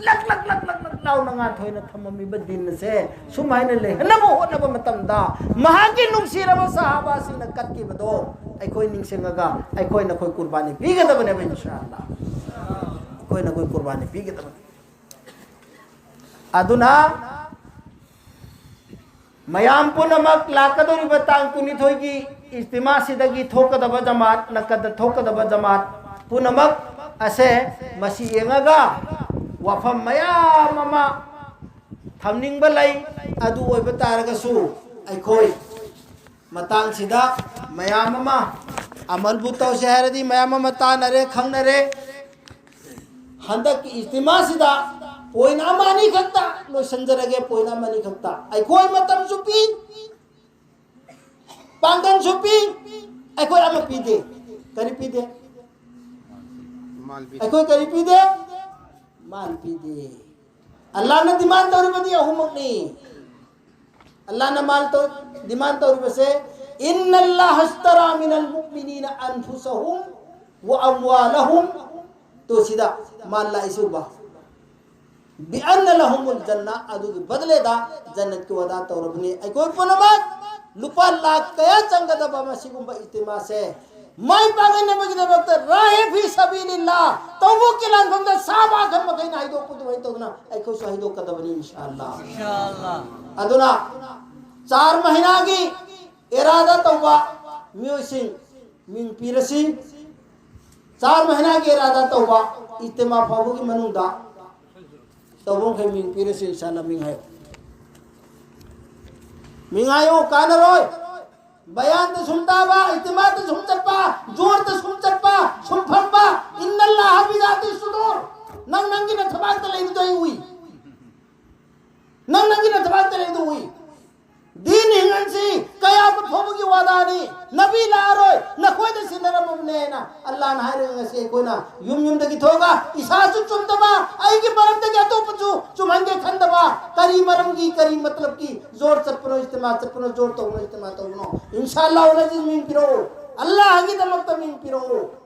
ꯂꯛ ꯂꯛ ꯂꯛ ꯂꯛ ꯂꯛ ꯂꯥꯎꯅ ꯉꯥꯟꯊꯣꯏꯅ ꯊꯝꯃꯝꯃꯤꯕ ꯗꯤꯟ ꯑꯁꯦ ꯁꯨꯃꯥꯏꯅ ꯂꯩꯍꯟꯅꯕ ꯍꯣꯠꯅꯕ ꯃꯇꯝꯗ, ꯃꯍꯥꯛꯀꯤ ꯅꯨꯡꯁꯤꯔꯕ ꯁꯍꯥꯕꯥꯁꯤꯡꯅ ꯀꯠꯈꯤꯕꯗꯣ ꯑꯩꯈꯣꯏ ꯅꯤꯡꯁꯤꯡꯉꯒ ꯑꯩꯈꯣꯏꯅ ꯑꯩꯈꯣꯏ ꯀꯨꯔꯕꯥꯅꯤ ꯄꯤꯒꯗꯕꯅꯦꯕ, ꯏꯟꯁꯥ ꯑꯜꯂꯥ꯫ ꯑꯩꯈꯣꯏꯅ ꯑꯩꯈꯣꯏ ꯀꯨꯔꯕꯥꯅꯤ ꯄꯤꯒꯗꯕꯅꯤ꯫ ꯑꯗꯨꯅ ꯃꯌꯥꯝ ꯄꯨꯝꯅꯃꯛ ꯂꯥꯛꯀꯗꯧꯔꯤꯕ ꯇꯥꯡ ꯀꯨꯟꯅꯤꯊꯣꯏꯒꯤ ꯏꯖꯇꯤꯃꯥꯁꯤꯗꯒꯤ ꯊꯣꯛꯀꯗꯕ ꯖꯃꯥꯠ, ꯅꯛꯀꯗ ꯊꯣꯛꯀꯗꯕ ꯖꯃꯥꯠ ꯄꯨꯝꯅꯃꯛ ꯑꯁꯦ ꯃꯁꯤ ꯌꯦꯡꯉꯒ ꯋꯥꯐꯝ ꯃꯌꯥꯝ ꯑꯃ ꯊꯝꯅꯤꯡꯕ ꯂꯩ꯫ ꯑꯗꯨ ꯑꯣꯏꯕ ꯇꯥꯔꯒꯁꯨ ꯑꯩꯈꯣꯏ ꯃꯇꯥꯡꯁꯤꯗ ꯃꯌꯥꯝ ꯑꯃ ꯑꯃꯜꯕꯨ ꯇꯧꯁꯦ ꯍꯥꯏꯔꯗꯤ ꯃꯌꯥꯝ ꯑꯃ ꯇꯥꯅꯔꯦ, ꯈꯪꯅꯔꯦ꯫ ꯍꯟꯗꯛꯀꯤ ꯏꯖꯇꯤꯃꯥꯁꯤꯗ ꯄꯣꯏꯟ ꯑꯃ ꯑꯅꯤ ꯈꯛꯇ ꯂꯣꯏꯁꯤꯟꯖꯔꯒꯦ, ꯄꯣꯏꯟ ꯑꯃ ꯑꯅꯤ ꯈꯛꯇ꯫ ꯑꯩꯈꯣꯏ ꯃꯇꯝꯁꯨ ꯄꯤ, ꯄꯥꯡꯒꯜꯁꯨ ꯄꯤ, ꯑꯩꯈꯣꯏ ꯑꯃ ꯄꯤꯗꯦ꯫ ꯀꯔꯤ ꯄꯤꯗꯦ? ꯑꯩꯈꯣꯏ ꯀꯔꯤ ꯄꯤꯗꯦ? ꯃꯥꯜ ꯄꯤꯗꯦ꯫ ꯑꯜꯂꯥꯍꯅ ꯗꯤꯃꯥꯟ ꯇꯧꯔꯤꯕꯗꯤ ꯑꯍꯨꯝꯃꯛꯅꯤ꯫ ꯑꯜꯂꯥꯍꯅ ꯃꯥꯜ ꯇꯧ-, ꯗꯤꯃꯥꯟ ꯇꯧꯔꯤꯕꯁꯦ, "ꯏꯟꯅ ꯑꯜꯂꯥꯍ ꯑꯁꯇꯔꯥ ꯃꯤꯅꯜ ꯃꯨꯑꯃꯤꯅꯤꯅ ꯑꯟꯐꯨꯁꯍꯨꯝ ꯋ ꯑꯝꯋꯥꯂꯍꯨꯝ ꯇꯣ ꯁꯤꯗ ꯃꯥ ꯂꯥꯛꯏꯁꯤ ꯎꯕ꯫ ꯕꯤꯑꯟꯅ ꯂꯍꯨꯃꯨꯜ ꯖꯟꯅ, ꯑꯗꯨꯒꯤ ꯕꯗꯂꯦꯗ ꯖꯟꯅꯠꯀꯤ ꯋꯥꯗꯥ ꯇꯧꯔꯕꯅꯤ꯫ ꯑꯩꯈꯣꯏ ꯄꯨꯝꯅꯃꯛ ꯂꯨꯄꯥ ꯂꯥꯈ ꯀꯌꯥ ꯆꯪꯒꯗꯕ ꯃꯁꯤꯒꯨꯝꯕ ꯏꯖꯇꯤꯃꯥꯁꯦ ꯃꯥꯏ ꯄꯥꯛꯅꯅꯕꯒꯤꯗꯃꯛꯇ ꯔꯥꯍꯦ ꯐꯤ ꯁꯕꯤꯂꯤꯜꯂꯥ, ꯇꯧꯕꯨꯛꯀꯤ ꯂꯥꯟꯐꯝꯗ ꯁꯥꯕ ꯑꯈꯪ ꯃꯈꯩꯅ ꯍꯥꯏꯗꯣꯛꯄ ꯑꯗꯨꯃꯥꯏꯅ ꯇꯧꯗꯅ ꯑꯩꯈꯣꯏꯁꯨ ꯍꯥꯏꯗꯣꯛꯀꯗꯕꯅꯤ, ꯏꯟꯁꯥ ꯑꯜꯂꯥ꯫ ꯑꯗꯨꯅ ꯆꯥꯔ ꯃꯍꯤꯅꯥꯒꯤ ꯏꯔꯥꯗꯥ ꯇꯧꯕ ꯃꯤꯑꯣꯏꯁꯤꯡ ꯃꯤꯡ ꯄꯤꯔꯁꯤ꯫ ꯆꯥꯔ ꯃꯍꯤꯅꯥꯒꯤ ꯏꯔꯥꯗꯥ ꯇꯧꯕ ꯏꯖꯇꯤꯃꯥ ꯐꯥꯎꯕꯒꯤ ꯃꯅꯨꯡꯗ ꯇꯧꯕ ꯃꯈꯩ ꯃꯤꯡ ꯄꯤꯔꯁꯤ, ꯏꯟꯁꯥ ꯑꯜꯂꯥ꯫ ꯃꯤꯡ ꯍꯥꯏꯌꯨ꯫ ꯃꯤꯡ ꯍꯥꯏꯌꯨ, ꯀꯥꯟꯅꯔꯣꯏ꯫ ꯕꯌꯥꯟꯗ ꯁꯨꯝ ꯇꯥꯕ, ꯏꯖꯇꯤꯃꯥꯗ ꯁꯨꯝ ꯆꯠꯄ, ꯖꯣꯔꯗ ꯁꯨꯝ ꯆꯠꯄ, ꯁꯨꯝ ꯐꯝꯕ꯫ ꯏꯟꯅꯜꯂꯥꯍ ꯕꯤꯖꯥꯇꯤ ꯁꯨꯗꯨꯔ꯫ ꯅꯪ ꯅꯪꯒꯤ ꯅꯊꯕꯥꯛꯇ ꯂꯩꯕꯗꯣ ꯑꯩ ꯎꯏ꯫ ꯅꯪ ꯅꯪꯒꯤ ꯅꯊꯕꯥꯛꯇ ꯂꯩꯕꯗꯣ ꯎꯏ꯫ ꯗꯤꯟ ꯍꯤꯡꯍꯟꯁꯤ, ꯀꯌꯥꯃꯠ ꯐꯥꯎꯕꯒꯤ ꯋꯥꯗꯥꯅꯤ꯫ ꯅꯕꯤ ꯂꯥꯛꯑꯔꯣꯏ, ꯅꯈꯣꯏꯗ ꯁꯤꯟꯅꯔꯝꯃꯕꯅꯦꯅ ꯑꯜꯂꯥꯍꯅ ꯍꯥꯏꯔꯒ ꯉꯁꯤ ꯑꯩꯈꯣꯏꯅ ꯌꯨꯝ ꯌꯨꯝꯗꯒꯤ ꯊꯣꯛꯑꯒ ꯏꯁꯥꯁꯨ ꯆꯨꯝꯗꯕ, ꯑꯩꯒꯤ ꯃꯔꯝꯗꯒꯤ ꯑꯇꯣꯞꯄꯁꯨ ꯆꯨꯝꯍꯟꯒꯦ ꯈꯟꯗꯕ, ꯀꯔꯤ ꯃꯔꯝꯒꯤ, ꯀꯔꯤ ꯃꯇꯂꯕꯀꯤ ꯖꯣꯔ ꯆꯠꯄꯅꯣ, ꯏꯖꯇꯤꯃꯥ ꯆꯠꯄꯅꯣ, ꯖꯣꯔ ꯇꯧꯕꯅꯣ, ꯏꯖꯇꯤꯃꯥ ꯇꯧꯕꯅꯣ? ꯏꯟꯁꯥ ꯑꯜꯂꯥꯍ ꯅꯖꯤꯖ ꯃꯤꯡ ꯄꯤꯔꯛꯑꯣ, ꯑꯜꯂꯥꯍꯒꯤꯗꯃꯛꯇ ꯃꯤꯡ ꯄꯤꯔꯛꯑꯣ꯫